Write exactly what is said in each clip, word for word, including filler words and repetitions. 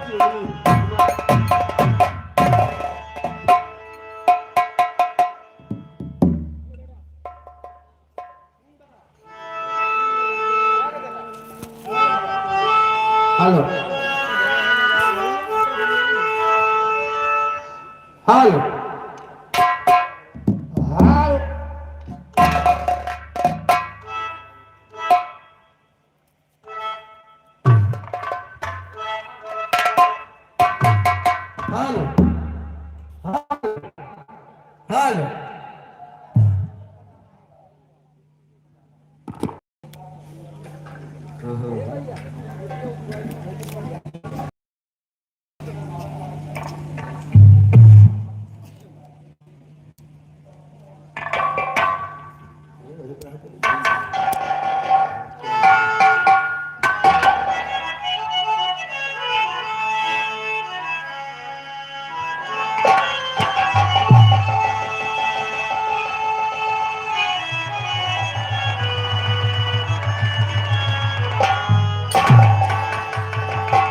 Hello. Hello. Hello. Hello. Hello. Hello.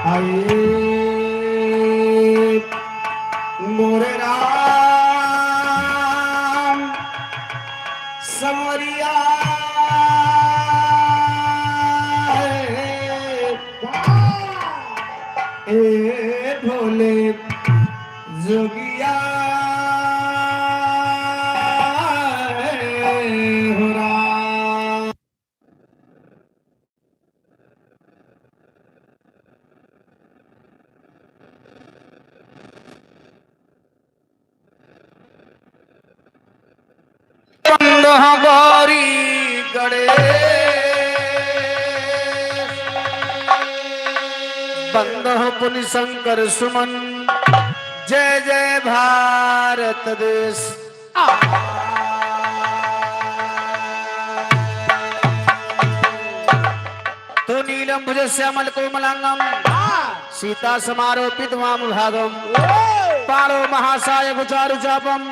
हाय मोरे राम, संवरिया ए भोले जोगिया हो राम। बंदह गौरी गणेश, बंदह पुनि शंकर सुमन, जय जय भारत देश। तो नीलम भुज श्यामल कोमलांगम, हाँ। सीता समारोपित वाम भागम, ओ। पाणो महासाय भुजारु चापम,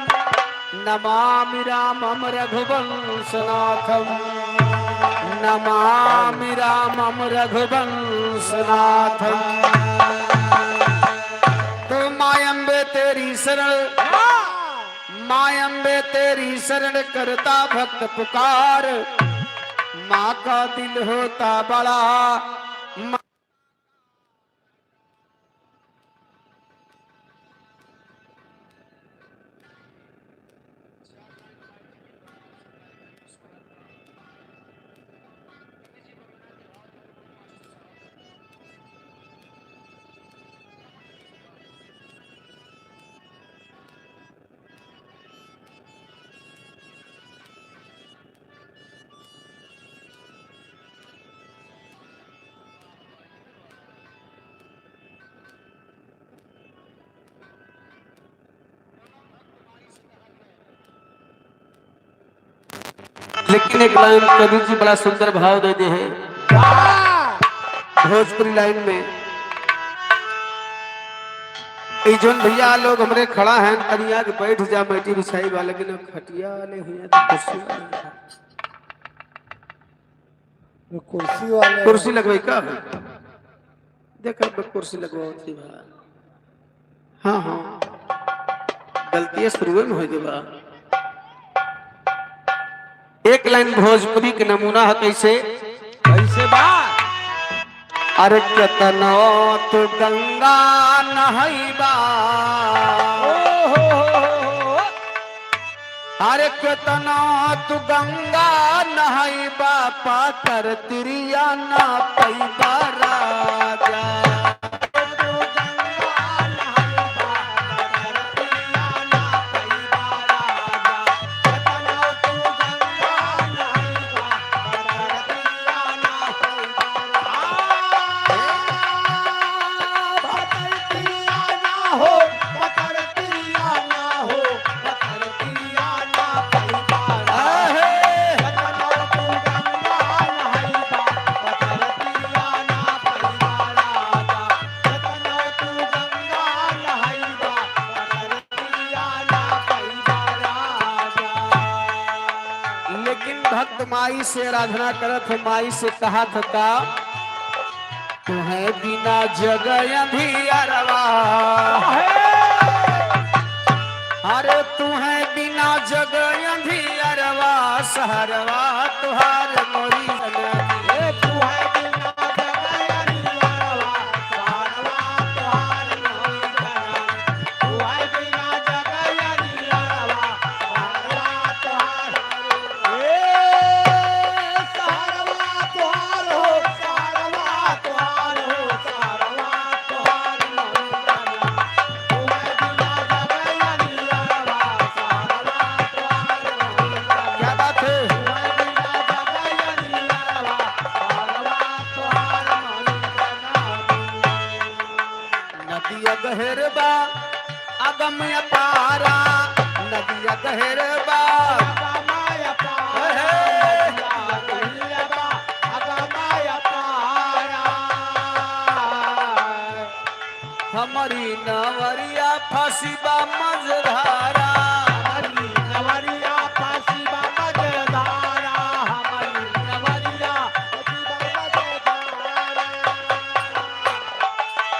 नमामि रामम रघुवंशनाथम, नमामि रामम रघुवंशनाथम। तो माय अम्बे तेरी शरण, हाँ। माँ अम्बे तेरी शरण करता भक्त पुकार, माँ का दिल होता बड़ा। माँ लेकिन एक लाइन कवि जी बड़ा सुंदर भाव दे दे हैं। वाह! भोजपुरी लाइन में। ई जोन भैया लोग हमरे खड़ा हैं, तनी आगे बैठ जा, मैटी बिछाई बा, लेकिन अब खटिया वाले हुए तो कुर्सी वाले हैं। वो कुर्सी वाले कुर्सी हैं। लगवाई का? देखा बे कुर्सी लगवावत ही बा। हाँ, हाँ। गलतिया शुरुए में होइ गई बा। एक लाइन भोजपुरी के नमूना है, कैसे? कैसे बा? अरे केतनो तू गंगा नहइबा। ओ हो हो हो हो। अरे केतना तू गंगा नहइबा, पातर तिरिया ना पइबा राजा। लेकिन भक्त माई से आराधना करत है, माई से कहा था का, तुहैं बिना जग अंधियरवा, अरे तुहैं बिना जग अंधियरवा, सहरवा तुहार मोरी जननी। क्या बात है? नदिया गहिर बा, अगम अपारा, नदिया गहिर बा। हे, हे। हमरी नवरिया फाँसी बा मझधारा।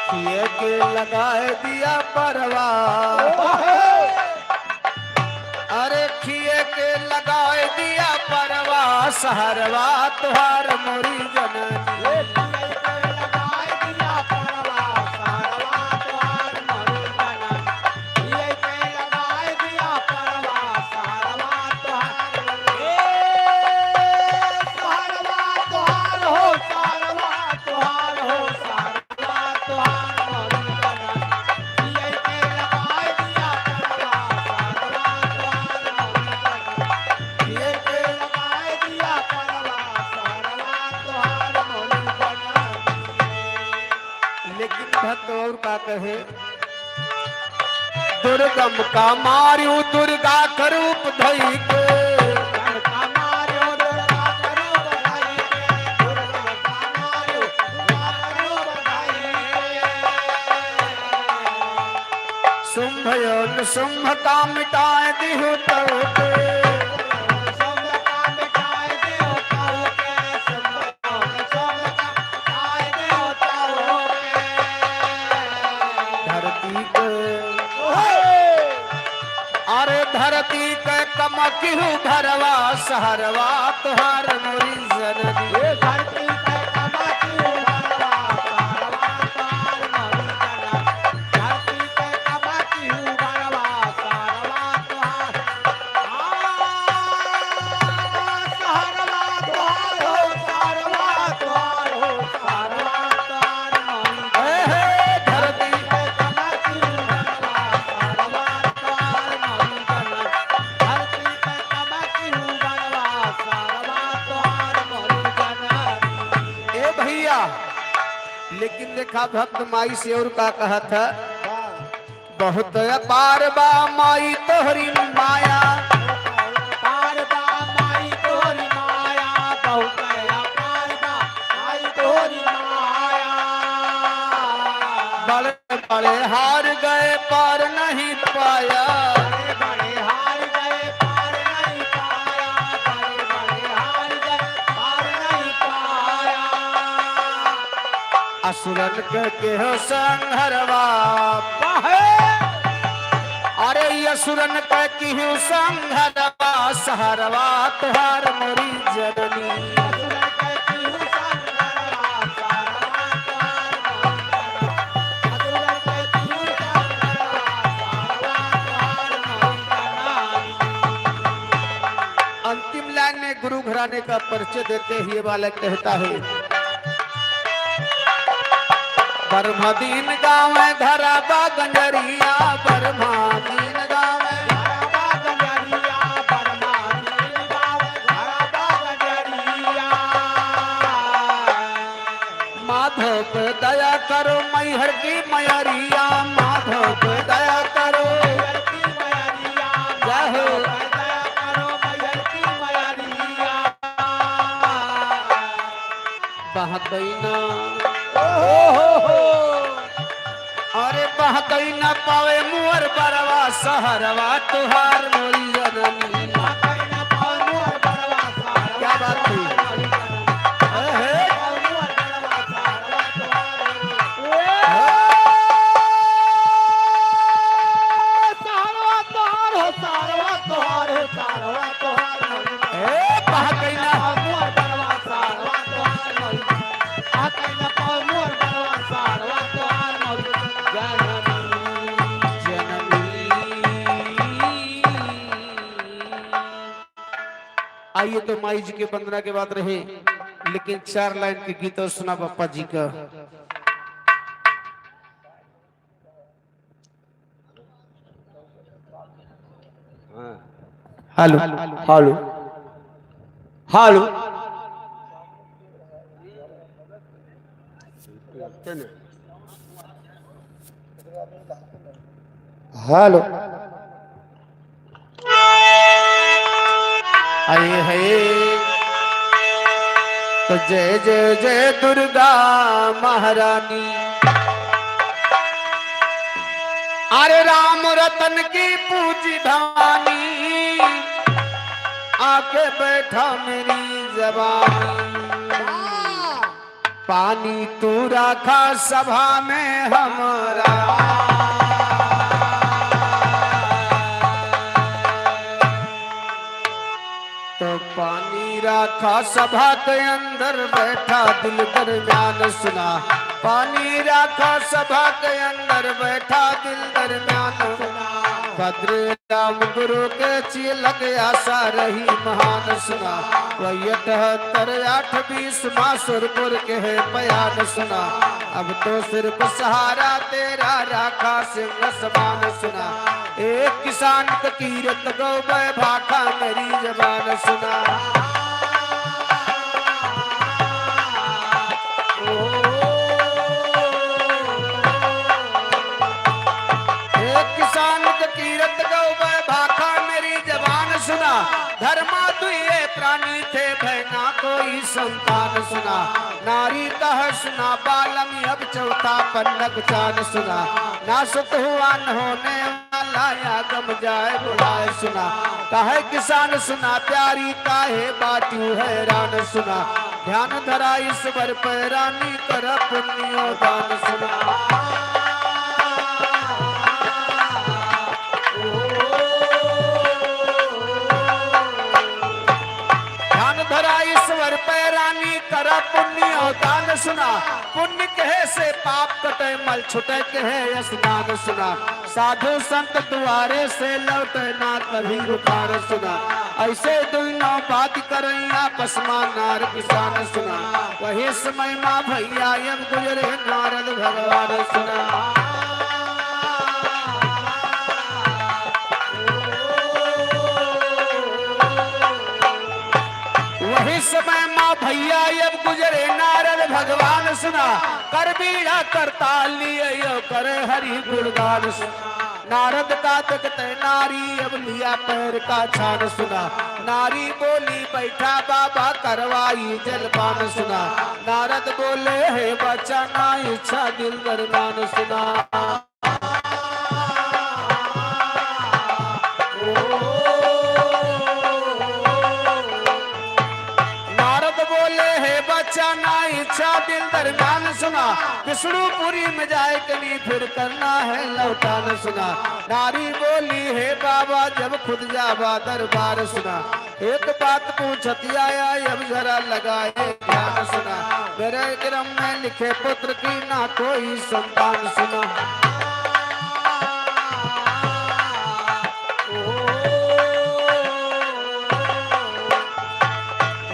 खिए के लगाए दिया परवा। अरे खिए के लगाए दिया परवा, सहरवा तुहार मोरी जननी। लेकिन भक्त और का कहे, दुर्गम का मार्यो दुर्गा का रूप धई के। शुंभ और निशुंभ का मिटाए दिहु तउ के। धरती के, अरे धरती के कमकिहु घरवा, सहरवा तुहार मोरी जननी। ए भइया, लेकिन देखा भक्त माई से और का कहत है। बहुत अपार बा माई तोहरी माया। अपार बा माई तोहरी माया, बहुत अपार बा माई तोहरी माया। बड़े बड़े हार गए पार नहीं पाया। बड़े बड़े हार गए पार नहीं पाया, बड़े बड़े हार गए पार नहीं पाया। असुरन के केहो संघरवा। अरे असुरन के केहो संघरवा, सहरवा तुहार मोरी जननी। अंतिम लाइन में गुरु घराने का परिचय देते हुए बालक कहता है, ब्रह्मा दीन गावे घरा बा गंजरिया, ब्रह्मा दीन गावे घरा बा गंजरिया, ब्रह्मा दीन गावे घरा बा गंजरिया। माधव पे दया करो मैहर की मयरिया, माधव पे दया करो। जय हो। बहकैना। अरे बहकैना पावे मोर बरवा सहरवा तुहार मोरी जननी। क्या बात थी? अहे। आइए तो माई जी के वंदना के बात रहे, लेकिन चार लाइन के गीत और सुना बप्पा जी का। Hello, hello, hello. हेलो। हाय हाय। तो जय जय जय दुर्गा महारानी। अरे राम रतन की पूजी भवानी, आके बैठा मेरी जवानी। पानी तू राखा सभा में हमरा। तो पानी राखा सभा के अंदर, बैठा दिल दरम्यान सुना। पानी राखा सभा के अंदर, बैठा दिल दरम्यान सुना। बद्री राम गुरु के चेला के आशा रही महान सुना। वही अठहत्तर आठ बीस माँ सुरपुर के है बयान सुना। अब तो सिर्फ सहारा तेरा राखा सिंह समान सुना। एक किसान के कीरत गौबे भाखा मेरी जबान सुना। ओ, एक किसान के कीरत गौबे भाखा मेरी जबान सुना। धर्मा दुइये प्राणी थे भय ना कोई संतान सुना। नारी कह सुना बालम अब चौथा पन्नक चान सुना। नासत हुआ न होने वाला या गम जाए बुढ़ाए सुना। कहे किसान सुना प्यारी काहे बाटू हैरान सुना। ध्यान धरा ईश्वर पे रानी कर पुण्यो दान सुना। ध्यान धरा ईश्वर पे रानी करा पुण्य और दान सुना। पुण्य कहे से पाप कटे मल छुटे कहे स्नान सुना। साधु संत द्वारे से लौटे ना कभी रुखार सुना। ऐसे दुइनों बात करें आपस मा नार किसान सुना। वही समय मा भैया यम गुजरे नारद भगवान सुना। वही समय मा भैया यम गुजरे नारद भगवान सुना। कर बीड़ा करताल लिए यो करे हरि गुणगान सुना। नारद का देखते नारी अब लिया पैर का छान सुना। नारी बोली बैठा बाबा करवाई जलपान सुना। नारद बोले हे बच्चा ना इच्छा दिल दरमान सुना। नारद बोले हे बच्चा ना इच्छा दिल दरमान सुना। विष्णुपुरी में जाए के लिए फिर करना है लौटान सुना। नारी बोली हे बाबा जब खुद जावा दरबार सुना। एक बात पूछत आया अब जरा लगाए ध्यान सुना। मेरे क्रम में लिखे पुत्र की ना कोई संतान सुना।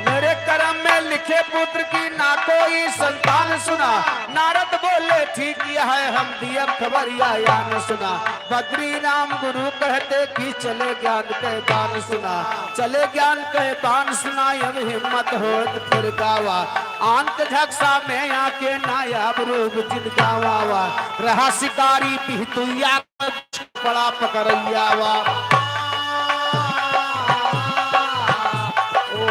मेरे करम में लिखे पुत्र की ना कोई संतान सुना। नारद बोले ठीक यह है हम दियब खबरिया यान सुना। बद्री राम गुरु कहते कि चले ज्ञान के बान सुना। चले ज्ञान के बान सुना अब हिम्मत होत फिर गावा। आंत झक्सा में आके नायाब रूप जिन गावा। रहा शिकारी पिहतुया बड़ा पकड़ैया वा। ओ,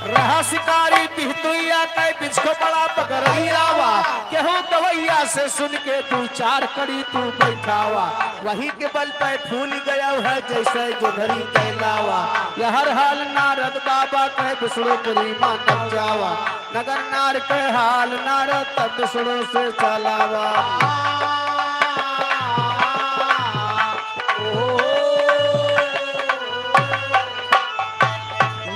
रहा शिकारी पिहतुइया कै बिचको बड़ा पकड़ैया वा। केहू गवैया से सुन के दू चार कड़ी तू बैठावा। वही के बल पे फूल गया है जैसे जोधरी कैलावा। यहर हाल नारद बाबा कै विष्णुपुरी मानव जावा। नगर नार के हाल नारद तब सुनो से चलावा।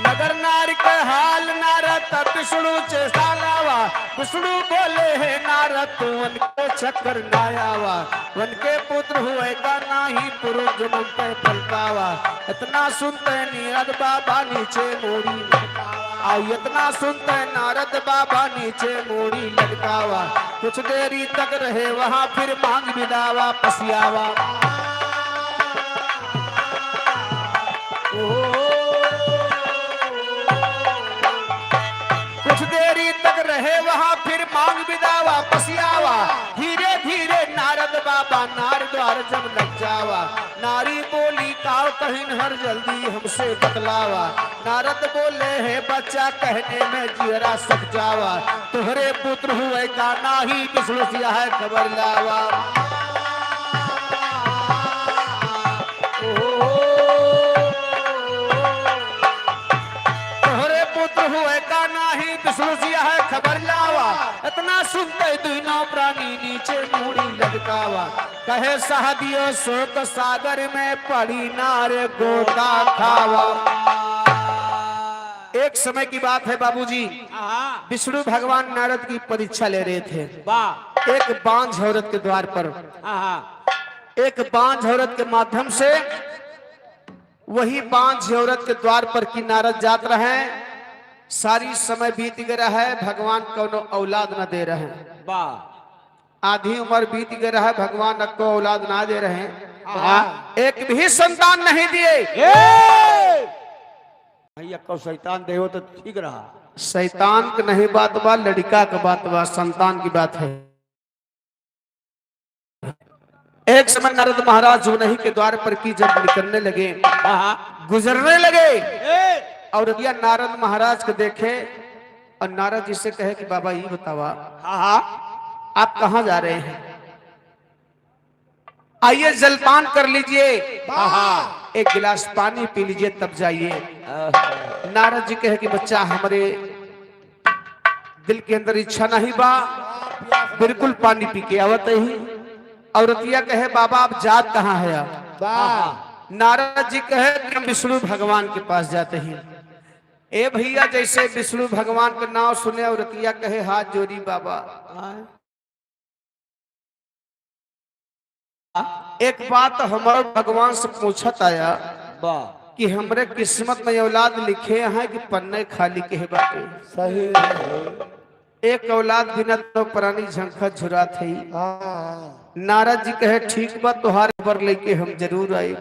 नगर नार के हाल नारद विष्णु चेष्टा लावा, विष्णु बोले हे नारद, तू वन के चक्कर ना आवा, वन के पुत्र हुए का नाही, पुरुष जन्म पे फल पावा। इतना सुनते नारद बाबा नीचे मूड़ी लटकावा। आ इतना सुनते नारद बाबा नीचे मूड़ी लटकावा। कुछ देरी तक रहे वहाँ फिर मांग विदा वापस आवा। ओ, कुछ देरी तक रहे वहाँ फिर मांग विदा वापस आवा। धीरे धीरे नारद बाबा नार द्वार जब लग जावा। नारी बोली काव कहिन हर जल्दी हमसे बतलावा। नारद बोले हे बच्चा कहने में जियरा सक जावा। तोहरे पुत्र हुए का नाही विष्णु से यह खबर लावा। ओ, तोहरे पुत्र हुए का नाही विष्णु से यह खबर लावा। इतना सुनते दोनों प्राणी नीचे मूड़ी लटकावा। कहे सहदियो शोक सागर में पड़ी नार गोता खावा। एक समय की बात है बाबूजी, हाँ। विष्णु भगवान नारद की परीक्षा ले रहे थे। वाह। एक बांझ औरत के द्वार पर, हाँ, हाँ। एक बांझ औरत के माध्यम से वही बांझ औरत के द्वार पर की नारद जात रहे, सारी समय बीत गए रहे, भगवान कौनो औलाद न दे रहे। वाह। आधी उम्र बीत गए रहे, भगवान अक्को औलाद ना दे रहे। वाह। एक भी संतान नहीं दिए। ए! भैया को शैतान देहो तो ठीक रहा। शैतान के नहीं बात बा, लड़का के बात बा, संतान की बात है। एक समय नारद महाराज उन्हीं के द्वार पर की जब निकलने लगे, हाँ। गुजरने लगे, ए! औरतिया नारद महाराज को देखे और नारद जी से कहे कि बाबा, ये बतावा, हाँ, हाँ। आप कहाँ जा रहे हैं? आइए, जलपान कर लीजिए, हाँ, हाँ। एक गिलास पानी पी लीजिए, तब जाइए। आहा। नारद जी कहे कि बच्चा, हमरे दिल के अंदर इच्छा नहीं बा, बिल्कुल पानी पी के आवत ही। औरतिया कहे, बाबा, आप जात कहाँ है आप? वाह। नारद जी कहे कि हम विष्णु भगवान के पास जाते हैं। ए भैया, जैसे विष्णु भगवान का नाम सुने, औरतिया कहे, हाथ जोड़ी बाबा, एक बात हमार भगवान से पूछत आया, वाह। कि हमरे किस्मत में औलाद लिखे हैं कि पन्ने खाली के बाटे। सही है। एक औलाद बिना तो प्राणी झंखत झुरात है। हाँ। नारद जी कहे, ठीक बा, तोहार खबर लेके हम जरूर आए।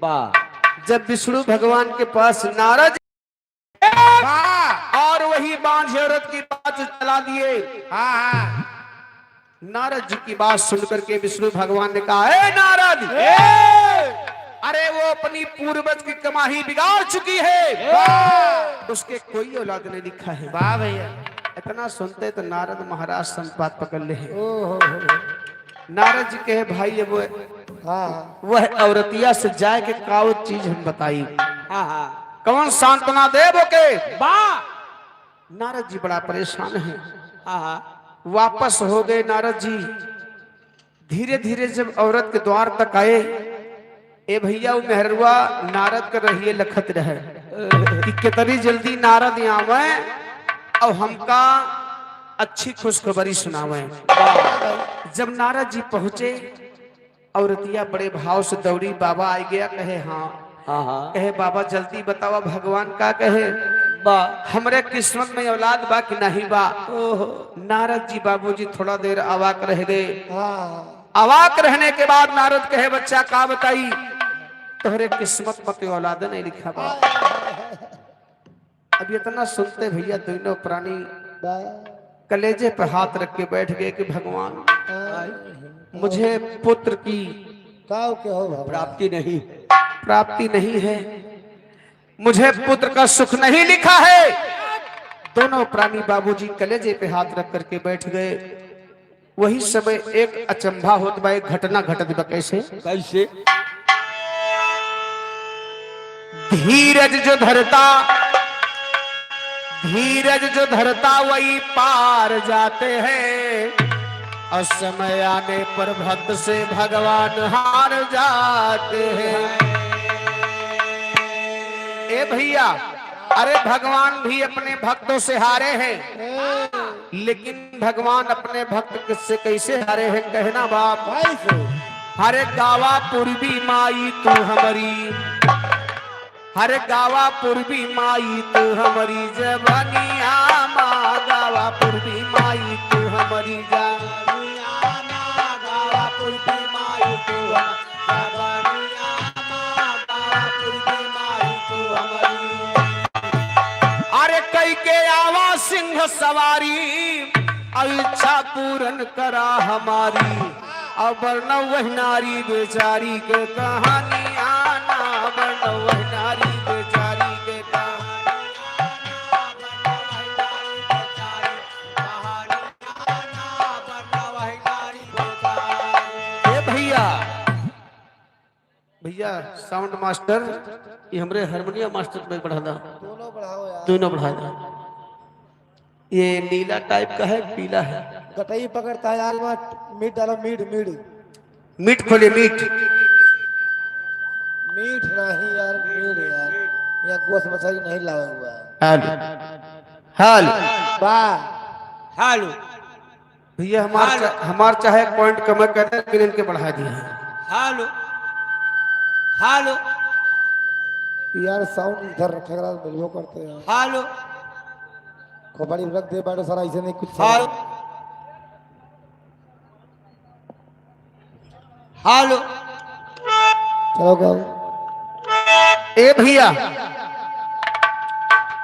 वाह। जब विष्णु भगवान के पास नारद वाह। और वही बांझ औरत की बात चला दिए। हाँ, हाँ। नारद जी की बात सुन करके विष्णु भगवान ने कहा, "ए नारद, ए! अरे वो अपनी पूर्वज की कमाई बिगाड़ चुकी है। वाह। उसके कोई औलाद नहीं लिखा है।" वाह भैया। इतना सुनते तो नारद महाराज संत बात पकड़ ले हैं। ओहो। नारद जी कहे, भाई, अब हाँ। वह औरतिया से जाए के का वो चीज हम बताई? हाँ, हाँ। कौन सांत्वना देब ओके? वाह। नारद जी बड़ा परेशान है। हाँ, हाँ। वापस हो गए नारद जी। धीरे धीरे जब औरत के द्वार तक आए, ए भैया, वो मेहरवा नारद के रहिए लखत रहे कि कितनी जल्दी नारद आवे और हमका अच्छी खुशखबरी सुनावे। जब नारद जी पहुँचे, औरतिया बड़े भाव से दौड़ी, बाबा आ गया, कहे, हाँ। हाँ, हाँ। कहे, बाबा, जल्दी बतावा, भगवान का कहे? बा। हमरे किस्मत में औलाद बा कि नहीं बा? ओहो। नारद जी, बाबूजी थोड़ा देर अवाक रह गए। हाँ। अवाक रहने के बाद नारद कहे, बच्चा, का बताई, तोहरे किस्मत में तो औलाद नहीं लिखा बा। अब इतना सुनते भैया दोनों प्राणी बा। कलेजे पे हाथ रख के बैठ गए कि भगवान, बा। मुझे पुत्र की काव के हो भगवान? प्राप्ति नहीं। प्राप्ति नहीं है, मुझे पुत्र का सुख नहीं लिखा है। दोनों प्राणी बाबूजी कलेजे पे हाथ रख करके बैठ गए। वही समय एक अचंभा होत बा, एक घटना घटत बा। कैसे? कैसे? धीरज जो धरता, धीरज जो धरता वही पार जाते हैं, और समय आने पर भक्त से भगवान हार जाते हैं। ए भैया, अरे, भगवान भी अपने भक्तों से हारे हैं, ए। लेकिन भगवान अपने भक्त से कैसे हारे हैं, कहना बाप। कैसे? हरे गावा पूर्वी माई तू हमरी, हरे गावा पूर्वी माई तू हमरी जवनिया मा, गावा पूर्वी माई तू हमरी जवनिया मा, गावा पूर्वी माई तू हम अरे कई के आवा सिंह सवारी, अब इच्छा पूरन करा हमारी। अब बरनौ वही नारी बेचारी के कहानी आना, बरनौ वही नारी बेचारी के कहानी। ए भैया, भैया, साउंड मास्टर, ये हमरे हारमोनियम मास्टर में बढ़ा दा। दोनों बढ़ाओ यार। दोनों बढ़ा दा। ये नीला टाइप का है, पीला है। गटई पकड़ता है यार, वहाँ मीट डालो, मीट, मीट। मीट खोलिए, मीट। मीट नहीं यार, मीट यार। यहाँ गोश्त मछली नहीं लावा हुआ है। हेलो। हेलो। वाह। हेलो। भैया, हमार हेलो। चा-, हमार चाहे पॉइंट कम कर दे, लेकिन इनके बढ़ा दिए हैं। Hello, hello. यार, साउंड इधर रखा करा, मिलबो करते हैं। हेलो। खोपड़ी रख दे, बैठो सारा, ऐसे नहीं कुछ। हेलो। हेलो। चलो गाओ। ए भैया,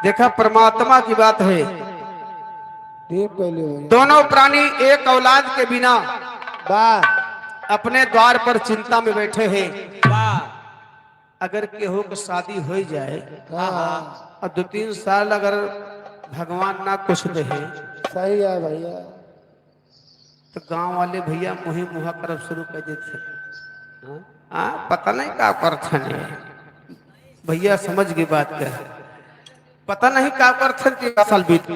देखा, परमात्मा की बात है। देव पहले हो गए। दोनों प्राणी एक औलाद के बिना वाह। अपने द्वार पर चिंता में बैठे हैं। वाह। अगर केहू के शादी हो जाए हाँ, हाँ। और दो तीन साल अगर भगवान ना कुछ दे, सही है भैया। तो गांव वाले भैया मुँहे मुँहा करब शुरू कर देते हैं। हाँ? हाँ, पता नहीं का करत हन ये। भैया समझ गई बात का। पता नहीं का करत हन, तीन साल बीत।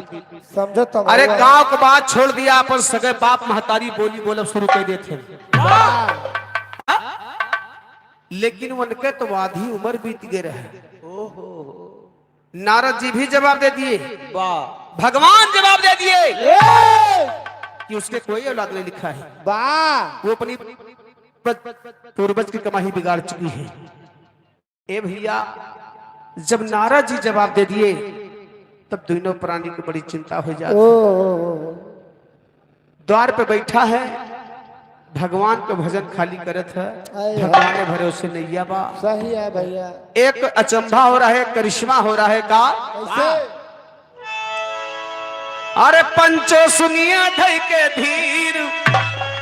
समझो तो अरे भैया। गांव के बात छोड़ दिया, अपन सगे बाप महतारी बोली बोलब शुरू कर देते हैं। वाह। लेकिन उनके तो आधी उम्र बीत गए रहे। ओहो। नारद जी भी जवाब दे दिए, वाह। भगवान जवाब दे दिए ए! कि उसके कोई औलाद नहीं लिखा है। वाह। वो अपनी प-, पूर्वज की कमाई बिगाड़ चुकी है। ए भैया, जब नारद जी जवाब दे दिए, तब दोनों प्राणी को बड़ी चिंता हो जाती। ओ, ओ, ओ, ओ। द्वार पे बैठा है, भगवान के भजन खाली करत है, आए भगवान हाय। भरोसे नैया बा। सही है भैया। एक अचंभा हो रहा है, करिश्मा हो रहा है का? कैसे? अरे पंचो सुनिए धई के धीर,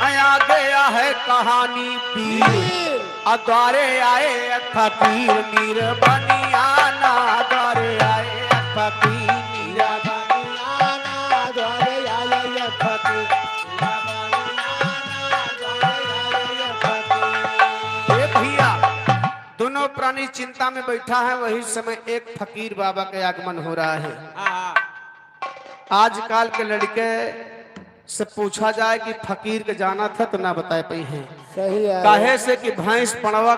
आया गया है कहानी पीर। पीर। आ द्वारे आए फकीर नीर बनियाना, द्वारे आए फकीर नीर बनियाना, द्वारे आए फकीर नीर बनियाना, द्वारे आए फकीर। ए भैया, दोनों प्राणी चिंता में बैठा है, वही समय एक फकीर बाबा के आगमन हो रहा है। हाँ, हाँ। आजकल के लड़के से पूछा जाए कि फकीर के जाना था तो ना बताए पाई हैं। सही है। काहे से कि भैंस पड़वा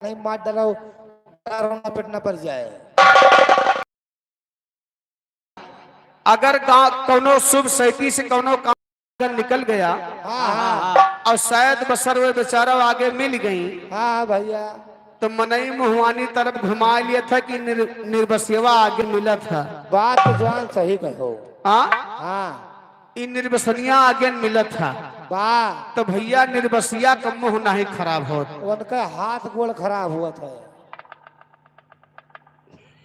नहीं मार डालो, रोना पिटना पड़ जाए। अगर गाँव कौनो शुभ सैती से कौनो काम निकल गया, हाँ, हाँ। और शायद बसर वे बेचारा आगे मिल गई, हाँ भैया। तो मनई मुहवानी तरफ घुमा लिया था कि निर-, निर्बसियवा आगे मिला था। बात तो जवान सही कहो। हाँ? हाँ। ई निर्बसनिया आगे मिला था। बा। तो भैया निर्बसिया का मुँह नहीं खराब होत। उनका हाथ गोड़ खराब हुआ था।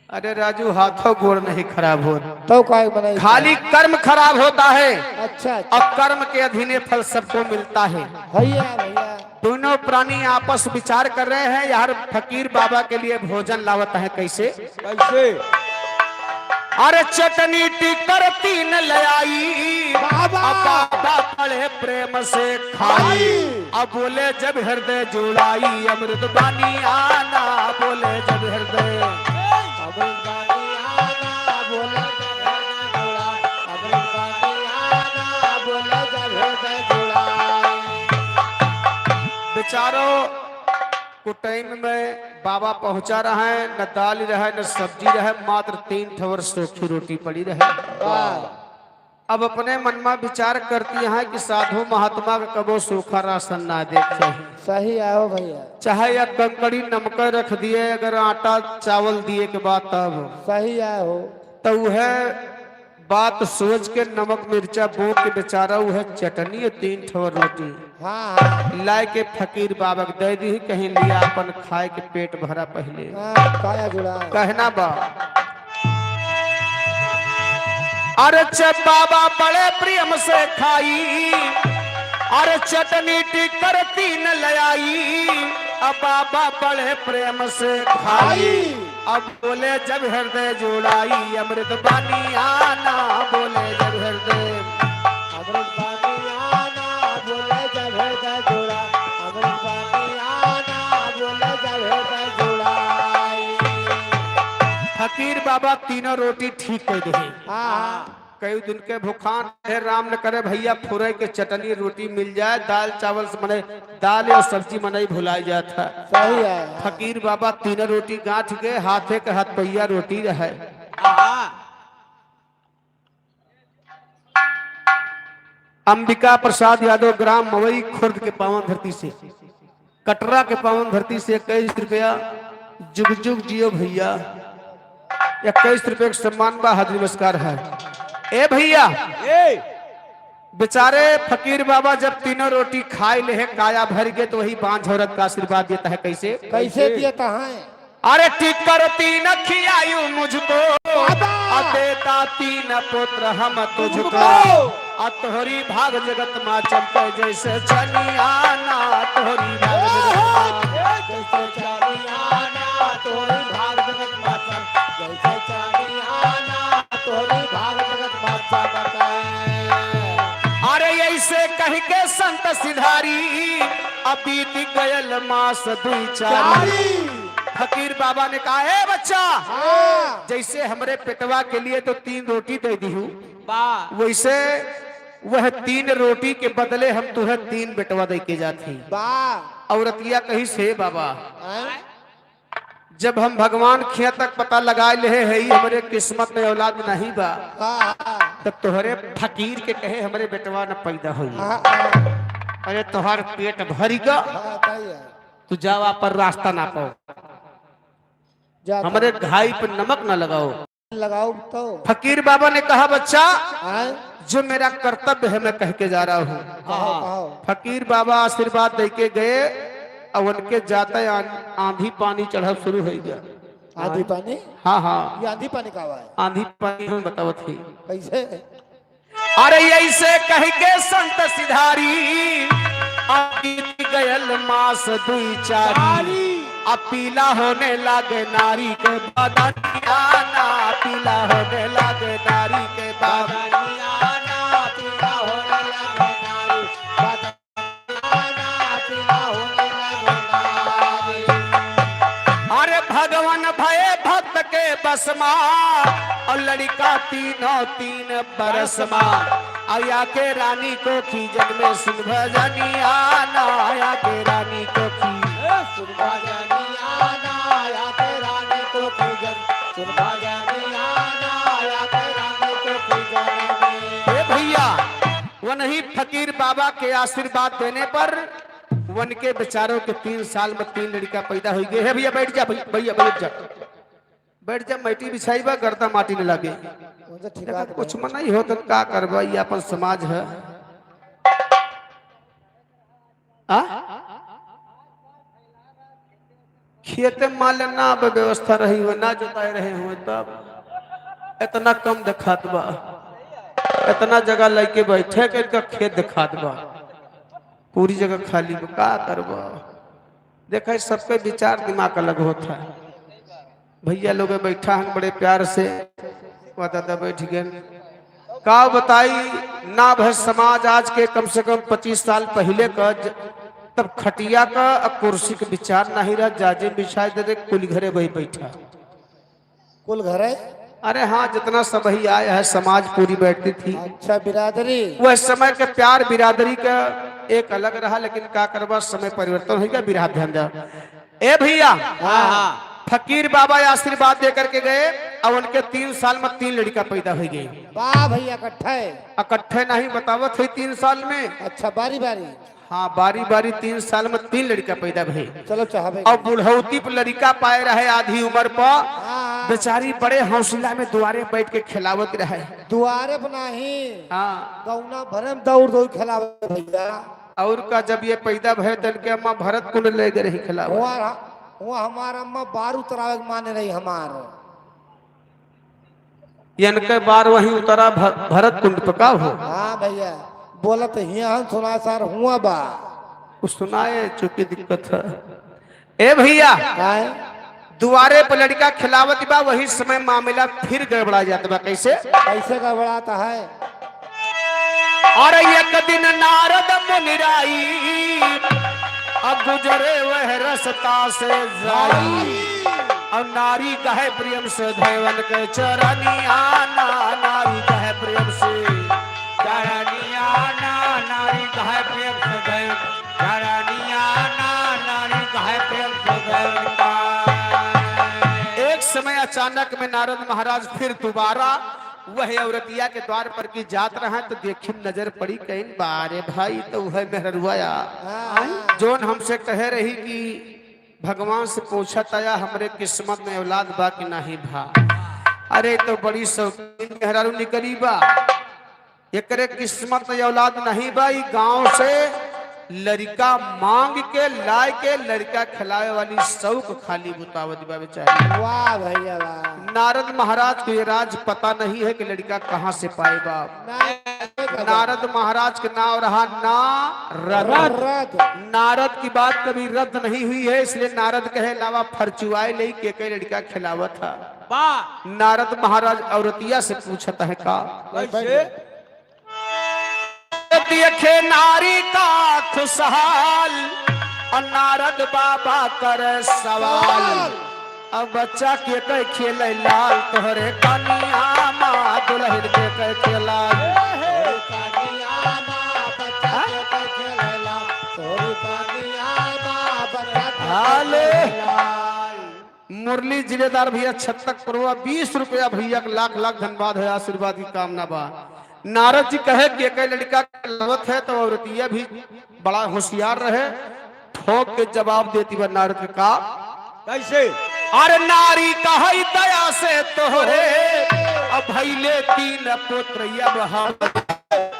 अरे राजू, हाथों गोड़ नहीं खराब होत। तो काय बनाई? खाली कर्म खराब होता है। अच्छा, अच्छा। और कर्म के अधीने फल सबको मिलता है। भैया, भैया। दोनों प्राणी आपस विचार कर रहे हैं, यार फकीर बाबा के लिए भोजन लावत है। कैसे? कैसे? अरे चटनी टिकर तीन ले आई, बाबा। अब बाबा बड़े प्रेम से खाई। खाई। अब बोले जब हृदय जुड़ाई, अमृत पानी आना, बोले जब हृदय। अमृत पानी आना, बोले जब हृदय जुड़ाई, अमृत पानी आना, बोले जब हृदय जुड़ाई। बेचारो, कुटैम में बाबा पहुँचा रहे, न दाल रहे, न सब्जी रहे, मात्र तीन ठवर सूखी रोटी पड़ी रहे। वाह। अब अपने मन में विचार करती हैं कि साधु महात्मा का कबो सूखा राशन ना देख चाहिए। सही आओ भैया। चाहे या कंकड़ी नमक रख दिए, अगर आटा चावल दिए के बाद तब। सही आओ। तो वह बात सोच के नमक मिर्चा बोक के बेचारा उहे चटनी और तीन ठो रोटी हाँ, हाँ। लाए के फकीर बाबा के दे दी, कहीं लिया अपन खाए के पेट भरा पहले। हाँ, काया जुड़ा। कहना बा। अरे च बाबा बड़े प्रेम से खाई, अरे चटनी टिकर तीन ले आई, अब बाबा बड़े प्रेम से खाई। अब बोले जब हृदय जुड़ाई, अमृत पानी आना, बोले जब हृदय। अमृत पानी आना, बोले जब हृदय जुड़ा। अमृत पानी आना, बोले जब हृदय जुड़ाई। फकीर बाबा तीनों रोटी ठीक कइ देहे। हाँ। कई दिन के भुखान है, राम न करे भैया, फुरई के चटनी रोटी मिल जाए, दाल चावल से मने, दाल और सब्जी मनई भुलाई जात है। सही है। फकीर बाबा तीन रोटी गांठ के, हाथे के हथपैया रोटी रहे। अंबिका प्रसाद यादव, ग्राम मवई, खुर्द के पावन धरती से। कटरा के पावन धरती से इक्कीस रुपया, जुग जुग जियो भैया। इक्कीस रुपये के सम्मान बा, हाथ नमस्कार है। ए भैया, ए। बेचारे फकीर बाबा जब तीनों रोटी खाए लेहे, काया भर गए, तो वही बांझ औरत का आशीर्वाद देता है। कैसे? कैसे देता है? अरे टिकर तीन खियायु मुझको, बाबा। और देता तीन पुत्र हम तुझको। तुझको। और तोहरी भाग जगत मा चमके जैसे चनियाना, तोहरी भाग जगत मा। जैसे चनियाना, तोहरी भाग जगत मा चमके, जैसे चनियाना, तोहरी भाग जगत मा चमके। अरे ऐसे कह के संत सिधारी, अब बीत गयल मास दुई चारी। चारी। फकीर बाबा ने कहा, "ए बच्चा, हाँ। जैसे हमरे पेटवा के लिए तो तीन रोटी दे दिहू, बा। वैसे वह तीन रोटी के बदले हम तुहे तीन बेटवा दे के जात ही।" बा। औरतिया कहिस, "हे बाबा, हाँ। जब हम भगवान खिया तक पता लगा लेहे है, हमरे किस्मत में औलाद नहीं बा, हाँ, हाँ। तब तोहरे फकीर के कहे हमरे बेटवा न पैदा होई। हाँ, हाँ। अरे तोहर पेट भरी गा, हाँ, सही है। तू जावा पर रास्ता ना पाओ।" जा हमरे घाई पे नमक ना लगाओ। लगाओ तो। फकीर बाबा ने कहा, "बच्चा, हाँ? जो मेरा कर्तव्य है, मैं कह के जा रहा हूँ।" कहो, कहो। फकीर बाबा आशीर्वाद दे के गए, और उनके जाते आन-, आंधी पानी चढ़ब शुरू हो गया। आंधी पानी? हाँ, हाँ। ये आंधी पानी का हुआ है? आंधी पानी हम बतावत ही। कैसे? अरे ऐसे कह के संत सिधारी, अब बीत गयल मास दुई चारी। चारी। अब पीला होने लागे नारी के बदनिया ना, पीला होने लागे नारी के बदनिया ना, पीला होने लागे नारी, बदनिया ना, पीला होने लागे नारी। अरे भगवान भये भक्त के बस मा, और लड़िका तीनों तीन बरस मा। आया के रानी को खीजन में सुन भजनिया ना, आया के रानी को खी- ए, सुन भजनिया ना, आया के रानी को खीजन, सुन भजनिया ना, आया के रानी को खीजन में। हे भैया, वनही फकीर बाबा के आशीर्वाद देने पर वनके बेचारों के तीन साल में तीन लड़का पैदा होइ गए। हे भैया, बैठ जा भैया, भैया, बैठ जा। बैठ जा, मैटी बिछाई बा, गर्दा माटी में लागे। उनसे ठीक देखा, बात कुछ नहीं। मन नहीं होत, का करबा, ये अपन समाज है। आ? खेते माले ना अब व्यवस्था रही हो, ना जोताए रहे हो, तब इतना कम देखात बा, इतना जगह लेके बैठे के इनका खेत देखात बा, पूरी जगह खाली बा, का करबा? देखा, सबके विचार दिमाग अलग होत है। भैया लोग बैठा हैं बड़े प्यार से, वह दादा बैठ गए। का बताई, ना भय समाज आज के कम से कम पच्चीस साल पहिले का ज-, तब खटिया का अ कुर्सी के विचार नहीं रहा, जाजिम बिछाए दे दे, कुल घरे वही बैठा। कुल घरे? अरे हाँ, जितना सब ही आया है, समाज पूरी बैठती थी। अच्छा, बिरादरी। वह समय के प्यार बिरादरी का एक अलग रहा, लेकिन का करबा, समय परिवर्तन हो गया, बिराद ध्यान दे। ए भैया, हाँ, हाँ। फकीर बाबा आशीर्वाद दे करके गए, अब उनके तीन साल में तीन लड़का पैदा हो गए। वाह भैया, इकट्ठे। इकट्ठे नहीं बतावत हुई तीन साल में। अच्छा, बारी बारी। हाँ, बारी बारी तीन साल में तीन लड़का पैदा भए। चलो, चाहबे और बुढ़ौती पर लड़का पाए रहे, आधी उम्र पर हाँ। बेचारी बड़े हौसला में दुआरे बैठ के खिलावत रहे। दुआरे पर नहीं। हाँ। गौना भरे में दौड़ दौड़ खिलावत भैया। और का, जब ये पैदा भए तो इनके अम्मा भरत कुंड ले गए रही खिलावत। हुआ, हुआ हमार अम्मा बार उतरावे के माने रही हमार। इनके बार वहीं उतरा भ-, भरत कुंड पे का हो? हाँ भैया, बोलत हिया हम सुना सर हुआ बा। कुछ सुनाए, चूंकि दिक्कत है। ए भैया, काहे? दुआरे पर लड़का खिलावत बा, वही समय मामला फिर गड़बड़ा जात बा। कैसे? कैसे गड़बड़ाता है? अरे एक दिन नारद मुनिराई, अब गुजरे वह रस्ता से जाई। अब नारी कहे प्रेम से धैवन के चरनिया ना, नारी कहे प्रेम से चरनिया ना, नारी कहे प्रेम से धैवन चरनिया ना, नारी कहे प्रेम से धैवन का। एक समय अचानक में नारद महाराज फिर दोबारा वह औरतिया के द्वार पर की जात रहा तो देखिन नजर पड़ी, कहिन, "बा रे भाई, तो वह मेहररुआ या हाँ। जोन हमसे कहे रही कि भगवान से पूछत आया, हमरे किस्मत में औलाद बा कि नाही भा।" अरे, तो बड़ी शौकीन मेहरारू निकली बा, एकरे किस्मत में औलाद नहीं बा, ई गांव से लड़का मांग के लाए के लड़का खिलावे वाली शौक खाली बुतावत बा बेचारी। वाह भैया वाह। नारद महाराज को ये राज पता नहीं है कि लड़का कहाँ से पाए बा। नहीं, नहीं पता। नारद महाराज के नाव रहा नारद। नारद। नारद की बात कभी रद्द नहीं हुई है, इसलिए नारद कहे, "लावा फरचुआए ले के, के लड़का खिलावत है।" वाह। नारद महाराज औरतिया से पूछत है का? कैसे? देखे नारी का खुशहाल, और नारद बाबा करे सवाल। अब बच्चा के कहे खेले लाल, तोहरे कनिया मा दुल्हन के कहे खेला। हाले। मुरली जिलेदार भैया छत्तक पुरवा, बीस रुपया भैया के लाख लाख धन्यवाद है, आशीर्वाद की कामना बा। नारद जी कहे कि एक लड़का के लवत है तो औरतिया भी बड़ा होशियार रहे, ठोक के जवाब देती बा नारद के का? कैसे? अरे नारी कहई दया से तोहरे, अब भइले तीन पुत्र अब हम।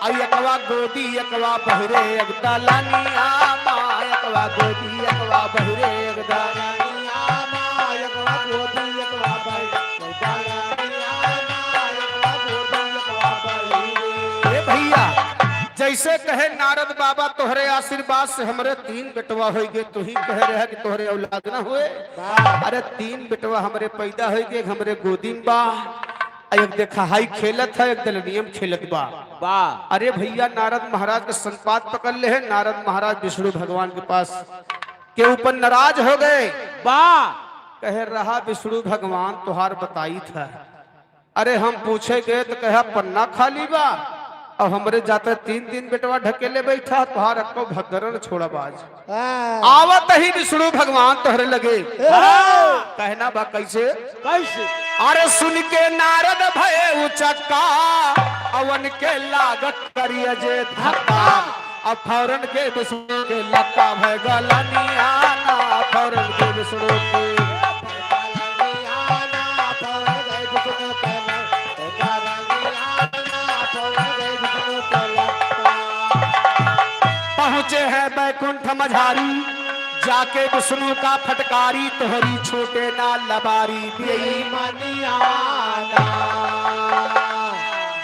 आ एकवा गोदी, एकवा बहिरे, एक दलनिया मा, एकवा गोदी, एकवा बहिरे, एक दलनिया मा, एकवा गोदी, एकवा बहिरे, एक दलनिया मा, एकवा गोदी, एकवा बहिरे। ए भैया, जैसे कहे नारद बाबा, "तोहरे आशीर्वाद से हमरे तीन बेटवा होइ गए, तू ही कहे रहे कि तोहरे औलाद ना हुए।" वाह। अरे, तीन बेटवा हमरे पैदा होइ गए, हमरे गोदी में बा। आ एक देखा, हाई खेलत है, एक दलनियम खेलत बा। वाह। अरे भैया, नारद महाराज के संपाद पकड़ ले है। नारद महाराज विष्णु भगवान के पास के ऊपर नाराज हो गए। वाह। कहे, "रहा विष्णु भगवान, तोहार बताई था।" अरे हम पूछे गए तो कहे, "पन्ना खाली बा।" अब हमरे जाते तीन तीन बेटवा ढकेले बैठा, तोहार अक्को भद्दरन छोड़ब आज। हाँ। आवत ही विष्णु भगवान तोहरे लगे। हाँ। कहना बा कैसे? कैसे? अरे सुन के नारद भये उचक्का, अवन के लागत करिया जे धक्का। अब फौरन के विष्णु के लक्का भय गलनियाना, फौरन के विष्णु के। पहुँचे हैं बैकुंठ मझारी, जाके विष्णु का फटकारी, तोहरी छूटे ना लबारी बेईमानियाना।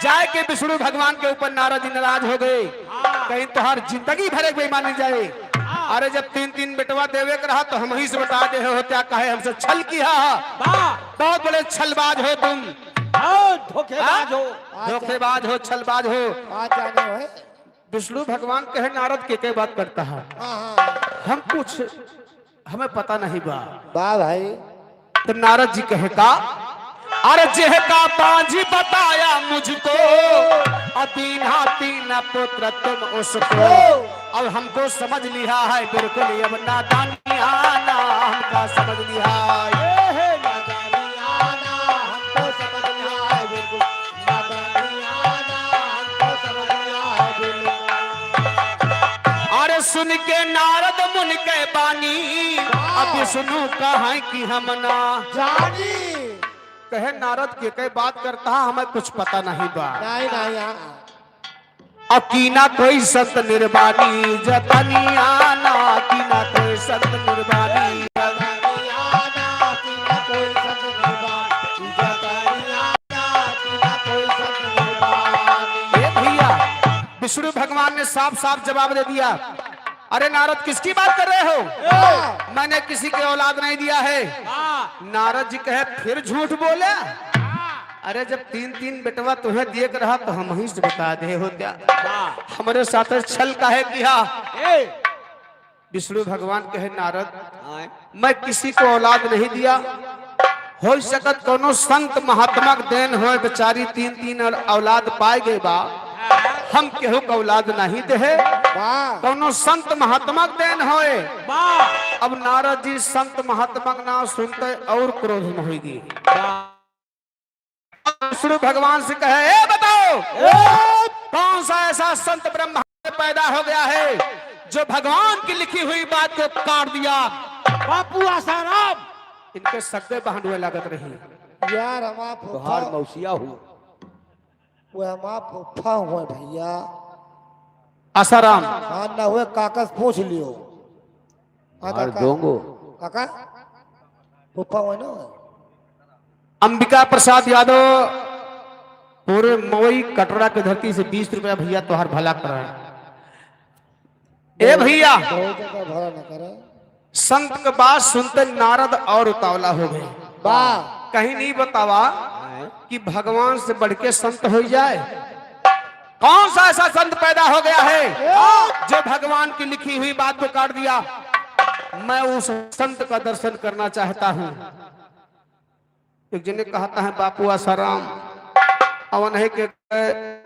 जाके विष्णु भगवान के ऊपर नारद जी नाराज हो गए। हाँ। कहीं तोहार जिंदगी भर एक बेईमानी जाए। हाँ। अरे जब तीन तीन बेटवा देवे के रहा तो हमहीं से बता दे हो, क्या कहे हमसे छल किया। वाह। बहुत बड़े छलबाज हो तुम। हाँ, धोखेबाज हो। हाँ? धोखेबाज हो, छलबाज हो। बात जाने हो। विष्णु भगवान कहे नारद के, के बात करता है। हाँ, हाँ। हम कुछ हमें पता नहीं बा। बा भाई। तो नारद जी कहे का, अरे जेह का बांझी बताया मुझको, और दीन्हा तीन पुत्र तुम उसको। अब हमको समझ लिया है बिल्कुल, अब नादानियाना हमका समझ लिया है। अरे सुन के नारद मुनि के बानी, अब विष्णु कहा कि हम ना जानी। कहे नारद के कई बात करता है, हमें कुछ पता नहीं बा। नहीं, नहीं, हाँ। अब कीना कोई संत निर्वाणी जतनियाना, कीना कोई संत निर्वाणी। ए भैया, विष्णु भगवान ने साफ साफ जवाब दे दिया। अरे नारद, किसकी बात कर रहे हो? ए! मैंने किसी की औलाद नहीं दिया है। हाँ। नारद जी कहे, फिर झूठ बोले। अरे जब तीन तीन बेटवा तुम्हें दिए के रहा तो हमहीं से बता दे हो क्या? हाँ। हमरे साथ छल काहे किया? ए! विष्णु भगवान कहे, नारद, आय। मैं किसी को औलाद नहीं दिया। हो सकत कोनो संत महात्मा के देन होए, बेचारी तीन तीन औ-, औलाद पाए गए बा। हम केहू के औलाद नहीं देहे। वाह। कोनो संत महात्मा के देन होए। वाह। अब नारद जी संत महात्मा के नाम सुनते और क्रोध में होई गए। वाह। विष्णु भगवान से कहे, ए बताओ, ए! कौन सा ऐसा संत ब्रह्मांड में पैदा हो गया है जो भगवान की लिखी हुई बात को काट दिया? बापू आसाराम। इनके सगे बहन हुए लागत रही। यार, हम आप तोहार फूफा, मौसिया हुआ। वो हम आप फूफा हुए भैया। आसाराम। हाँ, ना हुए, काका से पूछ लियो। हाँ, हमार काका। डोंगो। काका? फूफा हुआ ना? अंबिका प्रसाद यादव, पूरे मवई कटरा के धरती से बीस रुपया भैया, तोहार भला करा। ए भैया, बहुत ज्यादा भला ना करा। संत के बात सुनते नारद और उतावला हो गए। वाह। कहीं नहीं बतावा कि भगवान से बढ़ के संत हो जाए। कौन सा ऐसा संत पैदा हो गया है जो भगवान की लिखी हुई बात को काट दिया? मैं उस संत का दर्शन करना चाहता हूँ। एक जने कहता है बापू आसाराम, अवनहे के,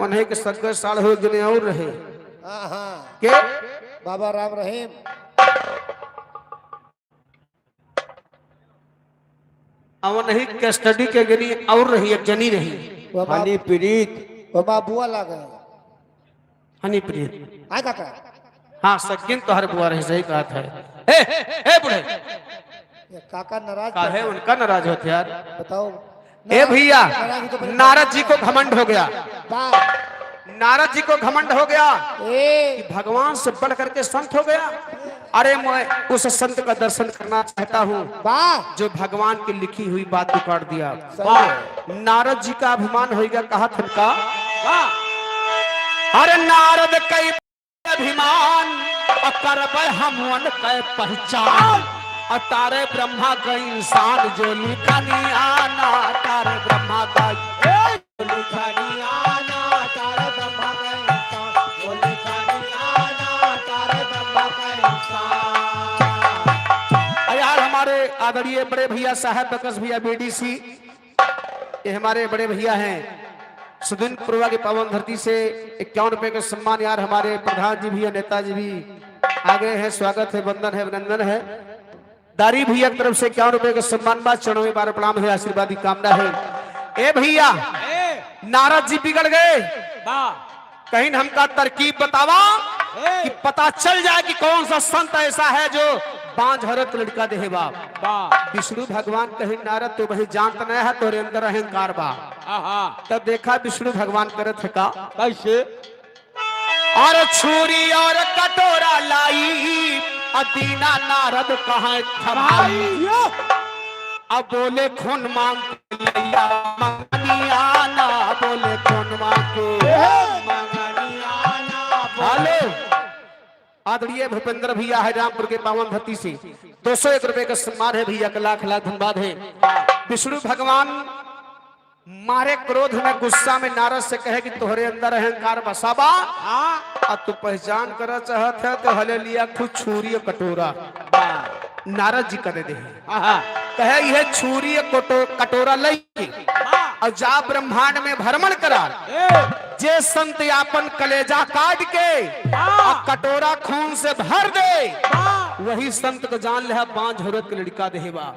अवनहे के सग्गे साढ़ हो, एक जने और रहे। हाँ, हाँ। के? बाबा राम रहीम। अवनही custody के जनी और रही, एक जनी रही। वो बाप-, हनी प्रीत। वो बाबुआ लागे। हनी प्रीत। आय काका। हाँ, सकिन तोहर बुआ रही, सही कहत है। ए, ए बूढ़े। ये काका नाराज काहे करता है। उनका नाराज होत यार? बताओ। ए भैया, नाराज तो पहले नारद जी को घमंड हो गया। बा- नारद जी को घमंड हो गया ए। कि भगवान से बढ़ करके संत हो गया। अरे, मैं उस संत का दर्शन करना चाहता हूँ बा- जो भगवान की लिखी हुई बात को काट दिया। सही है। नारद जी का अभिमान हो गया, कहा था का? बा- अरे नारद कई अभिमान, अ करबै हम उनकै पहचान। अ तारे ब्रह्मा कै इंसान जो लिखनी आना, तारे ब्रह्मा कै, ए, लिखनी आना, तारे ब्रह्मा कै इंसान, जो लिखनी आना, तारे ब्रह्मा कै इंसान। अ यार, हमारे आदरणीय बड़े भैया साहब बकस भैया बीडीसी, ये हमारे बड़े भैया हैं, सुदिन पुरवा के पावन धरती से इक्यावन रुपए का सम्मान यार हमारे प्रधान जी भी और नेताजी भी आ गए हैं। स्वागत है, वंदन है, अभिनंदन है। दारी भैया की तरफ से इक्यावन रुपए का सम्मान बा, चरणों में बार प्रणाम है, आशीर्वाद की कामना है। ए भैया, ए। नारद जी बिगड़ गए। बा। कहीं हमका तरकीब बतावा ए। कि पता चल जाए कि कौन सा संत ऐसा है जो बांझ औरत के लड़का देहे बा। बा। विष्णु भगवान कहीं, नारद तो वही जानत नहीं है, तोरे अंदर अहंकार बा। आहा। तब देखा विष्णु भगवान करत है का? कैसे? और छुरी और कटोरा लाई, अ दीना नारद कहाँ थमाई। भाई, यो। अब बोले खून मांग के लैया मंगनिया ना, बोले खून मांग के। ए, मंगनिया ना, बोले। हेलो, आदरणीय भूपेंद्र भैया है रामपुर के पावन धरती से, दो सौ एक रुपए का सम्मान है भैया का, लाख लाख धन्यवाद है। विष्णु भगवान मारे क्रोध में, गुस्सा में नारद से कहे कि तोहरे अंदर अहंकार बसा बा। हाँ। आ तू पहचान करना चाहत है तो हले लिया खुद छुरी और कटोरा। बा। नारद जी का दे दे। हाँ, हाँ। कहे यह छुरी और कटो-, कटोरा लई के बा। और जा ब्रह्मांड में भ्रमण करा। ए। जे संत आपन कलेजा काट के बा। और कटोरा खून से भर दे, बा। वही संत को जान ले बांझ औरत के लड़का देहे बा।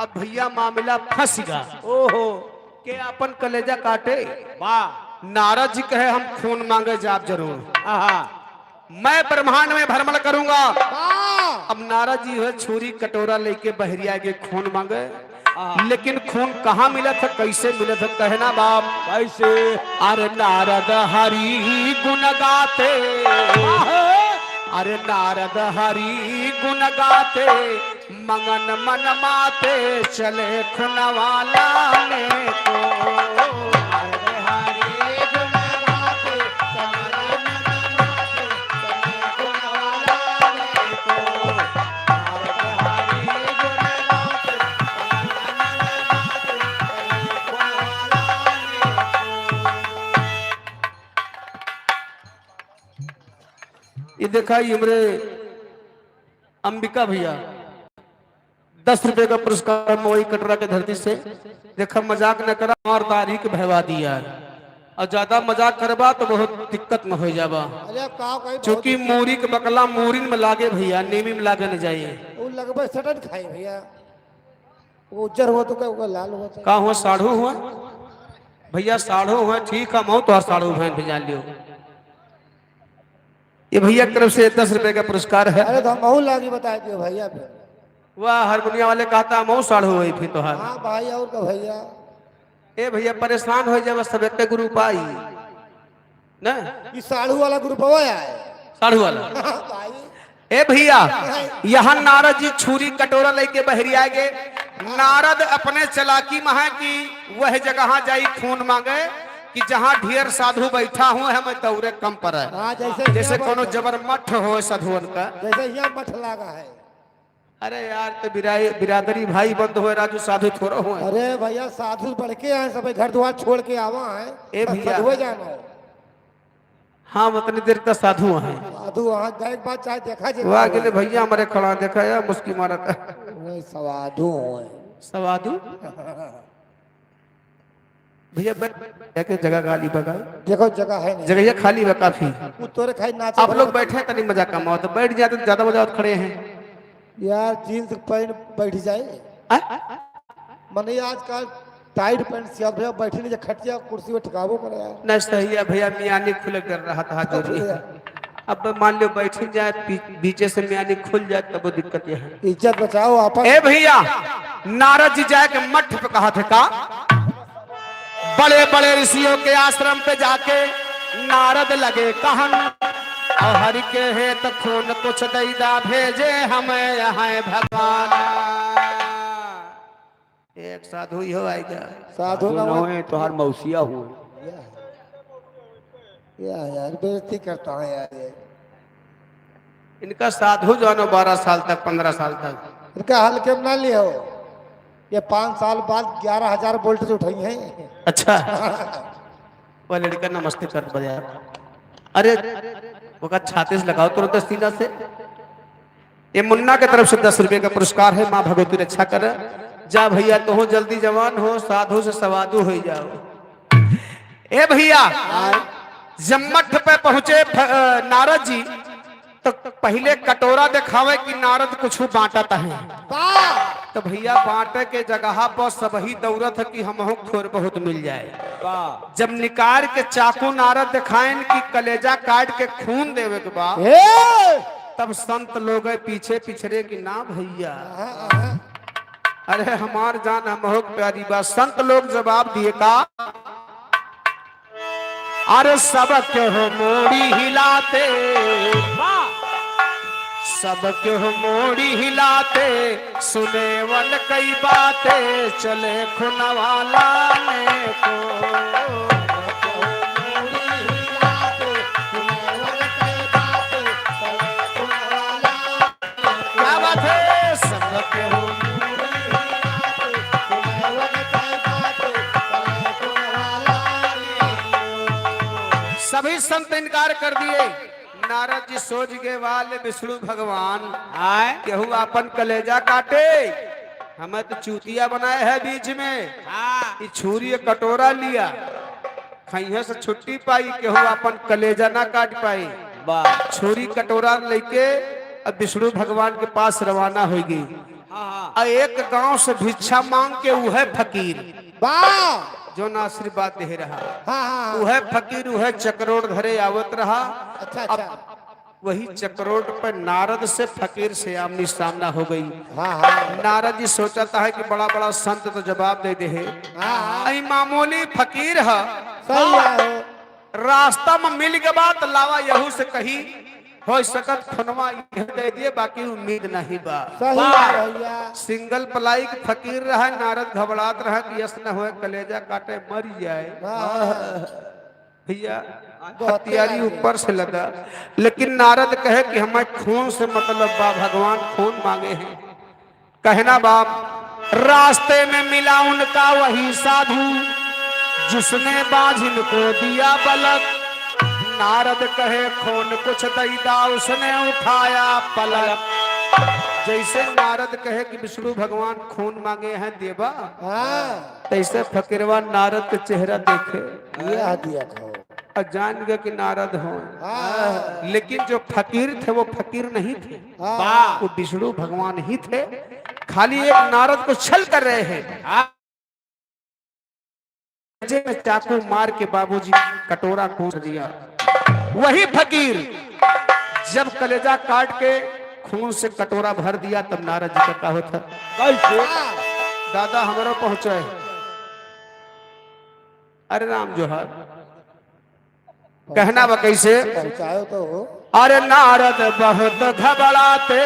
अब भैया मामला फंस गा। ओहो। के आपन कलेजा काटे। वाह। नारद जी कहे हम खून मांगे जाब जरूर। आहा। मैं ब्रह्मांड में भ्रमण करूंगा। वाह। अब नारद जी है छुरी कटोरा लेके बहरिया के खून मांगे। आहा। लेकिन खून कहाँ मिलत है, कैसे मिलत है, कहना बाप। कैसे? अरे नारद हरि गुण गाते। वाह। अरे नारद हरि गुण गाते, मगन मन माते चले खुनवा लाने को। ये देखा, ये हमरे अंबिका भैया, दस रुपए का पुरस्कार मवई कटरा के धरती से। देखा, मजाक न करा, हमार तारीख भयवा दिया है। और ज्यादा मजाक करबा तो बहुत दिक्कत में हो जाबा। अरे, अब का कही, चूंकि बहुत मूरी के बकला मूरिन में लागे भैया, नीमी में लागे न जाइए। वो लगबे सटन खाई भैया, वो उज्जर हुआ तो क्या हुआ, लाल हुआ तो। का हुआ, साढ़ू हुआ भैया, साढ़ू हुआ। ठीक है, मऊ तो साढ़ू बहन भी जान लियो। ये भैया की तरफ से दस रुपए का पुरस्कार है। अरे तो हम बहुत लागी बता दियो भैया फिर। वाह, हारमोनिया वाले कहता हम और साढ़ू हुई फिर तोहार। हाँ भाई, और का भैया। ए भैया, परेशान हो जाए, सब एक ग्रुप आई ना। ये साढ़ू वाला ग्रुप हुआ है। साढ़ू वाला। हाँ भाई। ए भैया, यहाँ नारद जी छुरी कटोरा लेके बहरी आ गए। नारद अपने चालाकी में है कि वह जगह जाई खून मांगे कि जहाँ ढेर साधु बैठा हुआ है, मैं दौरे कम पर है। हाँ, जैसे जैसे हियाँ कोनो बैठा। जबर मठ हो साधुअन का। जैसे हियाँ मठ लागा है। अरे यार, तो बिराई-, बिरादरी भाई बंद होए, राजू साधु थोड़ा होए। अरे भैया, साधु बढ़ के आए, सब घर द्वार छोड़ के आवा है। ए भैया। साधुए जानो। हाँ, उतनी देर का साधु हैं। साधु वहाँ जाए के बाद चाहे देखा जे वाह, का गेले हुआ। भैया हमारे खड़ा देखा या मुस्की मारत। वही साधु हैं। साधु? भैया, बैठ, बैठ के जगह खाली बा का? देखो, जगह है नहीं। जगह ये खाली बा काफी। वो तोरे खाई नाचे आप लोग वाला बैठे, तनी मजा कम आओ, तो बैठ जाते तो ज्यादा मजा आवत, खड़े हैं। यार, जींस पैंट बैठ जाए। आ? मने आजकल टाइट पैंट सियात भैया, बैठे नहीं जा, खटिया कुर्सी पे ठिकाबो करे यार। नहीं, सही है भैया, मियानी खुले कर रहा था, हाँ, जरूरी है। अब मान लो बैठ जाए, बी-, बीचे से मियानी खुल जाए, तब वो दिक्कत ये है। इज्जत बचाओ आपन। ए भैया, नारद जी जाए के मठ पे कहा थे का? बड़े बड़े ऋषियों के आश्रम पे जाके नारद लगे कहन, और हरि के हेत खून कुछ दैदा भेजे हमें यहाँ भगवान। एक साधु ही हो आएगा। साधु साधु ना ना हो। होए, तोहार मौसिया हो। या, या यार, बेइज्जती करता है यार ये। इनका साधु जानो बारह साल तक, पन्द्रह साल तक। इनका हल्के में ना लियो। ये पाँच साल बाद ग्यारह हजार वोल्टेज उठाई हैं। अच्छा। वह लड़का नमस्ते कर बजा। अरे, ओका छाती से लगाओ तुरंत सीना से। ये मुन्ना के तरफ से दस रुपए का पुरस्कार है, माँ भगवती रक्षा कर। जा भैया, तुहो जल्दी जवान हो, साधु से सवादु हो जाओ। ए भइया, हाँ। जब मठ पे पहुँचे फ-, अ, नारद जी, तो पहिले कटोरा देखावे कि नारद कुछु बाँटत है। वाह। तो भइया, बाँटे के जगह पर सबही दौड़त है कि हमहू थोर बहुत मिल जाए। वाह। जब निकार के चाकू नारद देखाएन कि कलेजा काट के खून देवे के बा, ए! तब संत लोग पीछे पिछरे कि ना भइया, हाँ, हाँ। अरे हमार जान हमहू के प्यारी बा। संत लोग जवाब दिए का, अरे सब केहू मूड़ी हिलाते, वाह। सब केहू मूड़ी हिलाते, सुनेवन कई बातें, चले खुनवाला ने को। क्या बात है? सब केहू सभी संत इनकार कर दिए। नारद जी सोच गए, वाले विष्णु भगवान, आय? केहू आपन कलेजा काटे, हमें तो चूतिया बनाए है बीच में। हाँ। ई छुरी एक कटोरा लिया, खइहे से छुट्टी पाई, केहू आपन कलेजा ना काट पाई। वाह। छुरी कटोरा लेके अब विष्णु भगवान के पास रवाना होइगी। हाँ, हाँ। आ एक गांव से भिक्षा मांग के उहे फकीर, वाह। जौन आशीर्वाद दे रहा, हाँ, हाँ, हाँ। उहे फकीर उहे चकरोट घरे आवत रहा। अच्छा, अब अच्छा। वही चकरोट पे नारद से फकीर से आमनी सामना हो गई। हाँ, हाँ। नारद जी सोचत है कि बड़ा बड़ा संत तो जवाब दे दे है। हाँ, हाँ। अई मामूली फकीर है। सही है। रास्ता में मिल गवा तो लावा यहू से कही, हो सकत खुनवा यह दे दिए, बाकी उम्मीद नहीं बा। सही है भइया। सिंगल पलाई के फकीर रहा, नारद घबरात रहा कि यस न होए, कलेजा काटे मर जाए। हाँ। भइया, बहुत हथियारी तेज है। ऊपर से लदा, लेकिन नारद कहे कि हमें खून से मतलब बा, भगवान खून मांगे हैं। कहना बा, रास्ते में मिला उनका वही साधु, जिसने बाझिन को दिया बलक। नारद कहे, खून कुछ दई दा, उसने उठाया पलक। जैसे नारद कहे कि विष्णु भगवान खून मांगे हैं, देबा? हाँ। तैसे फकीरवा नारद के चेहरा देखे। ये दिया खाओ। और जान गए कि नारद हो। हाँ। लेकिन जो फकीर थे, वो फकीर नहीं थे, हाँ। वो विष्णु भगवान ही थे। खाली एक नारद को छल कर रहे हैं। हाँ। कलेजे में चाकू मार के बाबूजी कटोरा कूच दिया। वही फकीर जब कलेजा काट के खून से कटोरा भर दिया, तब नारद जी का का होता? कैसे? दादा हमरो पहुंचे। अरे राम जोहार। कहना बा कैसे? पहुँचायो तो हो। अरे नारद बहुत घबराते,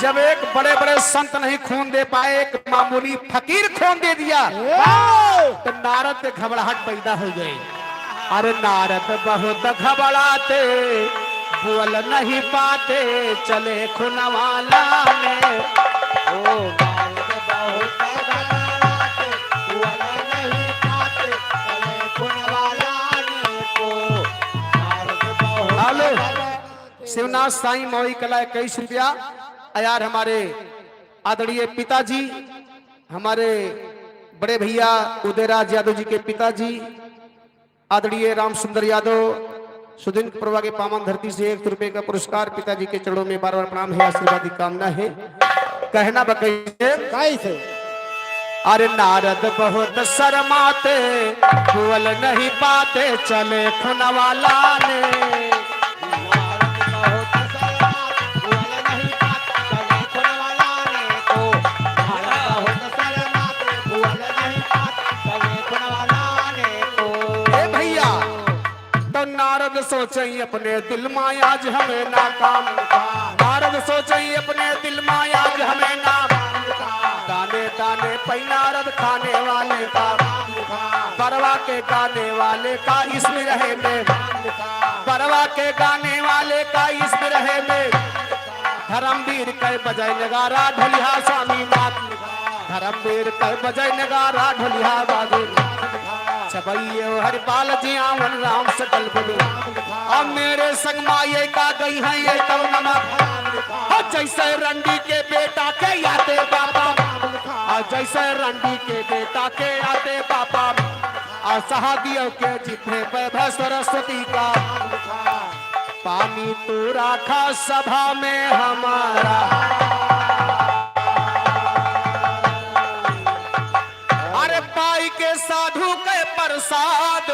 जब एक बड़े बड़े संत नहीं खून दे पाए, एक मामूली फकीर खून दे दिया, ए! तो नारद के घबराहट पैदा हो गई। अरे नारद बहुत घबराते, बोल नहीं पाते, चले खुनवाला में। ओ नारद बहुत घबराते, बोल नहीं पाते, चले खुनवाला में को। नारद बहुत हेलो। घबराते। शिवनाथ साईं मौई कला इक्कीस रुपया। आ यार हमारे आदरणीय पिताजी, हमारे बड़े भैया उदयराज यादव जी के पिताजी, आदरणीय राम सुंदर यादव, सुदिन प्रभा के पावन धरती से एक सौ रुपए का पुरस्कार, पिताजी के चरणों में बार बार प्रणाम है, आशीर्वाद की कामना है। कहना बा कैसे? कैसे? अरे नारद बहुत शर्माते, बोल नहीं पाते, चले खुनवाला ने। ए भैया, तो नारद सोचे अपने दिल मा आज हमें नाकाम। नारद सोचे अपने दिल मा आज हमें नाकाम। दाने दाने पे नारद खाने वाले का। बरवा के गाने वाले का इस बिरहे में। बरवा के गाने वाले का इस बिरहे में। धर्मवीर के बजाय नगारा ढोलिया स्वामी नाथ। धर्मवीर के बजाय नगारा ढोलिया बाजे। छबैये हरिपाल जियावन राम सकल बलि। अब मेरे संग माये का गई है ये तो नमक। और जैसे रंडी के बेटा के आते बाबा। और जैसे रंडी के बेटा के आते बाबा। आ सहा दियो के जितने वैभव सरस्वती का पानी तू राखा सभा में हमारा। अरे पाई के साधु के प्रसाद,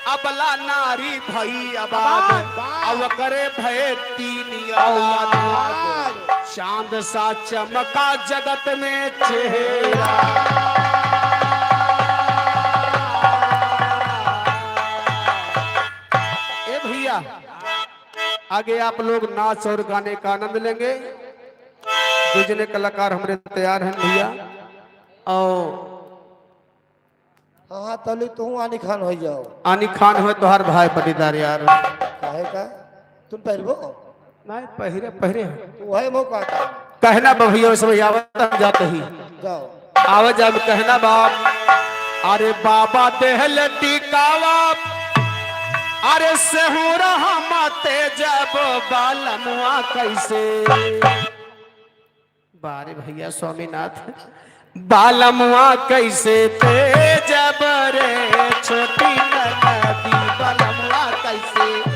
अबला नारी भई आबाद, आबाद, वाह। अब करे भये तीन औलाद। औलाद। चांद सा चमका जगत में चेहरा। ए भैया, आगे आप लोग नाच और गाने का आनंद लेंगे। दू जने कलाकार हमरे तैयार हैं भैया। और हाँ, हाँ, तली तू आनी खान हो जाओ। आनी खान हो तोहार भाई पटीदार यार। काहे का? तुम पहिरबो? नहीं, पहिरे, पहिरे। तू है मौका का। कहना बा भैया, सब आवत हम जात ही। जाओ। आवे जाब कहना बा। अरे बाबा देहले टिकावा, अरे सेहूरा हम ते जब बालमुआ कैसे। बारे भैया स्वामीनाथ, बालमुआ कैसे तेजब रे, छोटी ननदी, बालमुआ कैसे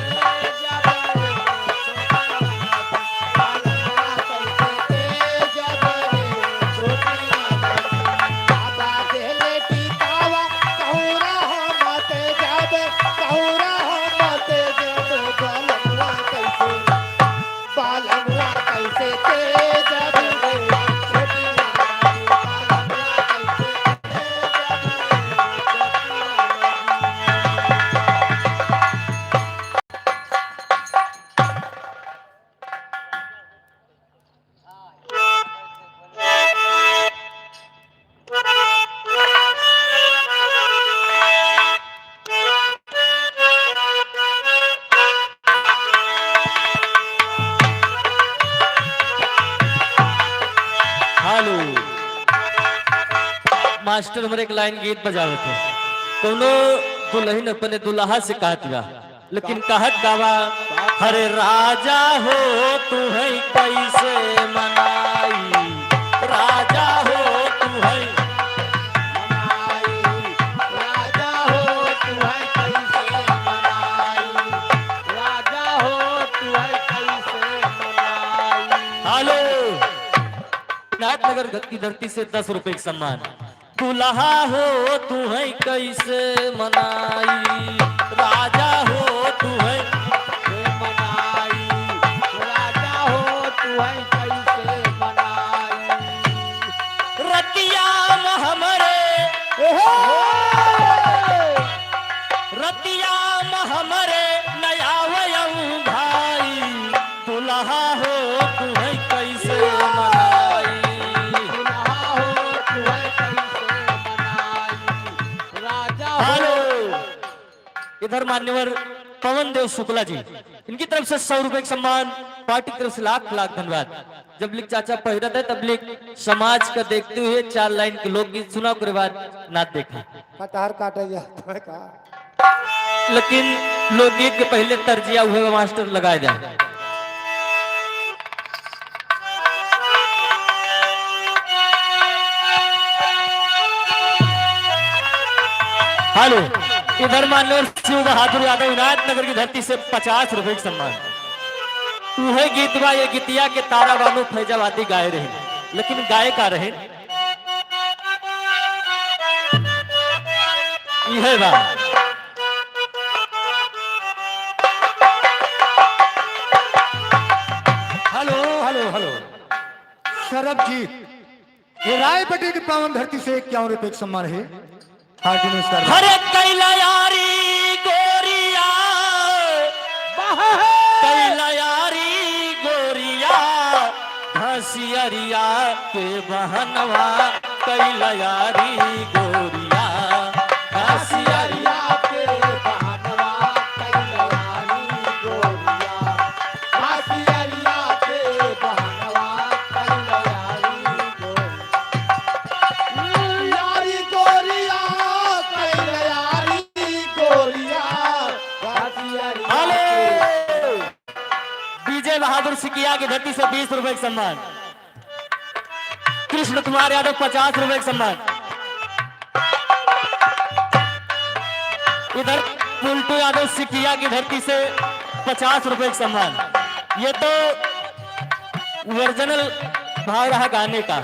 हेलो। मास्टर हमरे एक लाइन गीत बजावत है। कौनो दुल्हन अपने दुल्हा से कहत बा, लेकिन कहत का बा, "अरे राजा हो तू है कैसे मनाई, राजा हो तू है मनाई, राजा हो तू है कैसे मनाई, राजा हो तू है कैसे मनाई।" हेलो। नाथनगर की धरती से दस रुपए का सम्मान। दुल्हा हो तू है कैसे मनाई, राजा हो तू है कैसे मनाई, राजा हो तू है कैसे मनाई। रतिया में हमरे, ओहो! रतिया में हमरे नया वयम भाई, दुल्हा हो तू है कैसे मनाई? दुल्हा हो तू है कैसे मनाई? राजा हो। हेलो। इधर मान्यवर पवन देव शुक्ला जी, इनकी तरफ से सौ रुपए का सम्मान, पार्टी की तरफ से लाख लाख धन्यवाद। जब लिख चाचा पहिरत है, तब लिख समाज का देखते हुए चार लाइन के लोकगीत सुना, ओकरे बाद नाच देखा। कटहर काटे जात है का? लेकिन लोकगीत के पहले तर्जिया हुए मास्टर लगाए जाए। हेलो, इधर माननीय शिव बहादुर यादव इनायत नगर की धरती से पचास रुपए का सम्मान। उहे गीत बा, ये गीतिया के तारा बानो फैजाबादी गाए रहे, लेकिन गाए का रहे? इहे बा। Hello, hello, hello. सरबजीत, ये रायबटी की पावन धरती से इक्यावन रुपए का सम्मान है। हार्दिक नमस्कार। अरे कैला यारी गोरिया, कैला यारी गोरिया, घसियरिया के बहनवा, कैला यारी गोरिया, घसियरिया के बहनवा, कैला यारी गोरिया, घसियरिया के बहनवा, कैला यारी गोरिया। यारी गोरिया, कैल यारी गोरिया, घसियरिया। हेलो। विजय बहादुर सिकिया की धरती से बीस रुपए का सम्मान। कृष्ण कुमार यादव पचास रुपए का सम्मान। इधर पुलटू यादव सिकिया की धरती से पचास रुपए का सम्मान। ये तो ओरिजिनल भाव रहा गाने का,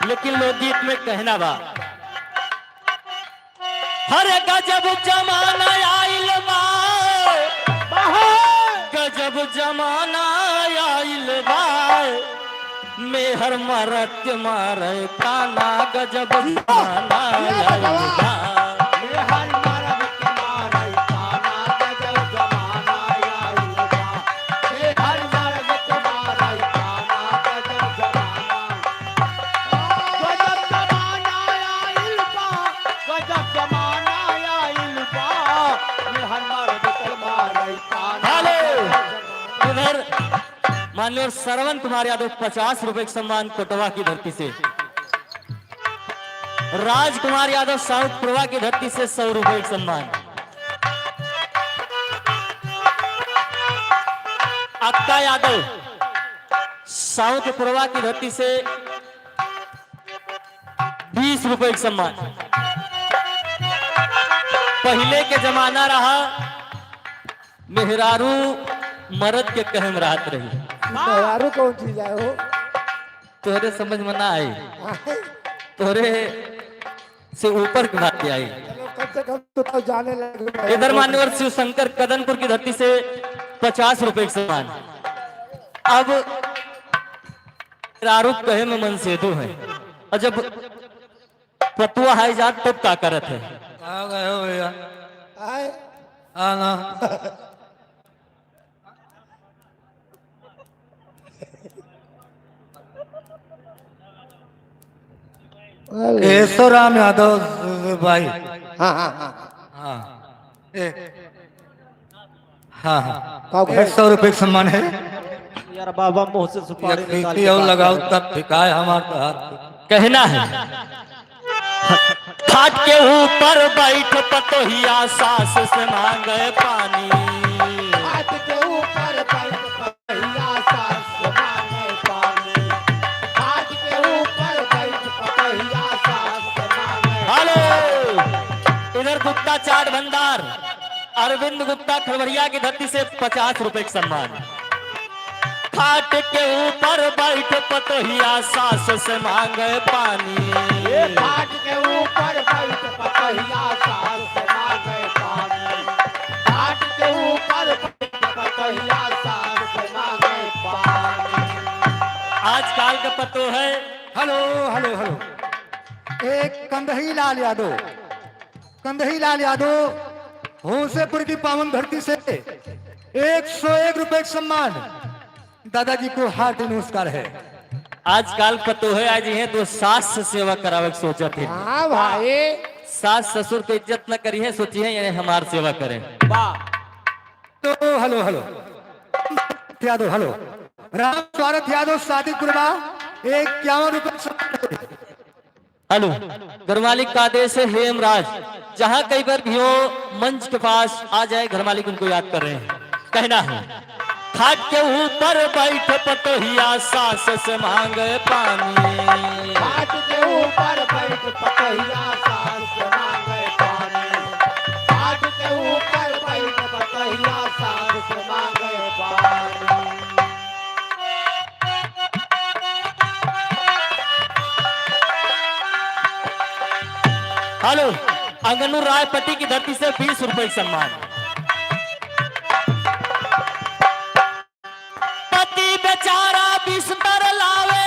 लेकिन लोकगीत में कहना बा। हर गजब जमाना आइल बा, गजब जमाना आइल बा, मेहर मरद के मारे ताना, गजब जमाना आइल बा। मेहर मरद के मारे ताना, गजब जमाना आइल बा। मेहर मरद के मारे ताना, गजब जमाना। गजब जमाना आइल बा, गजब जमाना आइल बा। मेहर मरद के मारे ताना। हेलो, इधर माननीय श्रवण कुमार यादव, पचास रुपए का सम्मान कोटवा की धरती से। राजकुमार यादव, साउथ कोटवा की धरती से, सौ रुपए का सम्मान। अक्का यादव, साउथ कोटवा की धरती से, बीस रुपए का सम्मान। पहिले के जमाना रहा, मेहरारू मरद के कहे में रहत रही। मेहरारू कौन चीज है हो? तोहरे समझ में ना आई, आए? तोहरे से ऊपर के बात आई। चलो, कम से कम तो, तो जाने लगे। इधर मान्यवर शिव शंकर कदनपुर की धरती से पचास रुपए का सम्मान। अब मेहरारू कहे में मनसेधू है, और जब पतोह है जात तब का करत है? कहाँ गए हो भैया? आए? आना। अरे। केशव राम यादव भाई। हाँ, हाँ, हाँ। हाँ। ए। हाँ, हाँ। का एक सौ रुपए का सम्मान है। यार बाबा मुंह से सुपारी निकाल के और बात लगाओ करे। तब ठिकाए हमार तो हाथ। कहना है। खाट के ऊपर बैठ पतोहिया सास से मांगे पानी। खाट के ऊपर बैठ पतोहिया सास से मांगे पानी। खाट के ऊपर बैठ पतोहिया सास से मांगे। हेलो, इधर गुप्ता चाट भंडार, अरविंद गुप्ता खरवरिया की धरती से पचास रुपए का सम्मान। खाट के ऊपर बैठ पतोहिया सास से मांगे पानी। ए, खाट के ऊपर बैठ पतोहिया सास से मांगे पानी। खाट के ऊपर बैठ पतोहिया सास से मांगे पानी। आजकल का पतोह है। Hello, hello, hello. एक कंदही लाल यादव, कंदही लाल यादव होसेपुर की पावन धरती से एक सौ एक रुपए का सम्मान। दादाजी को हार्दिक नमस्कार है। आजकल पतोह है, आज ये तो सास से सेवा करावे के सोचत है। हाँ भाई। सास ससुर के इज्जत न करी है, सोची है ये हमार सेवा करें। वाह। तो हेलो, हेलो। यादव, हेलो। राम स्वारथ यादव, शादी कुरबा, इक्यावन रुपए का सम्मान। हेलो, गढ़वाली का आदेश है, हेमराज, जहाँ कई बार भी हो, मंच के पास आ जाए, घर मालिक उनको याद कर रहे हैं। कहना है, खाट के ऊपर बैठ पतोहिया सास से मांगे पानी। खाट के ऊपर बैठ पतोहिया सास से मांगे पानी। खाट के ऊपर बैठ पतोहिया सास से मांगे पानी। हेलो, अंगनू रायपट्टी की धरती से बीस रुपए का सम्मान। पति बेचारा बिस्तर लावे,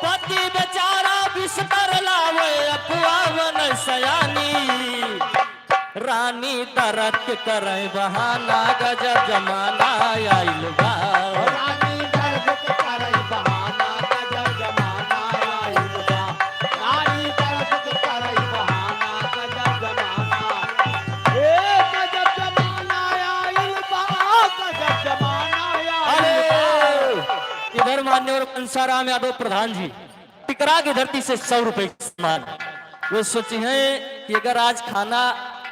पति बेचारा बिस्तर लावे, अपुआ बन सयानी। रानी दर्द के करे बहाना, गजब जमाना आइल बा। रानी दर्द के करे बहाना, गजब जमाना आइल बा। रानी दर्द के करे बहाना, गजब जमाना। ए, गजब जमाना आइल बा, गजब जमाना आइल बा। अरे, इधर मान्यवर मनसाराम यादव प्रधान जी। टिकरा की धरती से सौ रुपए का सम्मान। वो सोची हैं कि अगर आज खाना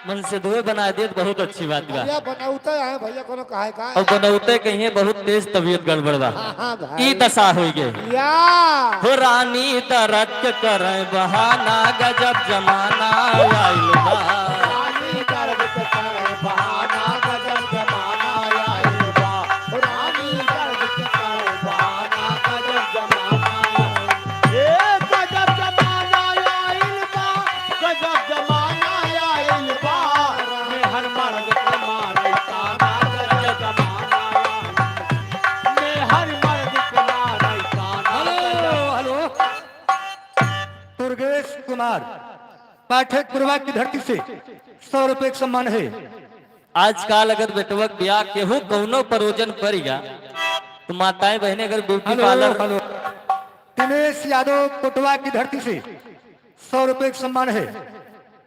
मन से दुए बना देत, बहुत अच्छी बात बा। भैया बनौते हैं भैया, कोनो कहे का? अब बनौते कहिए बहुत तेज तबीयत गड़बड़ बा। हाँ, हाँ भाई। ई दशा होई गई। या। हो रानी दर्द के करे बहाना, गजब जमाना आइल बा। रानी दर्द के करे बहाना, गजब जमाना आइल बा। रानी दर्द के करे बहाना, गजब जमाना आइल बा। ए गजब जमाना आइल बा, गजब जमाना आइल बा। मेहर मर्द के मारे ताना, गजब जमाना आइल बा। मेहर मर्द के मारे ताना, हेलो, गजब हेलो। दुर्गेश कुमार पाठक पुरवा की धरती से सौ रुपए का सम्मान है। आजकल अगर बेटवा के बियाह केहू कौनो परोजन पड़ गया, तो माताएं बहनें अगर beauty hello, parlour hello. Dinesh Yadav Kotwa की धरती से सौ रुपए का सम्मान है।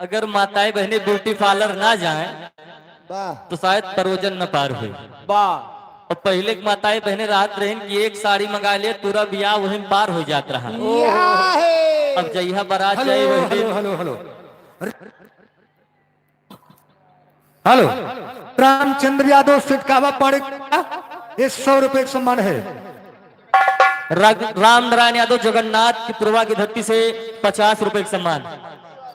अगर माताएं बहनें ब्यूटी पार्लर ना जाएं, वाह। तो शायद परोजन न पार हुई। वाह। और पहले के माताएं बहनें रहत रहिन कि एक साड़ी मंगा ले, पूरा बियाह वहीं पार हो जात रहा। या है। अब जइहा बारात हेलो, जाए वही दिन। Hello, hello, hello. Hello, Ramchandra Yadav Sitkawa पड़े, ये सौ रुपए का सम्मान है। रा-, राम नारायण यादव जगन्नाथ की पुरवा की धरती से पचास रुपए का सम्मान।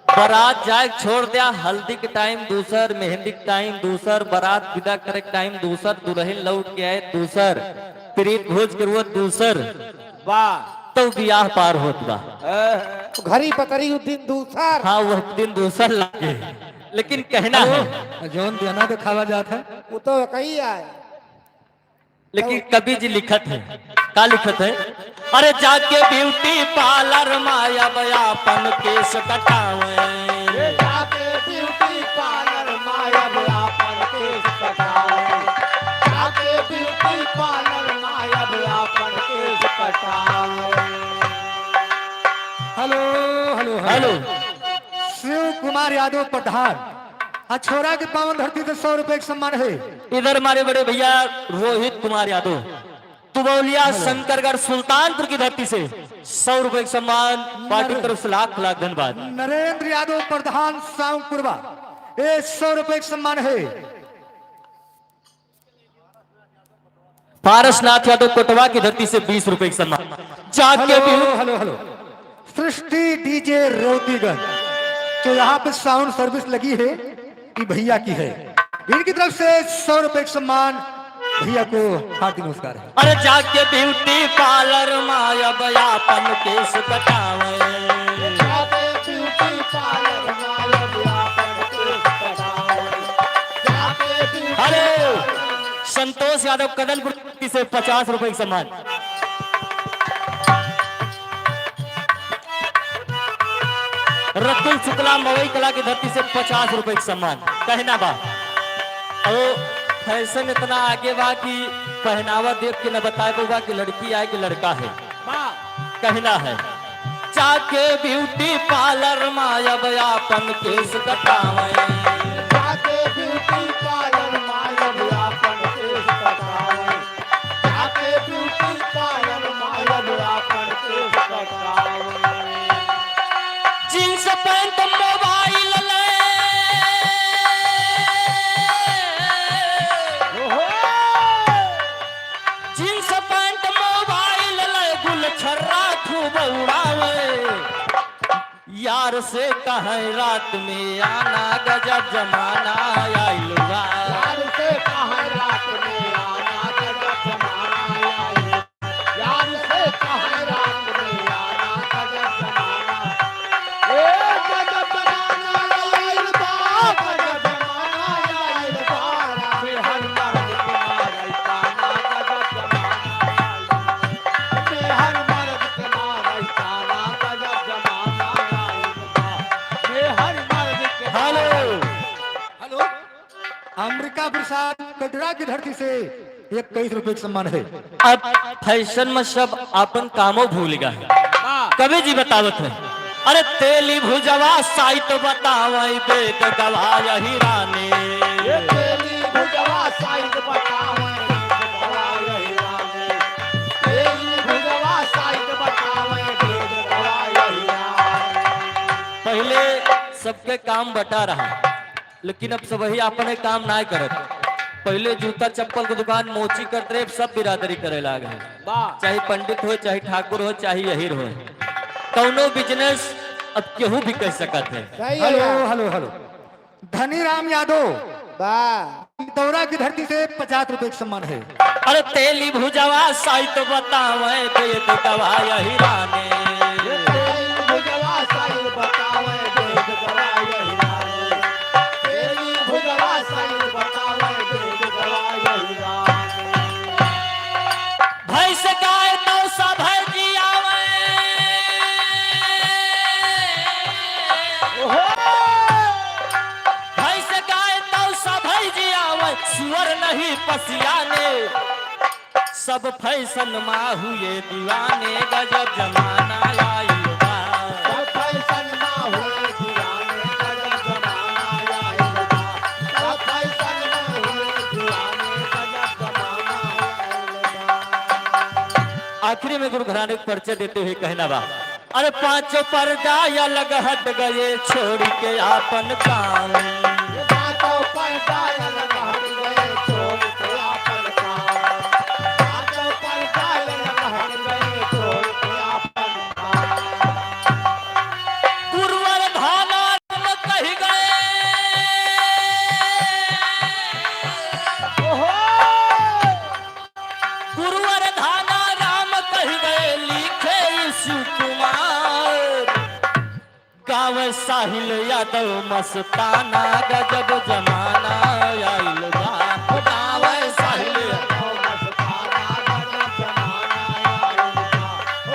बारात जाए छोड़ दिया, हल्दी के टाइम दूसर, मेहंदी के टाइम दूसर, बारात विदा करे के टाइम दूसर, दुल्हन लौट के आए दूसर, प्रीत भोज के रुआ दूसर। वाह। तो बियाह पार होत बा। अह। घरी पतरी उ दिन दूसर। हाँ, वह दिन दूसर लागे, लेकिन कहना है। जौन देना देखावा जात है। वो तो कही आए। लेकिन कवि जी लिखत है, का लिखत है? अरे जाके ब्यूटी पार्लर मा अब आपन केस कटावे। ए जाके ब्यूटी पार्लर मा अब आपन केस कटावे। जाके ब्यूटी पार्लर मा अब आपन केस कटावे। Hello, hello, hello. Hello. Shiv Kumar Yadav प्रधान, अछोरा के पावन धरती से सौ रुपए का सम्मान है। इधर हमारे बड़े भैया रोहित कुमार यादव, तुबौलिया, हेलो। शंकरगढ़, सुल्तानपुर की धरती से सौ रुपए का सम्मान, पार्टी की नरे-, तरफ से लाख लाख धन्यवाद। नरेंद्र यादव प्रधान साउंड पुरवा, ये सौ रुपए का सम्मान है। पारसनाथ यादव कोटवा की धरती से बीस रुपए का सम्मान। जाके हेलो, भी हेलो, हेलो। सृष्टि डीजे रोतीगंज, जो यहाँ पे साउंड सर्विस लगी है, ये भैया की है। इनकी तरफ से सौ रुपए का सम्मान भैया को हार्दिक नमस्कार है। अरे जाके ब्यूटी पार्लर मा अब आपन केस कटावे। जाके ब्यूटी पार्लर मा अब आपन केस कटावे। जाके ब्यूटी अरे, पार्लर संतोष यादव कदनपुर की धरती से पचास रुपए का सम्मान। रतुल शुक्ला मवई कला की धरती से पचास रुपए का सम्मान। कहना बा, ओ फैशन इतना आगे बा कि पहनावा देख के न बताए बा कि लड़की आए कि लड़का है। वाह। कहना है, जाके ब्यूटी पार्लर मा अब आपन केस कटावे। जाके ब्यूटी पार्लर मा अब आपन केस कटावे। जाके ब्यूटी पार्लर मा अब आपन केस कटावे। जींस पैंट मोबाइल ले। ओहो। जींस पैंट मोबाइल ले गुलछर्रा खूब उड़ावे। यार से कहे रात में आना गजब जमाना आइल बा। यार से कहे रात में आना गजब जमाना आइल बा। यार से कहे रात में आना गजब जमाना। ए गजब जमाना आइल बा, गजब जमाना आइल बा। मेहर मर्द के मारे ताना गजब जमाना आइल बा। मेहर मर्द के मारे ताना गजब जमाना आइल बा। मेहर मर्द के हेलो। हेलो। अमृता प्रसाद कटरा की धरती से इक्कीस रुपए का सम्मान है। अब फैशन में सब आपन कामो भूल गए हैं। हाँ। कवि जी बतावत हैं, अरे तेली भुजवा साइत बतावई बेद गवायही रानी। ये तेली भुजवा साइत बतावई बेद गवायही रानी। तेली भुजवा साइत बतावई बेद गवायही रानी। पहले सबके काम बटा रहा, लेकिन अब सबही आपने काम नाय करत। पहिले जूता चप्पल के दुकान मोची करत रहे, अब सब बिरादरी करे लाग है। वाह। चाहे पंडित होय, चाहे ठाकुर होय, चाहे अहीर होय, कौनो business अब केहू भी कर सकत है। सही है हेलो, यार। Hello, hello. धनीराम यादव। वाह। दौरा की धरती से पचास रुपए का सम्मान है। अरे तेली भुजवा साइत बतावे, वेद गवाह अहिराने। तेली भुजवा साइत बतावे, वेद गवाह अहिराने। तेली भुजवा साइत बतावे, वेद गवाह अहिराने। भैंस गाय तौ सभै जियावे। ओहो। भैंस गाय तौ सभै जियावे, सुअर नहीं पसियाने। सब fashion मा हुए दीवाने, गजब जमाना आइल बा। सब fashion मा हुए दीवाने, गजब जमाना आइल बा। सब fashion मा हुए दीवाने, गजब जमाना आइल बा। आखिरी में गुरु घराने को परिचय देते हुए कहना बा, अरे पांचों पर्दा अलग हट गए, छोड़ के आपन काम। पांचों पर्दा अलग हट गए, छोड़ के आपन काम। पांचों पर्दा अलग हट गए, छोड़ के आपन काम। गुरुवर धाना राम कहि गए। ओहो। गुरुवर धाना राम कहि गए, लिखे यीशु कुमार। गावे साहिल यादव मस्ताना, गजब जमाना आइल बा। गावे साहिल यादव मस्ताना, गजब जमाना आइल बा।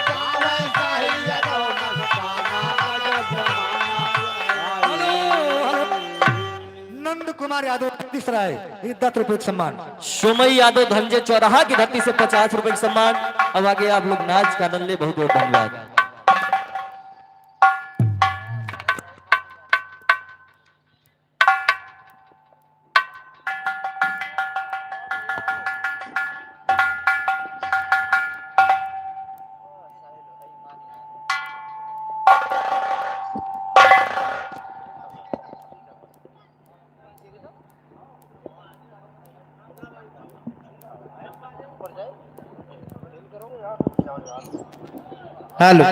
गावे साहिल यादव मस्ताना, गजब जमाना आइल बा। Hello, hello. नंद कुमार यादव, तीसरा है, ये दस रुपए का सम्मान। सोमई यादव धनंजय चौराहा की धरती से पचास रुपए का सम्मान। अब आगे आप लोग नाच का आनंद ले, बहुत बहुत धन्यवाद। हेलो।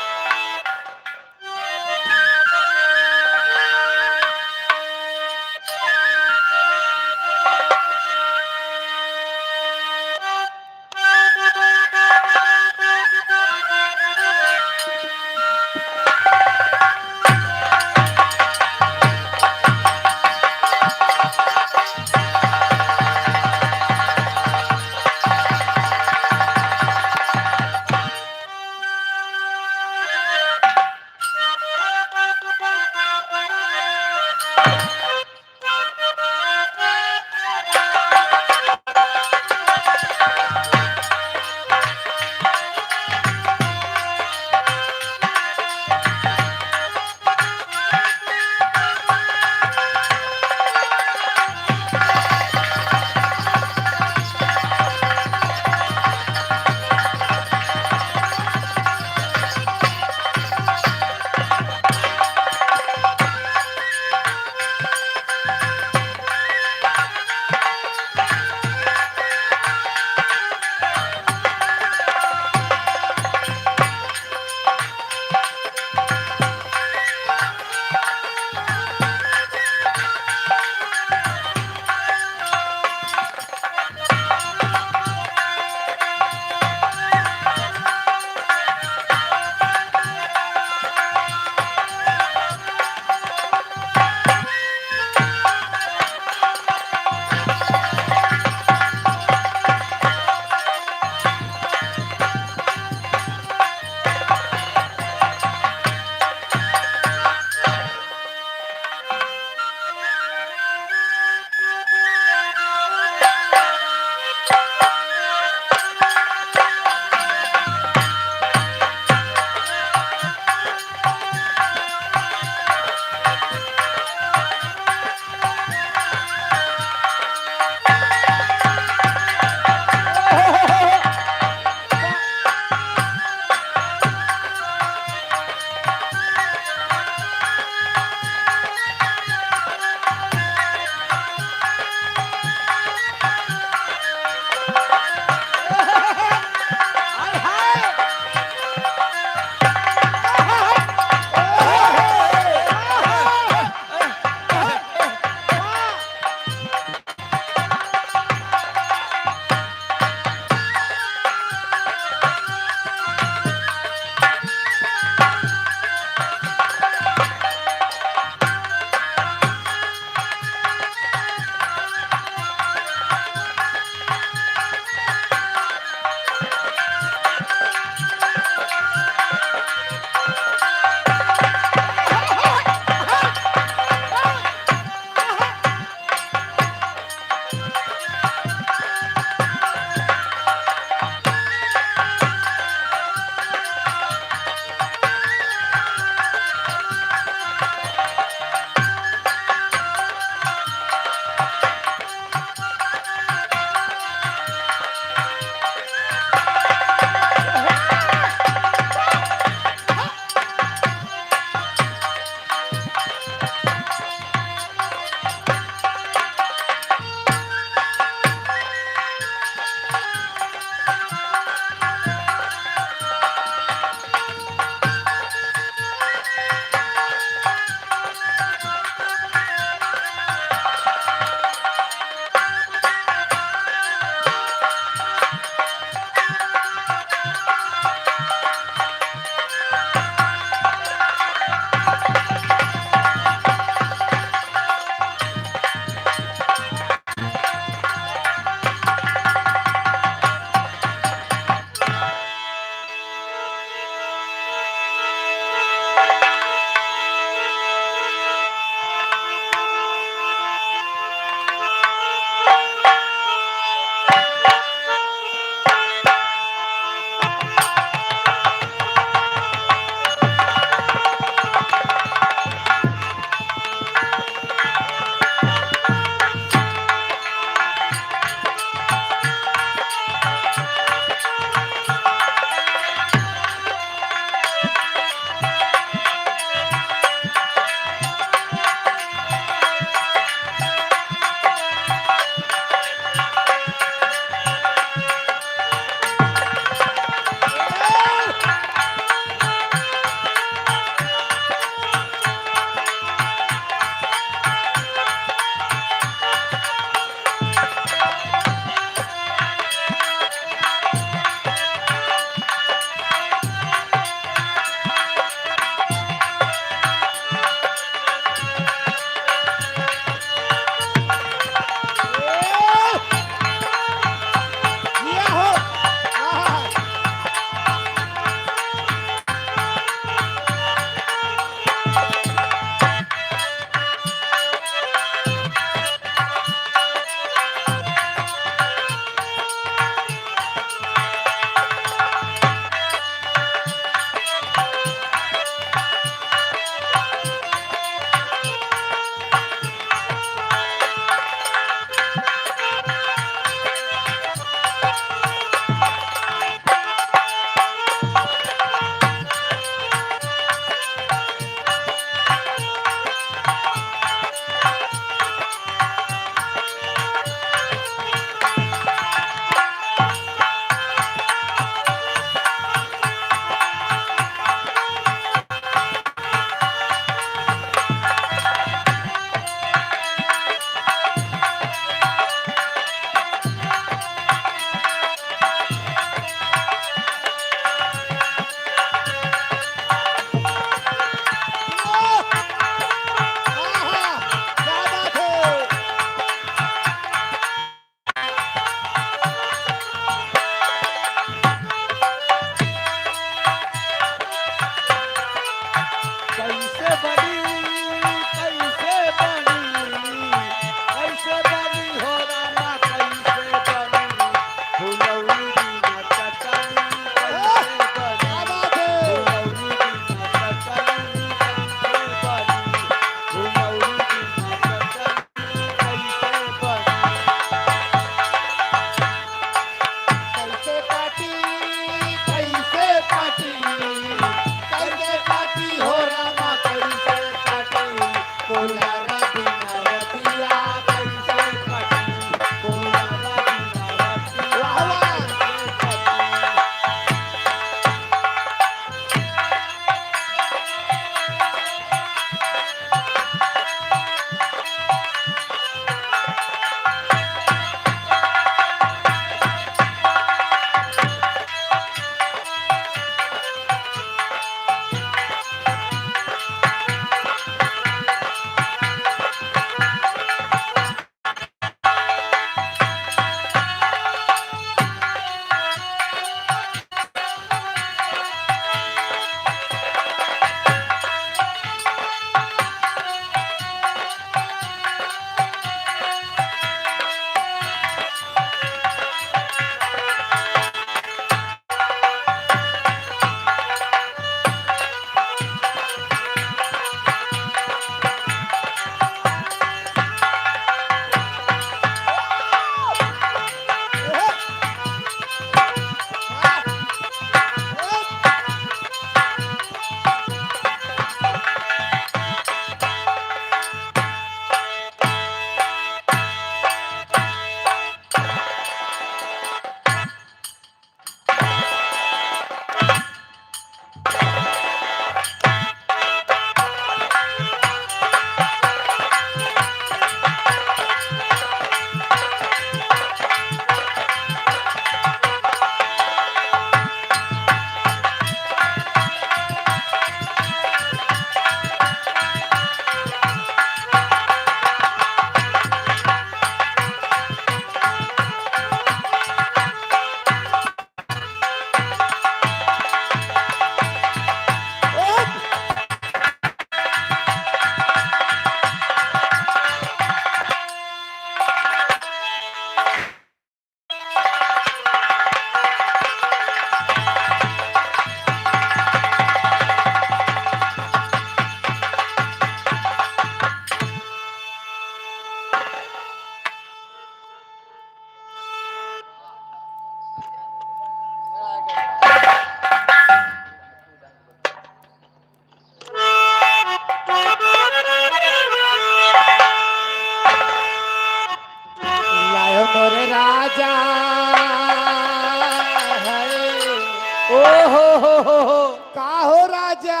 हो, हो, हो। का हो राजा?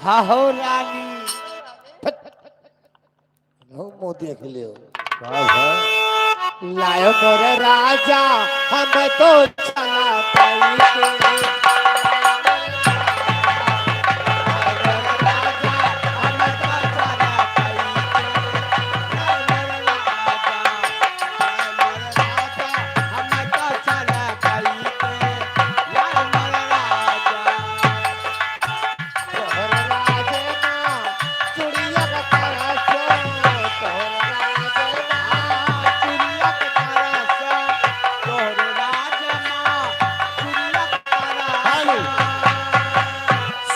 हाँ हो रानी। हट। मुँह देख लियो। का है? लायो मोरे राजा, हम तो चला पाई के।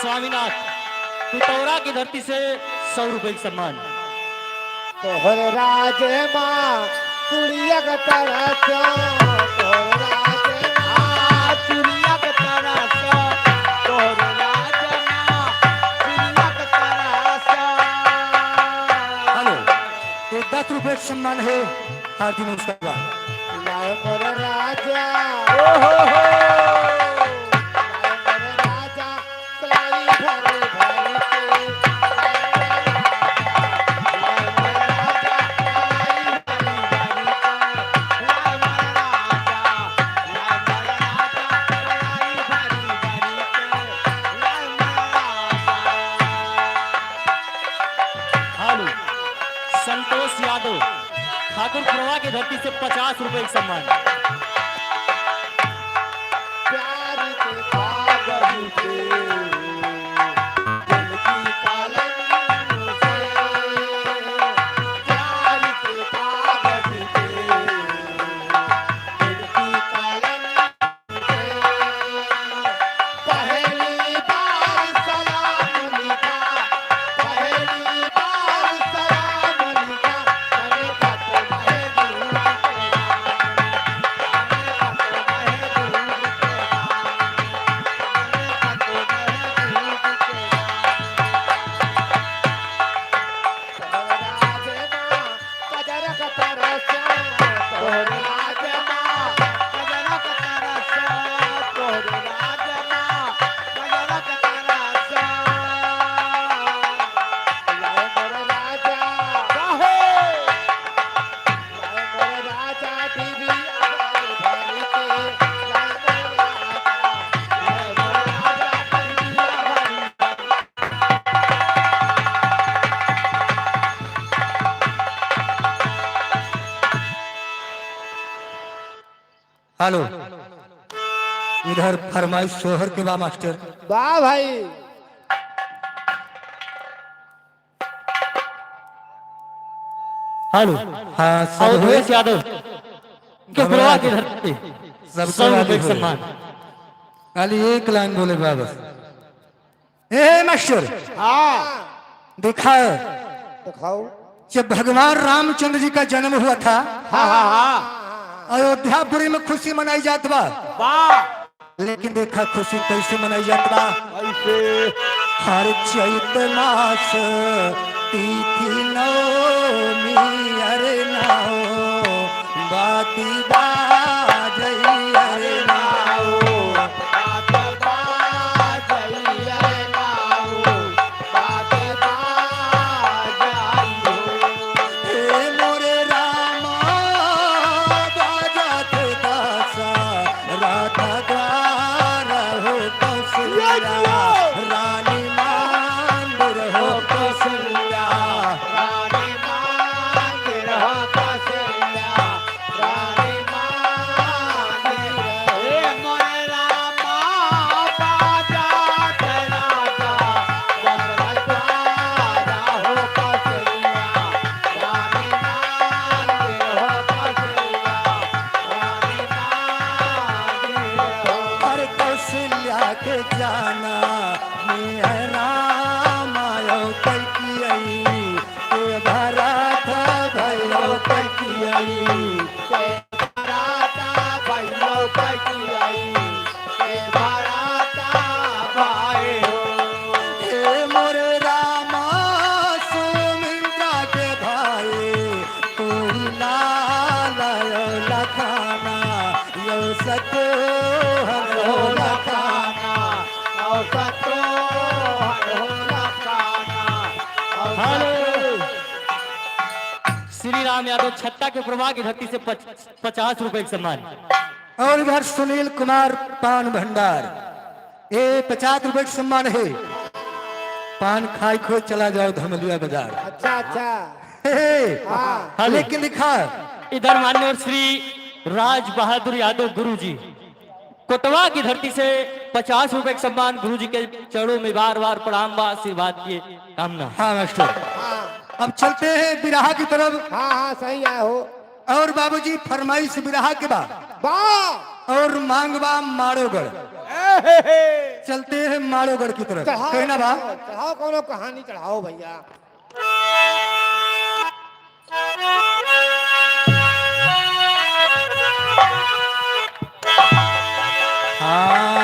स्वामीनाथ, पितौरा की धरती से सौ रुपए का सम्मान। तोहर राज मा चुड़िया क तरह से, तोहर राज मा चुड़िया क तरह से, तोहर राज मा चुड़िया क तरह से। हेलो, ये दस रुपए का सम्मान है, हार्दिक नमस्कार। लाए मोर राजा, ओ हो हो। लाए मोर राजा, हेलो, संतोष यादव, ठाकुरपुरवा की धरती से पचास रुपए का सम्मान। प्यार के कागज पे, दिल की कलम से, प्यार के कागज पे, दिल की कलम से, पहली बार सलाम लिखा, पहली बार सलाम लिखा। हेलो, इधर फरमाइश सोहर के बा मास्टर। वाह भाई। हेलो। हाँ, सब और हुए। भवेश यादव के बुलवा के धरती सबके सौ रुपए वाली का हुए। सम्मान। खाली एक लाइन बोले बा बस। ए मास्टर। हाँ। देखा है। दिखाओ। जब भगवान रामचंद्र जी का जन्म हुआ था, हाँ, हाँ, हाँ। अयोध्यापुरी में खुशी मनाई जात बा। वाह। लेकिन देखा खुशी कैसे मनाई जात बा। कैसे? हर चैत मास तिथि नवमी, अरे नाओ बाती बाजई, अरे नाओ बात बाजई, अरे नाओ बात बाजई हो। हे मोरे रामा, बाजत दशरथ द्वार हो कौशल्या, रानी मंदिर हो कौशल्या, रानी मंदिर हो कौशल्या, रानी मंदिर। हे मोरे रामा, बाजत राजा दशरथ द्वार हो कौशल्या, रानी मंदिर हो कौशल्या, रानी मंदिर हो। अरे कौशल्या के जाना में है राम आयो कैकेयी, के भरत भइलो कैकेयी, के भरत भइलो कैकेयी, के भरत भइलो। हे मोर रामा सुमित्रा के भाई, तू ही लाल यो लखना, यो सतोहन हो लखना। राम यादव छत्ता के प्रवाह की धरती से पच-, पचास रुपए का सम्मान। और इधर सुनील कुमार पान भंडार, ये पचास रुपए का सम्मान है। पान खाई खो चला जाओ धमलिया बाजार। अच्छा, अच्छा। हे, हे। हाँ। हेलो। लेकिन दिखा। इधर माननीय श्री राज बहादुर यादव गुरुजी कोटवा की धरती से पचास रुपए का सम्मान। गुरुजी के चरणों में बार बार प्रणाम बा, आशीर्वाद की कामना। हाँ मास्टर। हाँ। अब चलते हैं बिरहा की तरफ। हाँ, हाँ, सही आए हो। और बाबूजी फरमाइश बिरहा के बा। बा। और मांग बा माड़ोगढ़। ए हे हे। चलते हैं माड़ोगढ़ की तरफ। चढ़ाओ, कहना बा। चढ़ाओ, कौनो कहानी चढ़ाओ भैया। हाँ।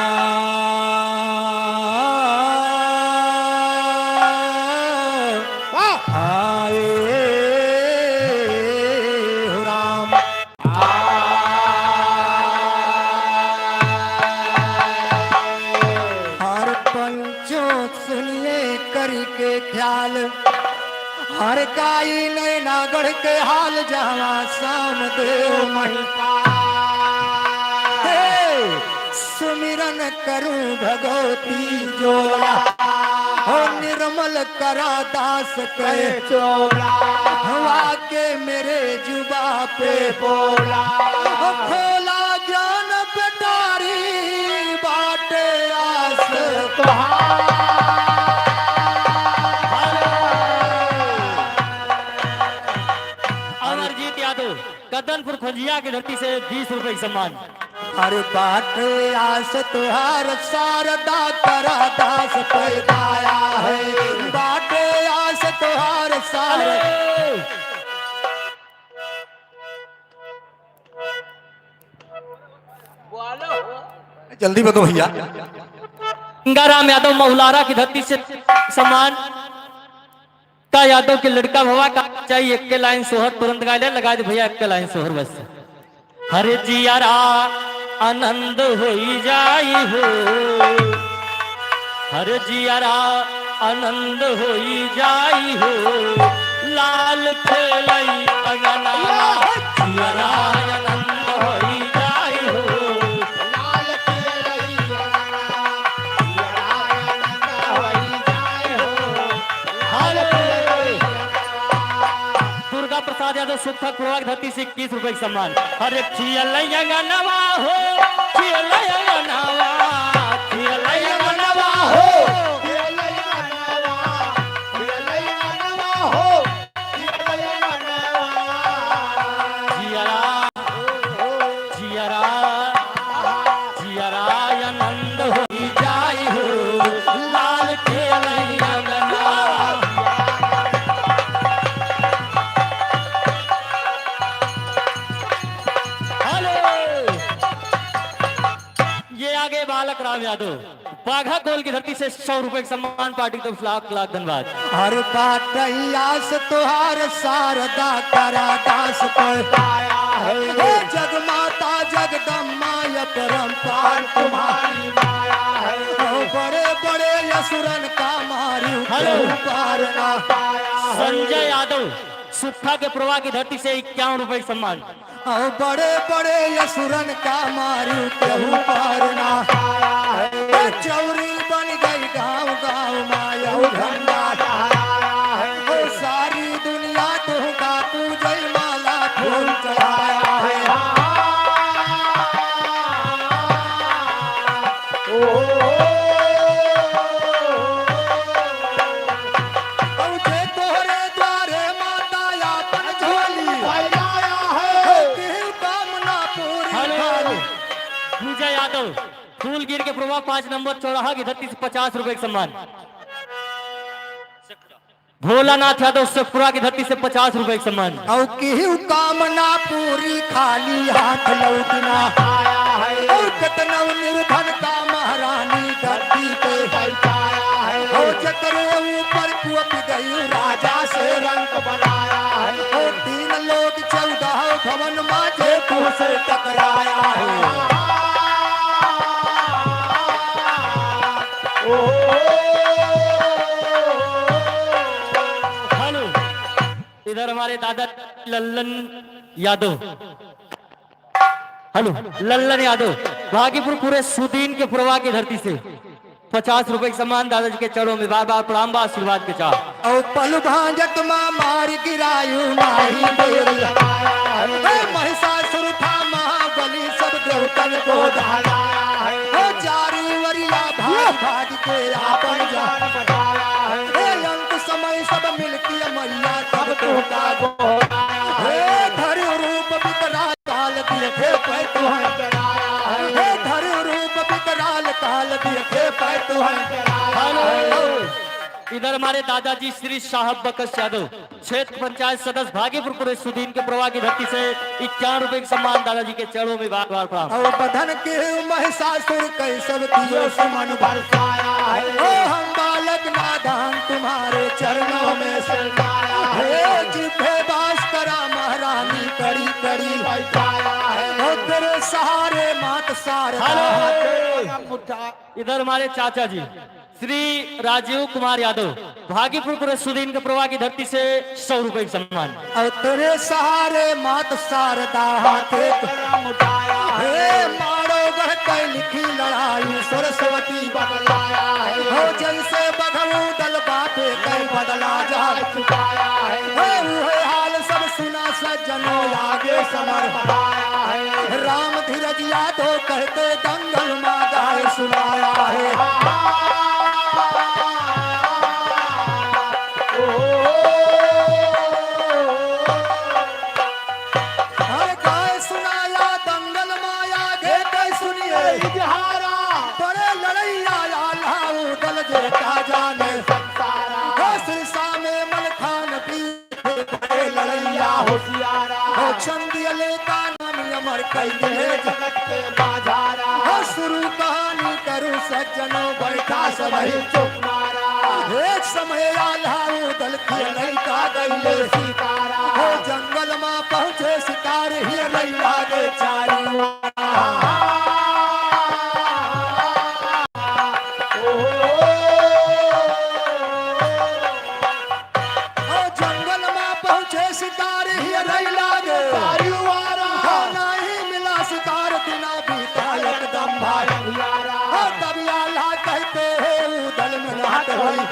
वाह। हाय हो राम। हर पंचों सुनिए करके ख्याल, हर काई नैनागढ़ के हाल, जहाँ श्याम देव महिपाल। हे, सुमिरन करूं भगवती जोड़ा, हो निर्मल करा दास के चोला। हवा के मेरे जुबा पे बोला, हो खोला ज्ञान पेटारी बाटे आस तोहार। अमरजीत यादव, कदनपुर खोंजिया की धरती से बीस रुपए का सम्मान। अरे बाटे आस तोहार शारदा करा दास पैदाया है, बाटे आस तोहार शारदा। जल्दी बताओ भैया। गंगाराम यादव महुलारा की धरती से सम्मान। का यादव के लड़का भवा का चाहिए, एक के लाइन सोहर तुरंत गा ले, लगा दे भैया एक के लाइन सोहर बस। हरे जियारा आनंद होई जाई हो, हरे जियारा आनंद होई जाई हो, लाल खेलई अंगना, जियारा आनंद होई जाई हो। दुर्गा प्रसाद यादव सुखा कुरवा की धरती से इक्कीस रुपए का सम्मान। अरे खियल अंगनवा हो, खियल अंगनवा, खियल अंगनवा हो, खियल अंगनवा, खियल अंगनवा हो। जियरा, जियरा, जियरा आनंद होई जाई हो, लाल खेलई अंगना। हेलो। ये आगे बालक राम यादव। बाघा कोल की धरती से सौ रुपए का सम्मान पार्टी को लाख लाख धन्यवाद। हर बाटई आस तोहार शारदा करा दास पर पाया है। हे जगमाता जगदम्मा अपरंपार तुम्हारी माया है। ओ बड़े बड़े असुरन का मारू हेलो। केहू पार ना पाया है। संजय यादव सुक्खा के प्रवाह की धरती से इक्यावन रुपए का सम्मान। औ बड़े बड़े असुरन का मारू केहू पार ना पाया है। चौरी बन गई गाँव गाँव मायऊ झंडा लहराया है। ओ सारी दुनिया तुहका पूजई माला फूल चढ़ाया है। ओ, ओ, ओ, ओ, ओ, औ जे तोहरे द्वारे माता आपन झोली फैलाया है। केहू कामना पूरी हेलो। खाली। पूजा यादव, फूलगिर के प्रभा, पाँच नंबर चौराहा की धरती से पचास रुपए का सम्मान। भोलानाथ यादव शेखपुरा की धरती से पचास रुपए का सम्मान। औ केहू कामना पूरी खाली हाथ लौटना आया है। औ केतनौ निर्धन का महारानी गद्दी पे बैठाया है। औ जेकरे ऊपर कुप गई राजा से रंक बनाया है। औ तीन लोक चौदह भवन मा जे तू से टकराया है। ओ, हेलो, इधर हमारे दादा लल्लन यादव, हेलो, लल्लन यादव, भागीपुर पूरे सुदीन के पुरवा की धरती से पचास रुपए के सम्मान, दादाजी के चरणों में बार बार प्रणाम बा आशीर्वाद के चाह। और पल भांजत माँ मार गिरायु माही देव लगाया है। हे महिषासुर था महाबली सब देवतन को दहलाया है। हे चारू वरिया भाग भाग के आपन जान बचाया है। हे अंत समय सब मिलके मैया सब तोहका गोहराया है। हे धरि रूप विकराल काल देखे पै तुहै डराया है। हे धरि रूप विकराल काल देखे पै तुहै डराया है। हेलो। इधर हमारे दादाजी श्री साहब बकस यादव, क्षेत्र पंचायत सदस्य भागीपुर पूरे सुदीन के पुरवा की धरती से इक्यावन रुपए के सम्मान, दादाजी के चरणों में बार बार प्रणाम। और बधन के महिषासुर कै सब दियो सुमन बरसाया है। ओ हम बालक नादान तुम्हारे चरणों में सिरनाया है। हे जिभे बास करा महारानी कड़ी कड़ी बरसाया है। ओ तेरे सहारे मात सारदा हेलो। इधर हमारे चाचा जी श्री राजीव कुमार यादव, भागीपुर पूरे सुदीन के पुरवा की धरती से सौ रुपए के सम्मान। और तेरे सहारे मात सारदा हाथे मुठाया है। हे मारो गढ़ कै लिखी लड़ाई सरस्वती बतलाया है। हो जैसे बघऊ दल बापे कै बदला जा चुकाया है। हे उहे हाल सब सुना सज्जनों आगे समर बताया है। राम धीरज यादव कहते दंगल माँ गाय सुनाया है। अरे गाय सुनाया दंगल माया गे के सुनिए इजहारा। बड़े लड़ैया आल्हा उदल जे का जाने संसारा। हो सिरसा में मलखान पी भए लड़ैया होशियारा। हो चंदियले का नाम अमर कइले जगत के बाजारा। हो शुरू कहानी करू सज्जनों बैठा सबही चुप मारा। एक समय आल्हा उदल के लइका गइले शिकारा। हो जंगल मा पहुँचे शिकार ही लइला गे चारू। ओ जंगल मा पहुँचे शिकार ही रही लागे। परिवारा। हो नाही मिला शिकार दिना बीता एकदम भाई। ओ तब आल्हा कहते हैं उदल में नाट होई।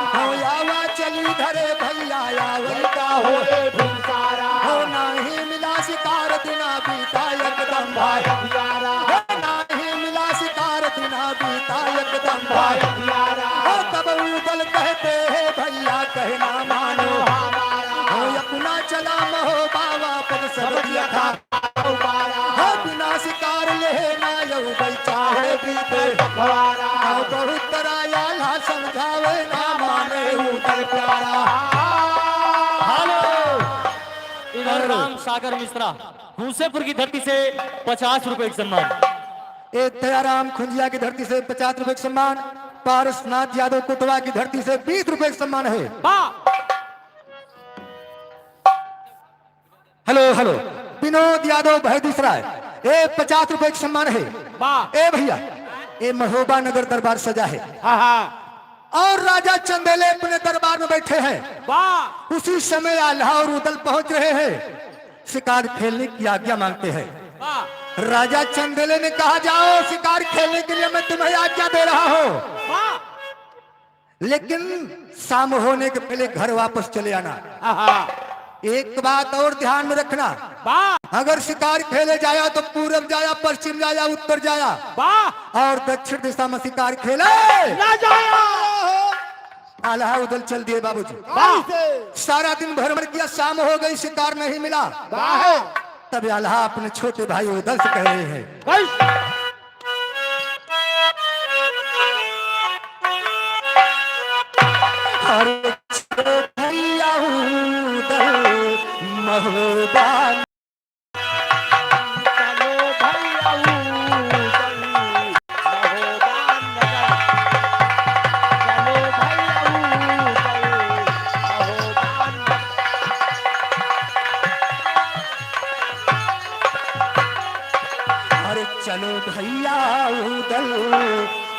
हो आवा चली धरे भैया आवे का होए भूसारा। हो नाही मिला शिकार दिना बीता एकदम भाई। हो नाही मिला शिकार दिना बीता एकदम भाई। हो तब उदल कहते हैं भैया कहना मानो। हो अपना चला महो बाबा पद सब दिया था। हो बिना शिकार ले ना यऊ बैचा है बीते। हो बहुत तरह आल्हा समझावे ना माने उदल प्यारा। हेलो, इधर राम सागर मिश्रा हुसैनपुर की धरती से पचास रुपए का सम्मान। ए दयाराम खुंजिया की धरती से पचास रुपए का सम्मान। पारसनाथ यादव कोटवा की धरती से बीस रुपए का सम्मान है। वाह। हेलो, हेलो, विनोद यादव भैदूसराय, ए पचास रुपए का सम्मान है। वाह। ए भैया, ए महोबा नगर दरबार सजा है। हाँ, हाँ। और राजा चंदेले अपने दरबार में बैठे हैं। वाह। उसी समय आल्हा और उदल पहुंच रहे हैं, शिकार खेलने की आज्ञा मांगते हैं। वाह। राजा चंदेले ने कहा, जाओ शिकार खेलने के लिए मैं तुम्हें आज्ञा दे रहा हूँ। वाह। लेकिन शाम होने के पहले घर वापस चले आना। आहा। एक बात और ध्यान में रखना। वाह। अगर शिकार खेले जाया तो पूरब जाया, पश्चिम जाया, उत्तर जाया। वाह। और दक्षिण दिशा में शिकार खेले ना जाया। आल्हा उदल चल दिए बाबूजी। वाह। सारा दिन भ्रमण किया, शाम हो गई, शिकार नहीं मिला। वाह। तब आल्हा अपने छोटे भाई उदल से कह रहे हैं। कैसे? अरे चलो भैया उदल महोबा। चलो भैया उदल महोबा नगर। चलो भैया उदल महोबा नगर। अरे चलो भैया उदल,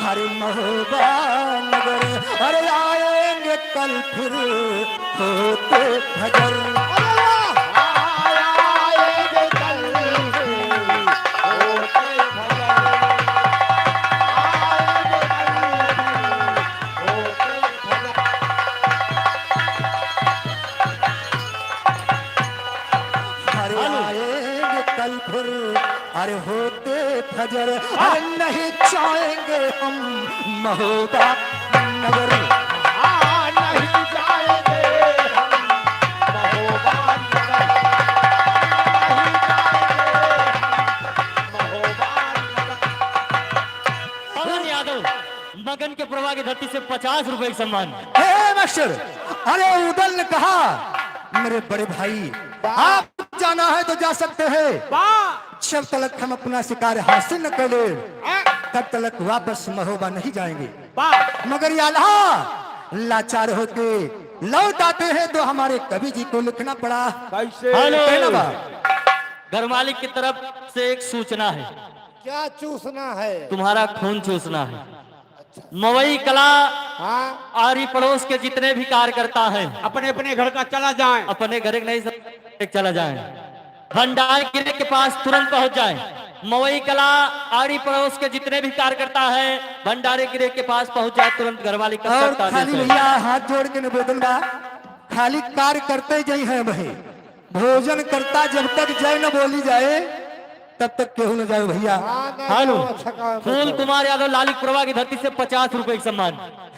अरे महोबा नगर, अरे आएंगे कल फिर होते फजर। अरे वाह! नजर, हाँ। अरे नहीं जाएंगे हम महोबा नगर। हाँ, नहीं जाएंगे हम महोबा नगर। नहीं जाएंगे हम महोबा नगर। पवन यादव, मगन के पुरवा की धरती से पचास रुपए का सम्मान। हे मास्टर, अरे उदल ने कहा, मेरे बड़े भाई, वाह। आप जाना है तो जा सकते हैं। वाह। जब तलक हम अपना शिकार हासिल न कर ले, हाँ। तब तलक वापस महोबा नहीं जाएंगे। वाह। मगर ये आल्हा लाचार होके लौट आते हैं तो हमारे कवि जी को लिखना पड़ा। कैसे? हेलो। कहना बा। घर मालिक की तरफ से एक सूचना है। क्या चूसना है? तुम्हारा खून चूसना है। अच्छा। मवई कला हाँ। आरी पड़ोस के जितने भी कार्यकर्ता हैं, अपने अपने घर का चला जाएं। अपने घर के नहीं, सब चला जाएं। भंडारे गिरे के पास तुरंत पहुंच जाएं। मवई कला आरी पड़ोस के जितने भी कार्यकर्ता हैं, भंडारे गिरे के पास पहुंच जाए, तुरंत घर वाली का और सख्त आदेश खाली है। भैया हाथ जोड़ के निवेदन बा, खाली कार्यकर्ता ही जई हैं भाई। भोजन करता जब तक जय न बोली जाए, तब तक केहू न जाए भैया। हाँ, नहीं, हेलो। अच्छा काम फूल है। कुमार यादव लालिक पुरवा की धरती से पचास रुपए का सम्मान।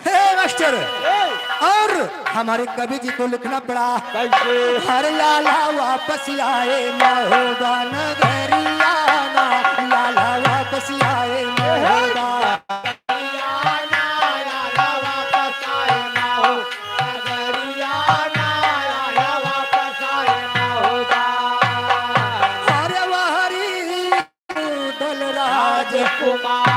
हे मास्टर, ए। और हमारे कवि जी को लिखना पड़ा। कैसे? अरे लाला वापस आए महोबा नगरिया ना, लाला वापस आए महोबा। अरे वाह रे उदल राजकुमार।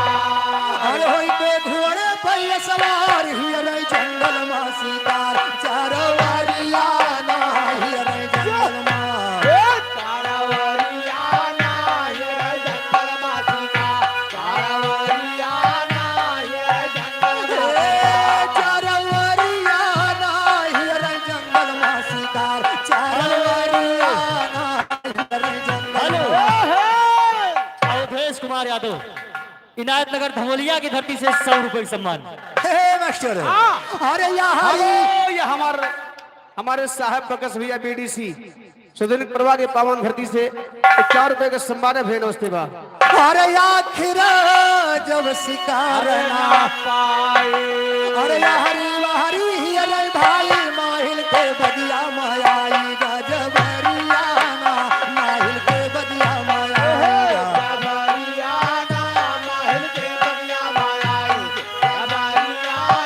अरे होई के घोड़े पे सवार हियरे जंगल मा शिकार। चारवरिया ना हियरे जंगल मा। ए! चारवरिया ना हियरे जंगल मा शिकार। चारवरिया ना हियरे जंगल मा। ए, चारवरिया ना हियरे जंगल मा शिकार। चारवरिया ना हियरे जंगल मा। हेलो। अवधेश कुमार यादव, इनायत नगर धमोलिया की धरती से सौ रुपए का सम्मान। हे, हे, मास्टर। हाँ। अरे, यहाँ हेलो, ये हमार, हमारे साहब बकस भैया बीडीसी। सुधीर प्रभा के पावन धरती से इक्यावन रुपए के सम्मान है, भैया, नमस्ते बा। अरे आखिर जब शिकार ना पाए। अरे हरी हरी अरे भाई माहिल के बगिया मा आई गजबरिया ना, माहिल के बगिया मा आई गजबरिया ना, माहिल के बगिया मा आई गजबरिया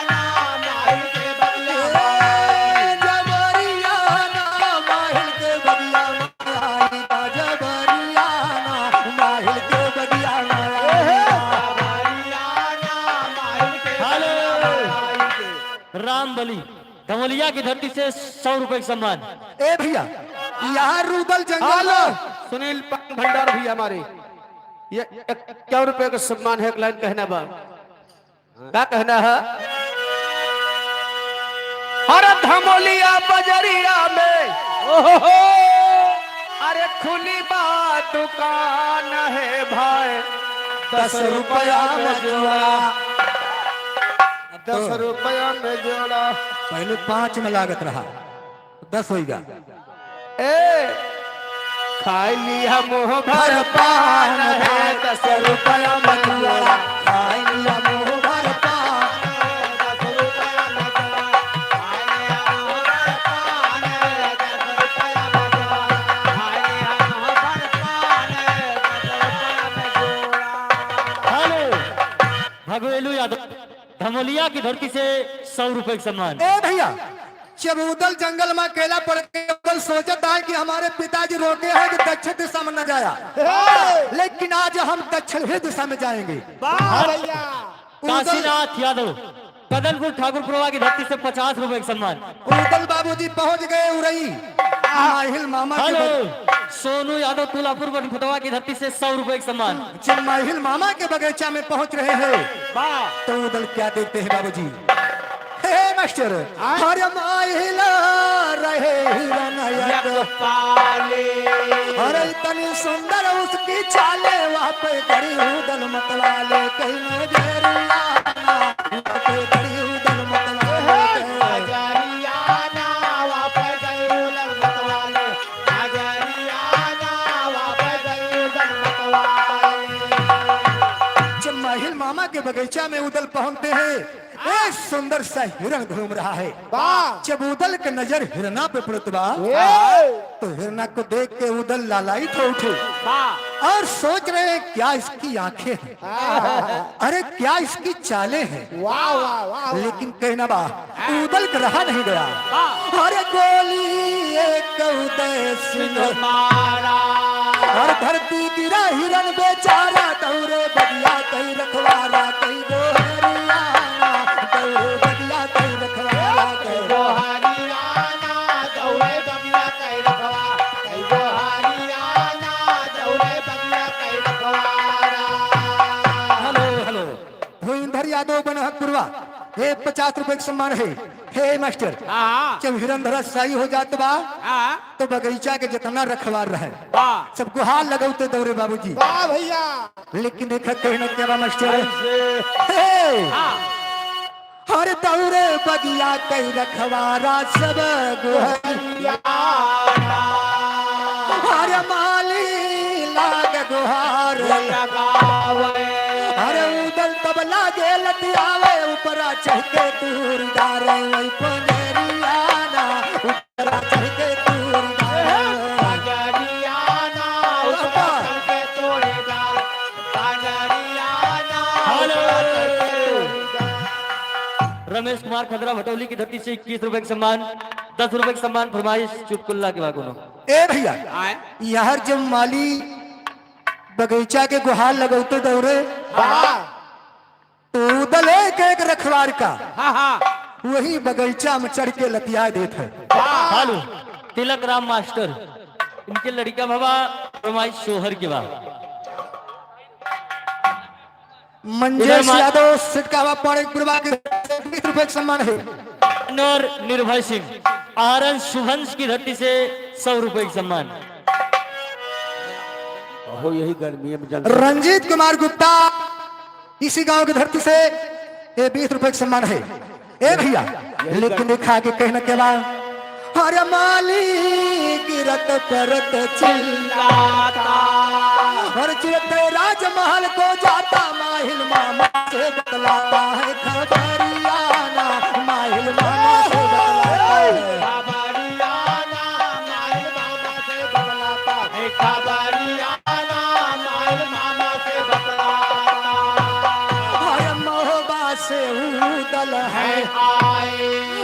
ना, माहिल के बगिया मा आई। जबरिया ना, माहिल के बगिया मा हेलो। राम बली, धमोलिया की धरती से सौ रुपए का सम्मान। ए भैया, यहाँ रुदल जंगल हेलो। में सुनील पान भंडार भैया हमारे, ये इक्यावन रुपए का सम्मान है, एक लाइन कहना बा। का कहना है? अरे धमोलिया बजरिया में, ओहो, अरे खुली बा दुकान है भाई, दस रुपया में जोड़ा, दस रुपया में जोड़ा। पहले पाँच में लागत रहा, दस होइगा। ए, खाई लिया मुँह भर पान है, दस रुपया में जोड़ा। खाई लिया मुँह भर पान है, दस रुपया में जोड़ा। खाई लिया मुँह भर पान है, दस रुपया में जोड़ा। खाई लिया मुँह भर पान है, दस रुपया में जोड़ा। हेलो, भगवेलू यादव, धमोलिया की धरती से सौ रुपए का सम्मान। ए भैया, जब उदल जंगल में अकेला पड़ के उदल सोचत आए कि हमारे पिताजी रोके हैं कि दक्षिण दिशा में न जाया, हे! लेकिन आज हम दक्षिण ही दिशा में जाएंगे। वाह भैया। उदल काशीनाथ यादव, कदलपुर ठाकुर पुरवा की धरती से पचास रुपए का सम्मान। उदल बाबूजी पहुंच गए उरई, माहिल मामा के हेलो, बग- सोनू यादव तुलापुर बनफुटवा की धरती से सौ रुपए का सम्मान। जब माहिल मामा के बगीचा में पहुंच रहे हैं, वाह। तो उदल क्या देखते हैं बाबूजी? हे मास्टर, हाँ? हर माहिल रहे हिरन यक यक पाले। अरे इतनी सुंदर उसकी चाले, वहाँ पे गड़ी उदल मतवाले, कहीं नजरिया ना, वहाँ पे गड़ी उदल मतवाले। नजरिया ना, वहाँ पे गड़ी उदल मतवाले। नजरिया ना, वहाँ पे गड़ी उदल मतवाले। माहिल मामा के बगीचा में उदल पहुंचते हैं, एक सुंदर सा हिरण घूम रहा है। वाह। जब उदल के नजर हिरना पे पड़त बा, ए। तो हिरना को देख के उदल लालायित हो उठे वाह। और सोच रहे हैं, क्या इसकी आंखें हैं, अरे क्या इसकी चालें हैं। वाह, वाह, वाह, वाह। लेकिन कहना बा, उदल के रहा नहीं गया। हाँ। अरे गोली एक उदय सिंह मारा। और धरती गिरा हिरण बेचारा, दौड़े बगिया कई रखवारा, कई गो हरियाणा, दौड़े बगिया कई रखवारा, कई गो हरियाणा, दौड़े बगिया कई रखवा-, कई गो हरियाणा, दौड़े बगिया कई रखवारा। Hello, hello. भूपेंद्र यादव बनहक पुरवा, हे पचास रुपए के सम्मान है। हे मास्टर, हाँ, हाँ। जब हिरन धराशायी हो जात बा, हाँ। तो बगीचा के जितना रखवार रहे, वाह। सब गुहार लगौते दौड़े बाबूजी। वाह भैया। लेकिन देखा कहना क्या बा मास्टर? कैसे? हे! हाँ। हर दौड़े बगिया कई रखवारा सब गुहार। अरे माली लाग गुहार लगावे। अरे उदल तब लागे लतियावे, ऊपरा चढ़ के तूर डारे, वही पंजरियाना, ऊपरा चढ़ के तूर डारे। पंजरियाना, ऊपरा चढ़ के तूर डारे, पंजरियाना, हेलो। ऊपरा चढ़ के तूर डारे। रमेश कुमार खदरा भटौली की धरती से इक्कीस रुपए का सम्मान, दस रुपए का सम्मान, फरमाइश चुटकुल्ला के बा कोनो। ए भैया, आए। यार जब माली बगीचा के गुहार लगौते दौड़े, हाँ। तो उदल एक एक रखवार का हाँ, हाँ। वही बगीचा में चढ़ के लतिया देत है। वाह। हेलो, तिलक राम मास्टर, इनके लड़का बाबा फरमाइश शोहर के बा। मंजेश इधर मा- यादव सिटकावा पौड़े गुरुबा के बीस रुपए का सम्मान है। और निर्भय सिंह आर एन शुभंश की धरती से सौ रुपए का सम्मान। अहो, यही गर्मी में जल- रंजीत कुमार गुप्ता इसी गांव की धरती से ये बीस रुपए का सम्मान है। ए भैया, लेकिन देखा कि कहना के बा, अरे माली गिरत परत चिल्लाता। और चिरत राजमहल को जाता, माहिल मामा से बतलाता है खबरियाना, माहिल मामा से बतलाता है। खबरियाना, माहिल मामा से बतलाता है खबरियाना। अरे महोबा से उदल है आए।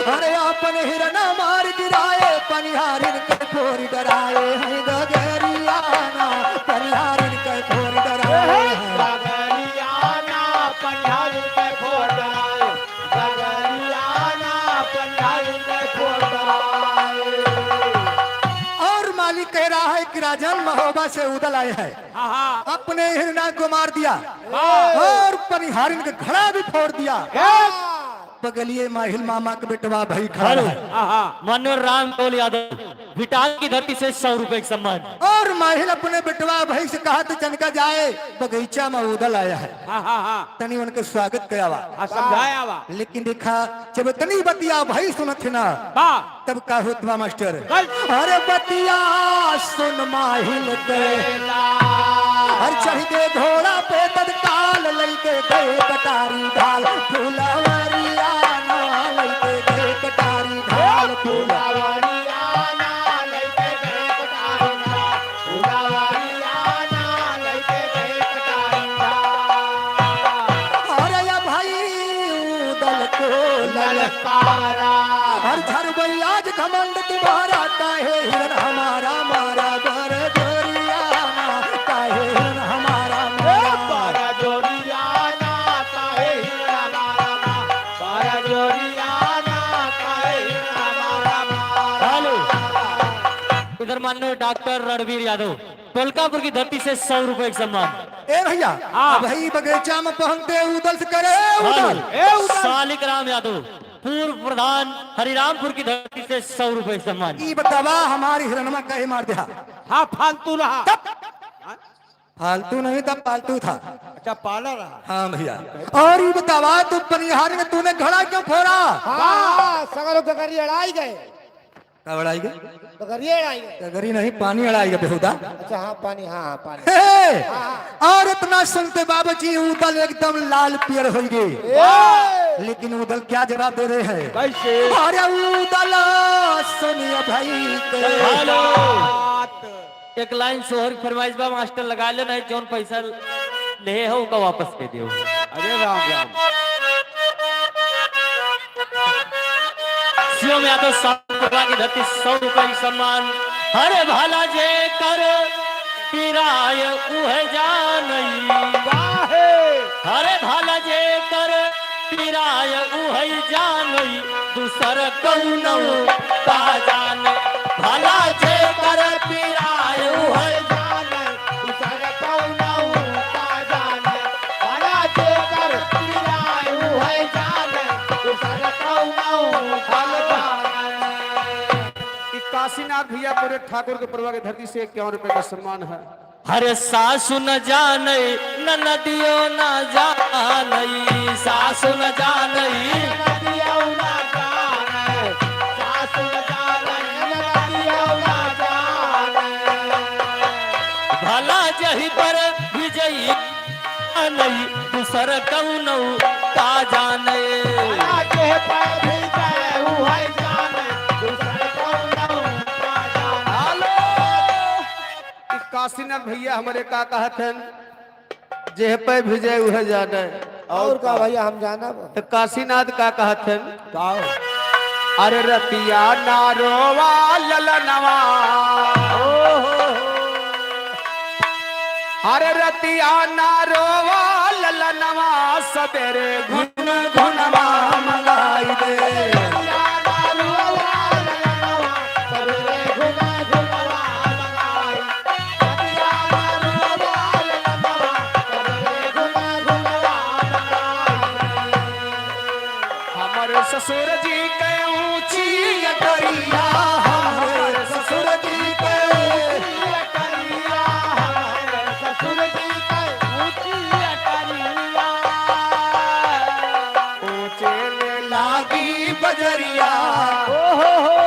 अरे अपन हिरना मार गिराए, पनिहारिन के फोर डराए हैं गगरियाना, पनिहारिन के फोर डराए हैं। गगरियाना, पनिहारिन के फोर डराए, गगरियाना, पनिहारिन के फोर डराए। और मालिक कह रहा है कि राजन महोबा से उदल आए हैं। हाँ, हाँ। अपने हिरना को मार दिया वाह। और पनिहारिन के घड़ा भी फोड़ दिया। वाह। बगलिए माहिल मामा के बेटवा भाई खड़ा हेलो। है। हाँ, हाँ। माननीय राम गोल यादव, भूटान की धरती से सौ रुपए का सम्मान। और माहिल अपने बेटवा भाई से कहा तो चनका जाए, बगीचा में उदल आया है। हाँ, हाँ, हाँ। तनी उनके स्वागत कयावा। हाँ, समझाया वा। लेकिन देखा, जब इतनी बतिया भाई सुनत है ना, वाह। तब का होत बा मास्टर? कल। अरे बतिया सुन माहिल के। हर चढ़ के घोड़ा पे तत्काल लइके गए कटारी ढाल। फुलवरिया ना लइके गए कटारी ढाल। फुलवरिया ना लइके गए कटारी ढाल। फुलवरिया ना लइके गए कटारी ढाल। अरे या भाई उदल को ललकारा। हर झरबई आज घमंड तुम्हारा, काहे हिरन हमारा मारा बर जोरियाना, काहे हिरन हमारा मारा। बर जोरियाना, काहे हिरन हमारा मारा, बर जोरियाना, काहे हिरन हमारा मारा। हेलो। इधर माननीय डॉक्टर रणवीर यादव, टोलकापुर की धरती से सौ रुपए का सम्मान। ए भैया, हाँ। अब ही बगीचा में पहुंचते उदल से करे, ए उदल। हेलो। ए उदल। सालिक राम यादव, पूर्व प्रधान हरिरामपुर की धरती से सौ रुपए सम्मान। ई बतावा हमारी हिरणमा काहे मार दिया? हाँ, फालतू रहा। तब फालतू नहीं था, पालतू था। अच्छा, पाला रहा। हाँ भैया। और ई बतावा तू पनिहारी में तूने घड़ा क्यों फोड़ा? हाँ, सगरो गगरी अड़ाई गए। का अड़ाई गए? गगरिया अड़ाई गए। गगरी नहीं, पानी अड़ाई गए बेहुदा। अच्छा, हाँ, पानी, हाँ, हाँ, पानी। हे! हाँ, हाँ। और इतना सुनते बाबूजी उदल एकदम लाल पियर होइ गए। ए! लेकिन उदल क्या जवाब दे रहे हैं? कैसे? अरे उदल सुनिए भाई के। हेलो। एक लाइन सोहर फरमाइश बा, मास्टर लगा ले, नहीं जौन पैसा ले हो ओका वापस दे दियो। अरे राम राम। शिवम यादव साहब की धरती सौ रुपए की सम्मान। हरे भला जे कर पिराय उहे जानई। वाहे। हरे भला जे कर पिराय उहे जानई, दूसर कौनो का जाने। भला जे कर पिराय उहे जाने, दूसर कौनो का जाने। भला जे कर पिराय उहे जाने, दूसर कौनो का जाने। ई काशीनाथ भैया पूरे ठाकुर के परवा के धरती से इक्यावन रुपए का सम्मान है। हरे सासु न जानई, ननदियो न जानई, सासु न जानई। ननदियो न जानई, सासु न जानई, ननदियो न जानई। भला जही पर विजयी नहीं, दूसर कौनो का जाने। भला जही पर विजयी उहे जाने, दूसर कौनो का जाने। हेलो। ई काशीनाथ भैया हमरे का कहत हन, जेह पे विजय उहे जाने। और का भैया हम जानब। तो काशीनाथ का कहत हन? गाओ। अरे रतिया ना रोवा ललनवा। ओ हो हो। अरे रतिया ना रोवा ललनवा, सबेरे घुन घुनवा मंगाई दे। हमरे ससुर जी के ऊंची अटरिया, हमरे ससुर जी के ऊंची अटरिया, हमरे ससुर जी के ऊंची अटरिया। ऊंचे में लागी बजरिया। ओ हो हो।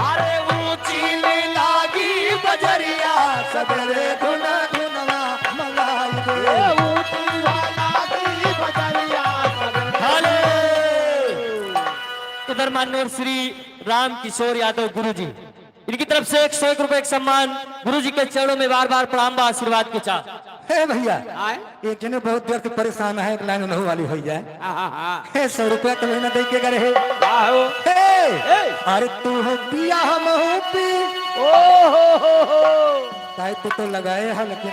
अरे ऊंची में लागी बजरिया, सबेरे धुन धुनवा मंगाई दे। ए ऊंची में लागी बजरिया, सबेरे हेलो। उधर माननीय श्री राम किशोर यादव गुरुजी, इनकी तरफ से एक सौ एक रुपए का सम्मान। गुरुजी के चरणों में बार बार प्रणाम बा आशीर्वाद के चाह। हे भैया, आए? एक जने बहुत देर से परेशान है, एक लाइन उन्हों वाली हो जाए। हाँ, हाँ, हाँ। हे, सौ रुपया तो ना दे के गए है। वाह हो। हे, ए! अरे तू हो पिया हम हो पी। ओ हो हो हो। ताई तू तो लगाए है, लेकिन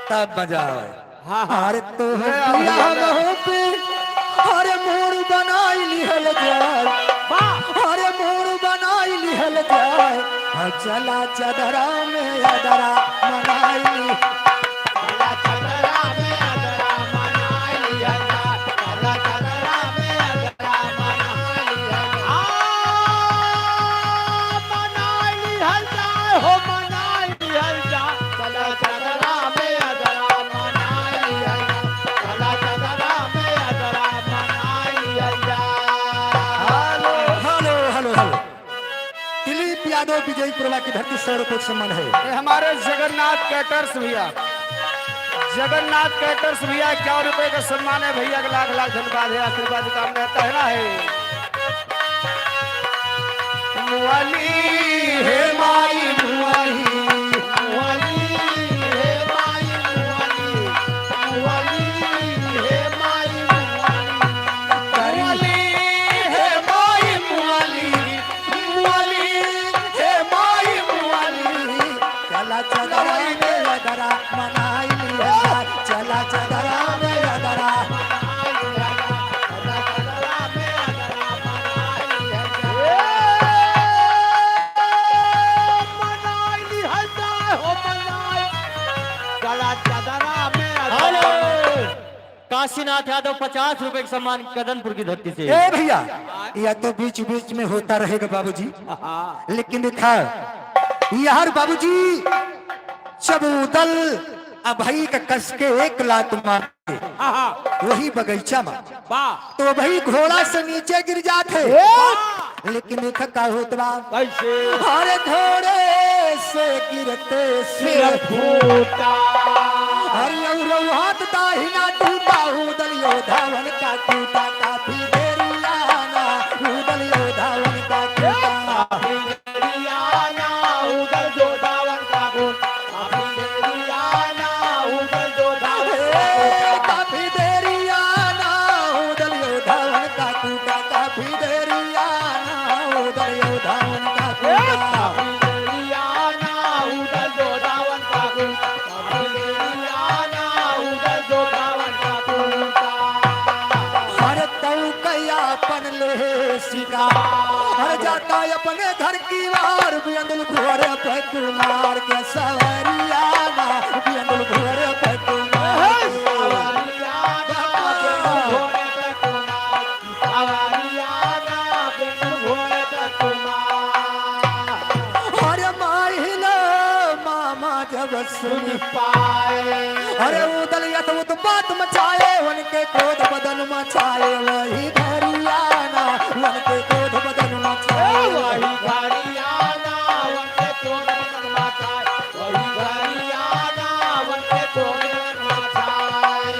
तब मजा आवे। हाँ, हाँ। अरे तू हो ए, पिया हम हो पी। अरे मूड़ बनाई लिहल जाए। वाह। अरे मूड़ बनाई लिहल जाए। हाँ, चला चदरा में अदरा मनाई। चला चदरा में अदरा मनाई लिया जा। चला चदरा में अदरा मनाई लिया जा। आ, मनाई लिया जा, हो मनाई लिया जा। चला चदरा में अदरा मनाई लिया जा। चला चदरा में अदरा मनाई लिया जा। Hello, hello, hello, hello. Dilip Yadav Vijaypurwa की धरती सौ रुपये का सम्मान है। ये हमारे जगन्नाथ कैटर्स भैया, जगन्नाथ कैटर्स भैया, इक्यावन रुपये का सम्मान है भैया, लाख लाख धन्यवाद है, आशीर्वाद काम में रहता है ना है। मुअली हे माई मुअली, मुअली हे माई मुअली, मुअली हे माई मुअली, मुअली हे माई मुअली। मुअली, हे माई मुअली, चला चदरा में अदरा मनाई लिया, चला चदरा में अदरा। मनाई लिया जाए हो मनाई, चला चदरा में अदरा। हेलो। काशीनाथ यादव पचास रुपए का सम्मान कदनपुर की धरती से। ए भैया, यह तो बीच बीच में होता रहेगा बाबूजी। हाँ। लेकिन देखा, यार बाबूजी, जब उदल अभई का कस के एक लात मारे, हाँ, हाँ। वही बगीचा में, वाह। तो भाई घोड़ा से नीचे गिर जाते। ए! लेकिन देख का होत बा। कैसे? अरे घोड़े से गिरते सिर सिर फूटा। अरे औरउ हाथ दाहिना टूटा, उदल यो धावन का टूटा, काफी देरिया ना, उदल यो धावन का टूटा। काफी देरिया ना, उदल यो धावन का टूटा। काफी देरिया ना, उदल यो धावन का टूटा। काफी देरिया ना, उदल यो धावन का टूटा। काफी देरिया ना, उदल यो धावन का टूटा। काफी देरिया ना, उदल यो धावन का टूटा। काफी देरिया ना, उदल यो धावन का टूटा। अरे तऊ कया अपन ले सिका। अरे जाता अपने घर की वार, बियंदुल घोड़े पे कुमार के सवरिया ना, बियंदुल घोड़े पे कुमार। सवरिया ना, बियंदुल घोड़े पे कुमार। सवरिया ना, बियंदुल घोड़े पे कुमार। अरे माहिल मामा जब सुन पाए। अरे उदल यत उत्पात मचाए, उनके क्रोध बदन मचाए, वही घरिया ना, उनके क्रोध बदन मचाए। वही घरिया ना, उनके क्रोध बदन मचाए, वही घरिया ना, उनके क्रोध बदन मचाए।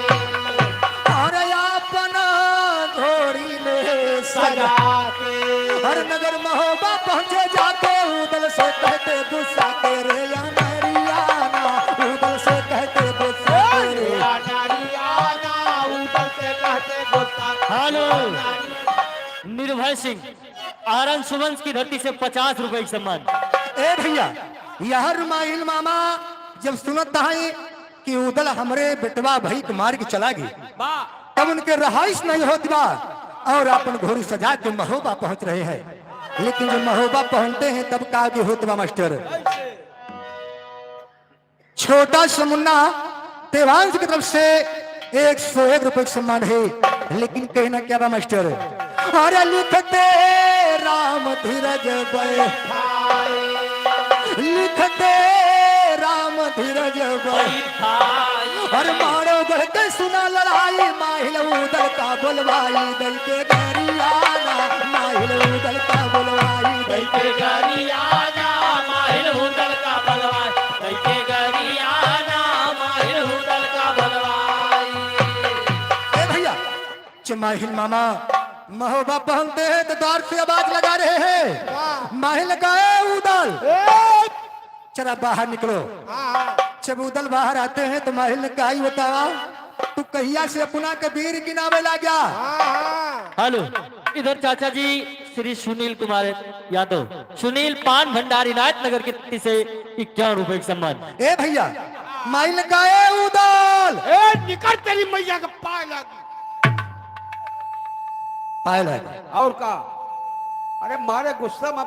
अरे आपन घोड़ी ले सजा सजा के। हर नगर महोबा पहुँचे जाके, उदल से कहते गुस्सा के रे अनरिया ना, उदल से कहते गुस्सा के रे। अनरिया ना, उदल से कहते गुस्सा के। हेलो। निर्भय सिंह, आरन सुवंश की धरती से पचास रुपए की सम्मान। ए भैया, यहर माहिल मामा जब सुनत हई कि उदल हमरे बेटवा भई के मार के चला गई, बा। तब उनके रहाइश नहीं होत बा और आपन घोड़ी सजा के महोबा पहुंच रहे हैं। लेकिन जब महोबा पहुंचते हैं तब का आगे होत बा मास्टर? छोटा समुन्ना देवांश की तरफ से एक सौ एक रुपए का सम्मान है, लेकिन कहना क्या बा मास्टर? अरे लिखते राम धीरज बैठाए, लिखते राम धीरज बैठाए। अरे मारो गढ़ के सुना लड़ाई, माहिल उदल का बोलवाई, दल के गरियाना, माहिल उदल का बोलवाई, दल के गरियाना, माहिल उदल का बोलवाई, दल के गरियाना, माहिल उदल का बोलवाई। ए भैया, जब माहिल मामा महोबा पहुंचते हैं तो द्वार से आवाज लगा रहे हैं, वाह। माहिल का ए उदल, ए! जरा बाहर निकलो। हाँ, हाँ। जब उदल बाहर आते हैं तो माहिल ने कहा, "ई बतावा, तू कहिया से अपना के वीर गिनावे लाग्या?" हाँ, हाँ। हेलो, इधर चाचा जी श्री सुनील कुमार यादव, सुनील पान भंडार इनायत नगर की तरफ से इक्यावन रुपए का सम्मान। ए भैया, माहिल का ए उदल। ए, निकल तेरी मैया के पाए लागी। पाए लागी। और का? अरे मारे गुस्सा में।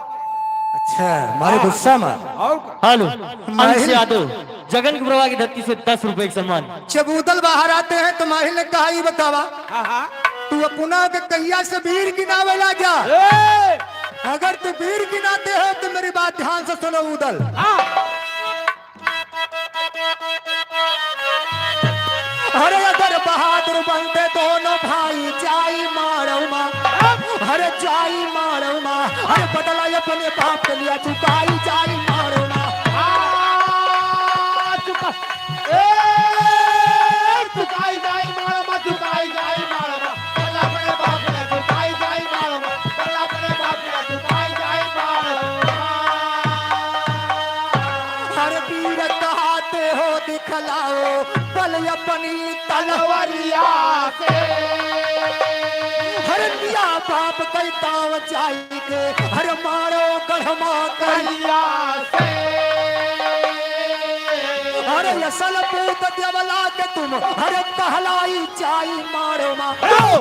अच्छा, मारे हाँ। गुस्सा में। और का? हेलो, माहिल अंश यादव, जगन की प्रभा की धरती से दस रुपए का सम्मान। जब उदल बाहर आते हैं तो माहिल ने कहा, "ई बतावा, हाँ, हाँ। तू अपना के कहिया से वीर गिनावे लाग्या?" ए! अगर तू वीर गिनाते हो तो मेरी बात ध्यान से सुनो उदल। हाँ। अरे अगर बहादुर बनते दोनों भाई जाई मारो माँ, अरे जाई मारो माँ, अरे बदला अपने बाप के लिया चुकाई जाई मारो माँ। आ, चुका, ए, चुकाई जाई मारो माँ, चुकाई जाई मारो माँ, बदला अपने बाप के लिया चुकाई जाई मारो माँ, बदला अपने बाप के लिया चुकाई जाई मारो माँ। हर वीर कहाते हो दिखलाओ बल अपनी तलवरिया से। हर दिया बाप कई ताव जाई के, हर मारो गढ़मा करिया से। हर असल पूत देवला के तुम, हर कहलाई जाई मारो माँ।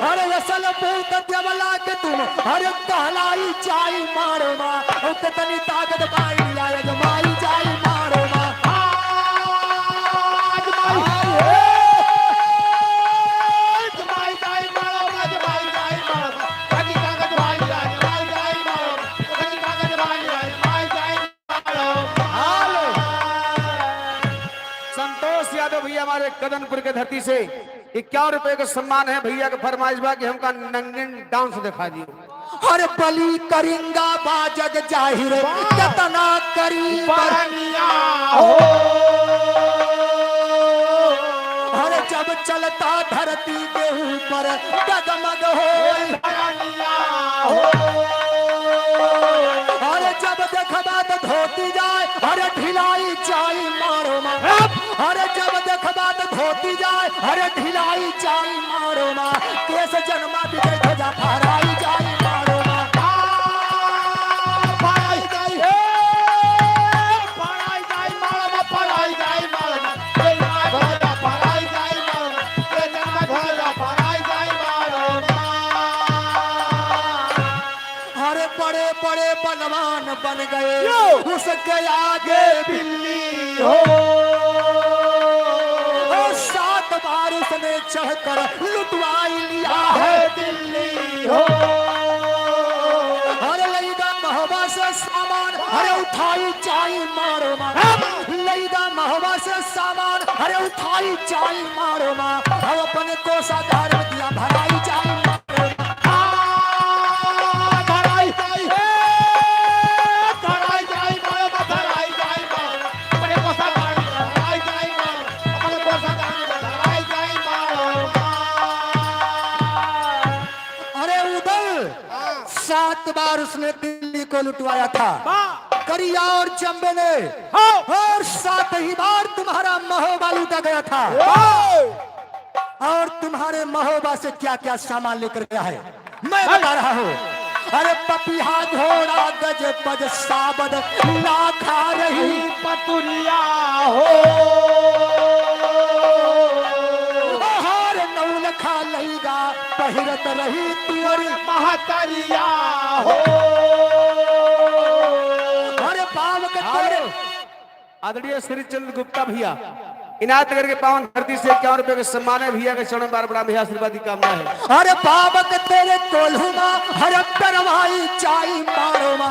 हर असल पूत देवला के तुम, हर कहलाई जाई मारो माँ। ओ कितनी ताकत पाई आए, जमाई जाई मारो माँ। आज माई, आज माई जाई मारो माँ, जमाई जाई मारो माँ। कभी ताकत पाई आए, जमाई जाई मारो माँ। कभी ताकत पाई आए, जमाई जाई मारो माँ। संतोष यादव भैया हमारे कदनपुर के धरती से इक्यावन रुपए का सम्मान है। भैया का फरमाइश बा कि हमका नंगिन डांस दिखा दियो। हर बलि करिंगा बा जग जाहिर, वाह। केतना करी बरनिया हो। हर जब चलता धरती के ऊपर, डगमग होई बरनिया हो। हर जब देखबा त धोती जाए, हर ढिलाई जाई मारो मा। हर जब देखबा त धोती जाए, हर ढिलाई जाई मारो मा। केस जनमा विजय ध्वजा फहराई जाई मारो मा। आ, फहराई जाई, ए, फहराई जाई मारो मा, फहराई जाई मारो मा। जय माँ ध्वजा फहराई जाई मारो मा, जय जनमा ध्वजा फहराई जाई मारो मा। अरे बड़े बड़े बलवान बन गए, यो! उसके आगे बिल्ली हो। ओ, सात बार उसने चढ़कर लुटवाई लिया है दिल्ली हो। अरे लइदा महोबा से सामान, अरे उठाई जाई मारो मा। लइदा महोबा से सामान, अरे उठाई जाई मारो मा। अब अपने कोषागार में दिया भराई जाई मारो मा। आ, धराई जाई, ए, धराई जाई, मारो मा, धराई जाई, मारो मा। अपने कोषागार में धराई जाई, मारो मा। अपने कोषागार में धराई जाई, मारो मा। अरे उदल, हाँ। सात बार उसने दिल्ली को लुटवाया था। वाह। करिया और चंबे ने, हाँ। और सात ही बार तुम्हारा महोबा लूटा गया था। वाह। और तुम्हारे महोबा से क्या-क्या सामान लेकर गया है, मैं बता रहा हूँ। अरे पपिहा घोड़ा गज पज साबद लाखा रही पतुरिया हो। हर नौलखा लइगा पहिरत रही तुअर महतरिया हो। अरे पाव के तोरे आदरणीय श्री चंद्र गुप्ता भैया, इनायतनगर के पावन धरती से इक्यावन रुपए के सम्मान है। भैया के चरणों में बार प्रणाम, भैया आशीर्वाद की कामना है। अरे बाबक तेरे कोल्हुमा, हर डरवाई चाई मारो मा।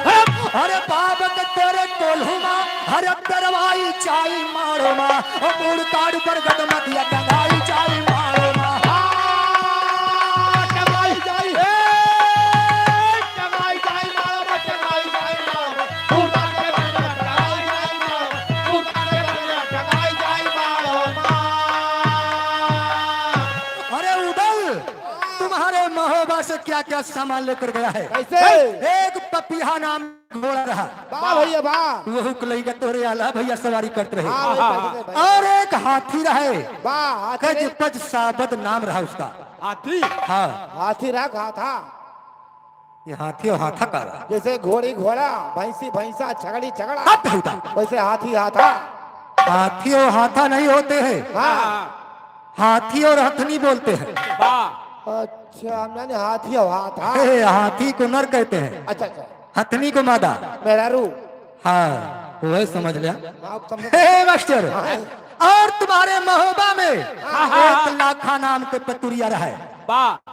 अरे बाबक तेरे कोल्हुमा, हर डरवाई चाई मारो मा। ओ बूढ़ काड़ पर गदमतिया टंगाई चाई मारो मा। आ, टंगाई जाई, ए, टंगाई जाई मारो मा, टंगाई जाई मारो मा। अरे उदल, तुम्हारे महोबा से क्या क्या सामान लेकर गया है? कैसे? एक पपिहा नाम घोड़ा रहा। वाह भैया, वाह। वहू के लइगा तोहरे आला भैया सवारी करत रहे। हाँ, भाई, भाई, भाई। और एक हाथी रहे। वाह, हाथी गज रहे। पज साबद नाम रहा उसका। हाथी? हाँ। हाथी रहा, हाथा। ये हाथी और हाथा का रहा। जैसे घोड़ी घोड़ा, भैंसी भैंसा, छगड़ी छगड़ा। हाथ होता। वैसे हाथी हाथा। हाथी और हाथा नहीं होते हैं। हाँ। हाथी और हथनी बोलते हैं। वाह। अच्छा, हमने हाथी और हाथा। हे, हाथी को नर कहते हैं। अच्छा, अच्छा। हथनी को मादा। मेहरारू। हाँ, वही समझ लिया। हाँ, अब समझ। हे, हे, मास्टर। हाँ। और तुम्हारे महोबा में हाँ, हाँ, एक हाँ। लाखा नाम के पतुरिया रहा है। वाह।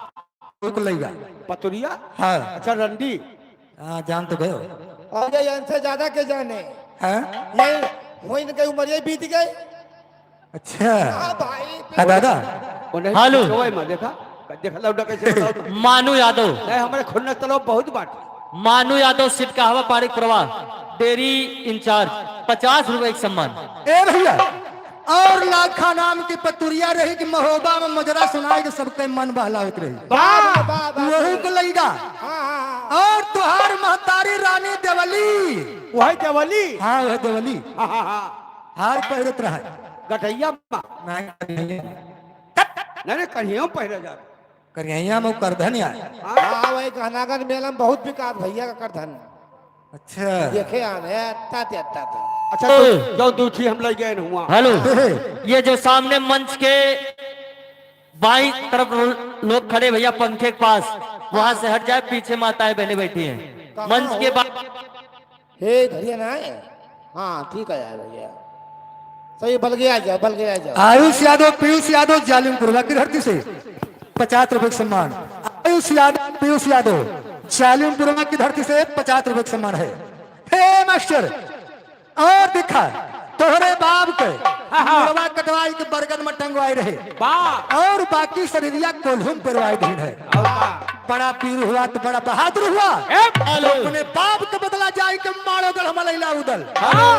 रुक लइगा। पतुरिया? हाँ। अच्छा, रंडी। हाँ, जान तो गयो। और ये इनसे ज्यादा के जाने? हाँ? ये हो इनके उम्र ये बीत गए। अच्छा। हाँ भाई। हाँ, दादा। उन्हें हेलो। पूछो भाई, मैं देखा, देखा लौटा कैसे बताओ तो। मानू यादव। नहीं, हमारे खुन्नस तलाव बहुत बाटे। मानू यादव, सिटकाहवा पारिक प्रवाह, डेयरी इंचार्ज, पचास रुपए के सम्मान। ए भैया, और लाखा नाम की पतुरिया रही कि महोबा में मजरा सुनाए के सबके मन बहलावत रही। वाह, वाह, वाह, वाह। वहू के लइगा। हाँ, हाँ, हाँ। और तुहार महतारी रानी देवली। वही देवली? हाँ, वही देवली। हाँ, हाँ, हाँ। हार पहिरत रहा। गठैया मा। नहीं, नहीं। नहीं, नहीं, कहियो पहिरे जा। करिया में करधन आए। हाँ, वही कहनागन मेला में बहुत बिकात भैया का करधन। अच्छा। देखे आने, अत्ता ते, अत्ता ते। अच्छा, तो जो दूठी हम लइ गए हुआ। हेलो, ये जो सामने मंच के बाईं तरफ लो-, लोग खड़े भैया पंखे के पास, वहां से हट जाए, पीछे माताएं बहनें बैठी हैं। कहाँ मंच के हो? बा- हे, इधर ही ना है? हाँ, ठीक है यार भैया। सही, बलगे आ जाओ, बलगे आ जाओ। आयुष यादव, पीयूष यादव, जालिमपुरवा की धरती से पचास रुपए का सम्मान। आयुष यादव, पीयूष यादव, जालिमपुरवा की धरती से पचास रुपए का सम्मान है। हे मास्टर, और दिखा, तोहरे बाप के हाँ, हाँ। मुड़वा कटवाई के बरगद में टंगवाई रहे। बा। और बाकी शरीरिया कोल्हू में पेरवाई दीन है। बा। बड़ा पीर हुआ तो बड़ा बहादुर हुआ। ए, तो अपने बाप के बदला जाए के माड़ो गढ़ मलैला उदल। हाँ।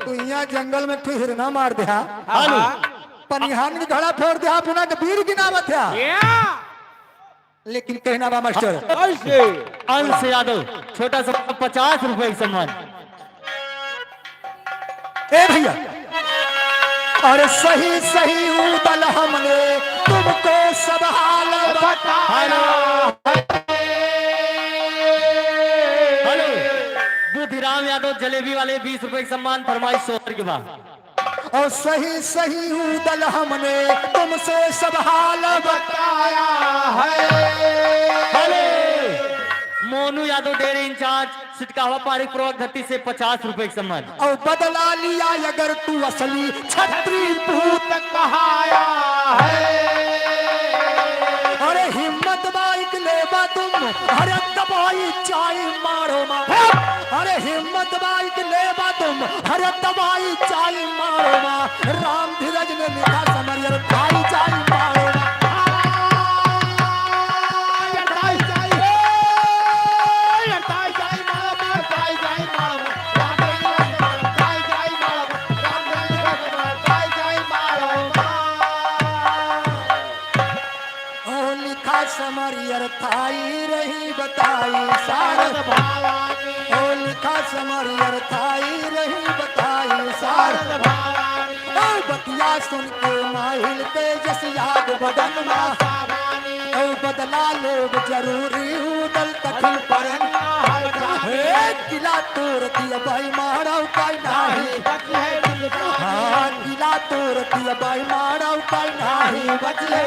तो यहाँ जंगल में तू हिरना मार दे, हाँ। हाँ, हाँ। पनिहान के घड़ा फोड़ दे, हाँ, पुना के वीर गिनावत है। या। लेकिन कहना बा मास्टर। कैसे? अंश यादव, छोटा सा पचास रुपए का सम्मान। ए भैया, अरे सही सही उदल हमने तुमको सब हाल बताया। हेलो, बुधिराम यादव जलेबी वाले, बीस रुपए का सम्मान, फरमाइश सोहर के बाद। और सही सही उदल हमने तुमसे सब हाल बताया है। अरे, मोनू यादव डेरे इंचार्ज, सिटकावा पारिक प्रवक धरती से पचास रुपए का सम्मान। और बदला लिया अगर तू असली छत्री पूत कहाया है। अरे हिम्मत बाइक लेबा तुम, अरे दबाई चाई मारो मा। अरे हिम्मत बाइक लेबा तुम, अरे दबाई चाई मारो मा। राम धीरज ने लिखा समरियर थाई चाई मारो मा। थाई चाई, ए, थाई चाई मारो मा, थाई चाई मारो मा। राम धीरज ने थाई चाई मारो मा, राम धीरज ने थाई चाई मारो मा। ओ लिखा समरियर थाई रही बताई सारद भवानी। ओ लिखा समरियर थाई रही बताई सारद भवानी। ओ बतिया सुन के माहिल तेजस याद बदन मा। ओ बदला लेब जरूरी उदल कठिन परन। हे किला तोड़ दिया भाई मारा उपाय नाही। हाँ, किला तोड़ दिया भाई मारा उपाय नाही बचले।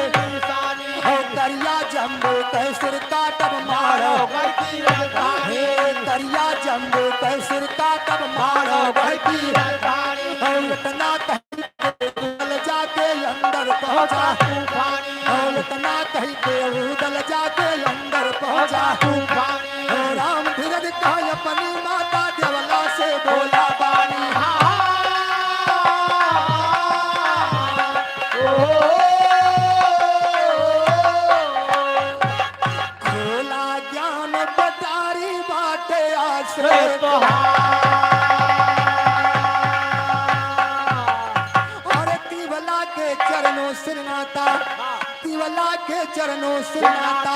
हो करिया जम्बू के सिर काटब मारो। हे करिया जम्बू के सिर काटब मारो। हो इतना कह चल जाके अंदर पहुंचा। और इतना कह के उदल जाके अंदर पहुंचा। और राम धीरज कहा अपनी माता देवला से बोला बानी। खोला ज्ञान बटारी बाटे आश्रय तोहार। और तिवला के चरणों सिर नाता, तिवला के चरणों सिर नाता,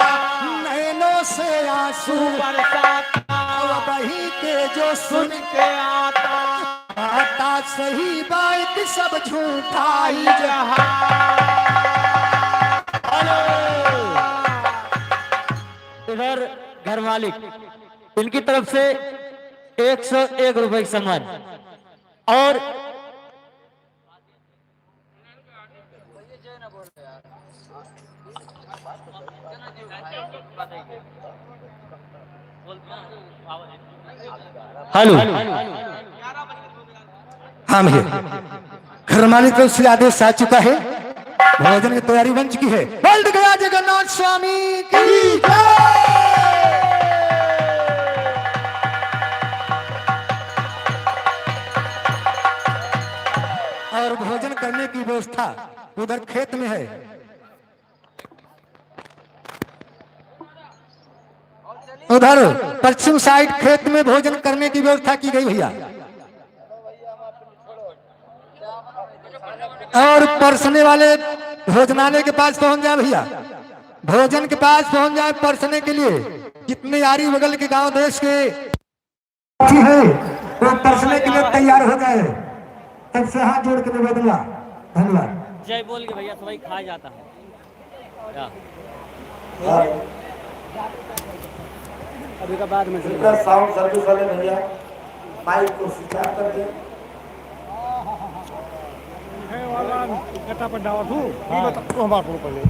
नैनों से आंसू बरसाता। अब वही के जो सुन के आता। आता सही बात सब झूठा ही जहां। हेलो। इधर घर मालिक, इनकी तरफ से एक सौ एक रुपए का सम्मान। और हेलो। हाँ भैया, घर मालिक तरफ से आदेश आ चुका है, भोजन की तैयारी बन चुकी है। बोल गया जगन्नाथ स्वामी की जय। और भोजन करने की व्यवस्था उधर खेत में है। उधर पश्चिम साइड खेत में भोजन करने की व्यवस्था की गई भैया। और परसने वाले भोजनालय के पास पहुंच जाए भैया, भोजन के पास पहुंच जाए परसने के लिए। जितने यारी बगल के गांव देश के अच्छी है, वो परसने के लिए तैयार हो जाए। तब से हाथ जोड़ के निवेदन बा। धन्यवाद। जय बोल के भैया सबाई खा जाता है। या। हाँ। अभी का बाद में इनका साउंड सर्विस वाले भैया माइक को स्वीकार कर दे। है वाला कट्टा पर डावा तू, हाँ। ये बता, तू हमारे को पहले।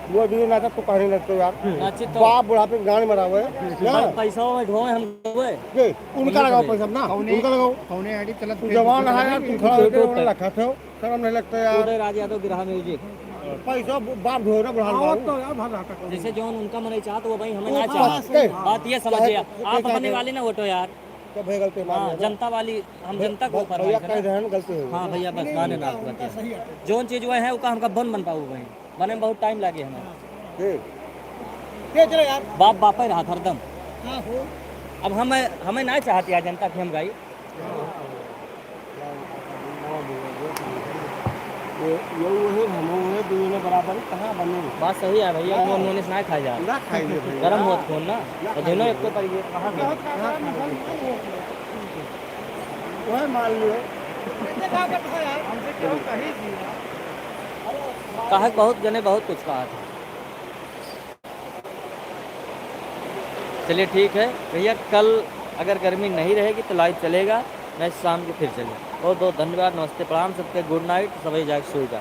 वो भी ना था, तू कहने लगते यार। नाचित तो बाप बुढ़ापे गान मरावे, ना? पैसा में ढोए हम ढोए। के? उनका लगाओ पैसा ना, उनका लगाओ। कौने आड़ी चलत तू जवान है यार, तू खड़ा होके उन्हें रखा थे, शर्म नहीं लगता यार। उदय राज यादव, गिरहा म्यूजिक। पैसा बाप ढोए ना बुढ़ा लगाओ। तो यार, भाग रहा था। जैसे जौन उनका मनई चाहत, वो भाई हमें ना चाहत। बात ये समझिए, आप अपने वाले ना वोटो यार। सब है गलती, हाँ, मानिए ना। जनता वाली, हम भै-, जनता के ऊपर भैया बात है कह ना। रहे हैं, गलती हो गई। हाँ भैया, बस नहीं, माने ना उनका आपका। सही है। जौन चीज वह है, ओका हमका बन बन पाऊ भाई, बने में बहुत टाइम लागे हमें। ठीक। ये चलो यार। बाप बापे रहा हरदम। हाँ, हो। अब हमें, हमें ना चाहती है जनता कि हम गाई। ये, ये वो है, हम वो है, दोनों बराबर ही, कहाँ बने? बात सही है भैया, हाँ। नॉन वेज ना खाए जा। ना खाइए भैया। गरम होत खून ना, ना तो दोनों खाइए। एक के परिए कहाँ गए? बहुत कहाँ खाइए? वह मान लियो। काहे बहुत जने बहुत कुछ कहा था। चलिए ठीक है भैया, कल अगर गर्मी नहीं रहेगी तो लाइव चलेगा, नहीं शाम को फिर चलेगा। बहुत बहुत धन्यवाद, नमस्ते, प्रणाम सबके, गुड नाइट, सभी जाग सोई जा।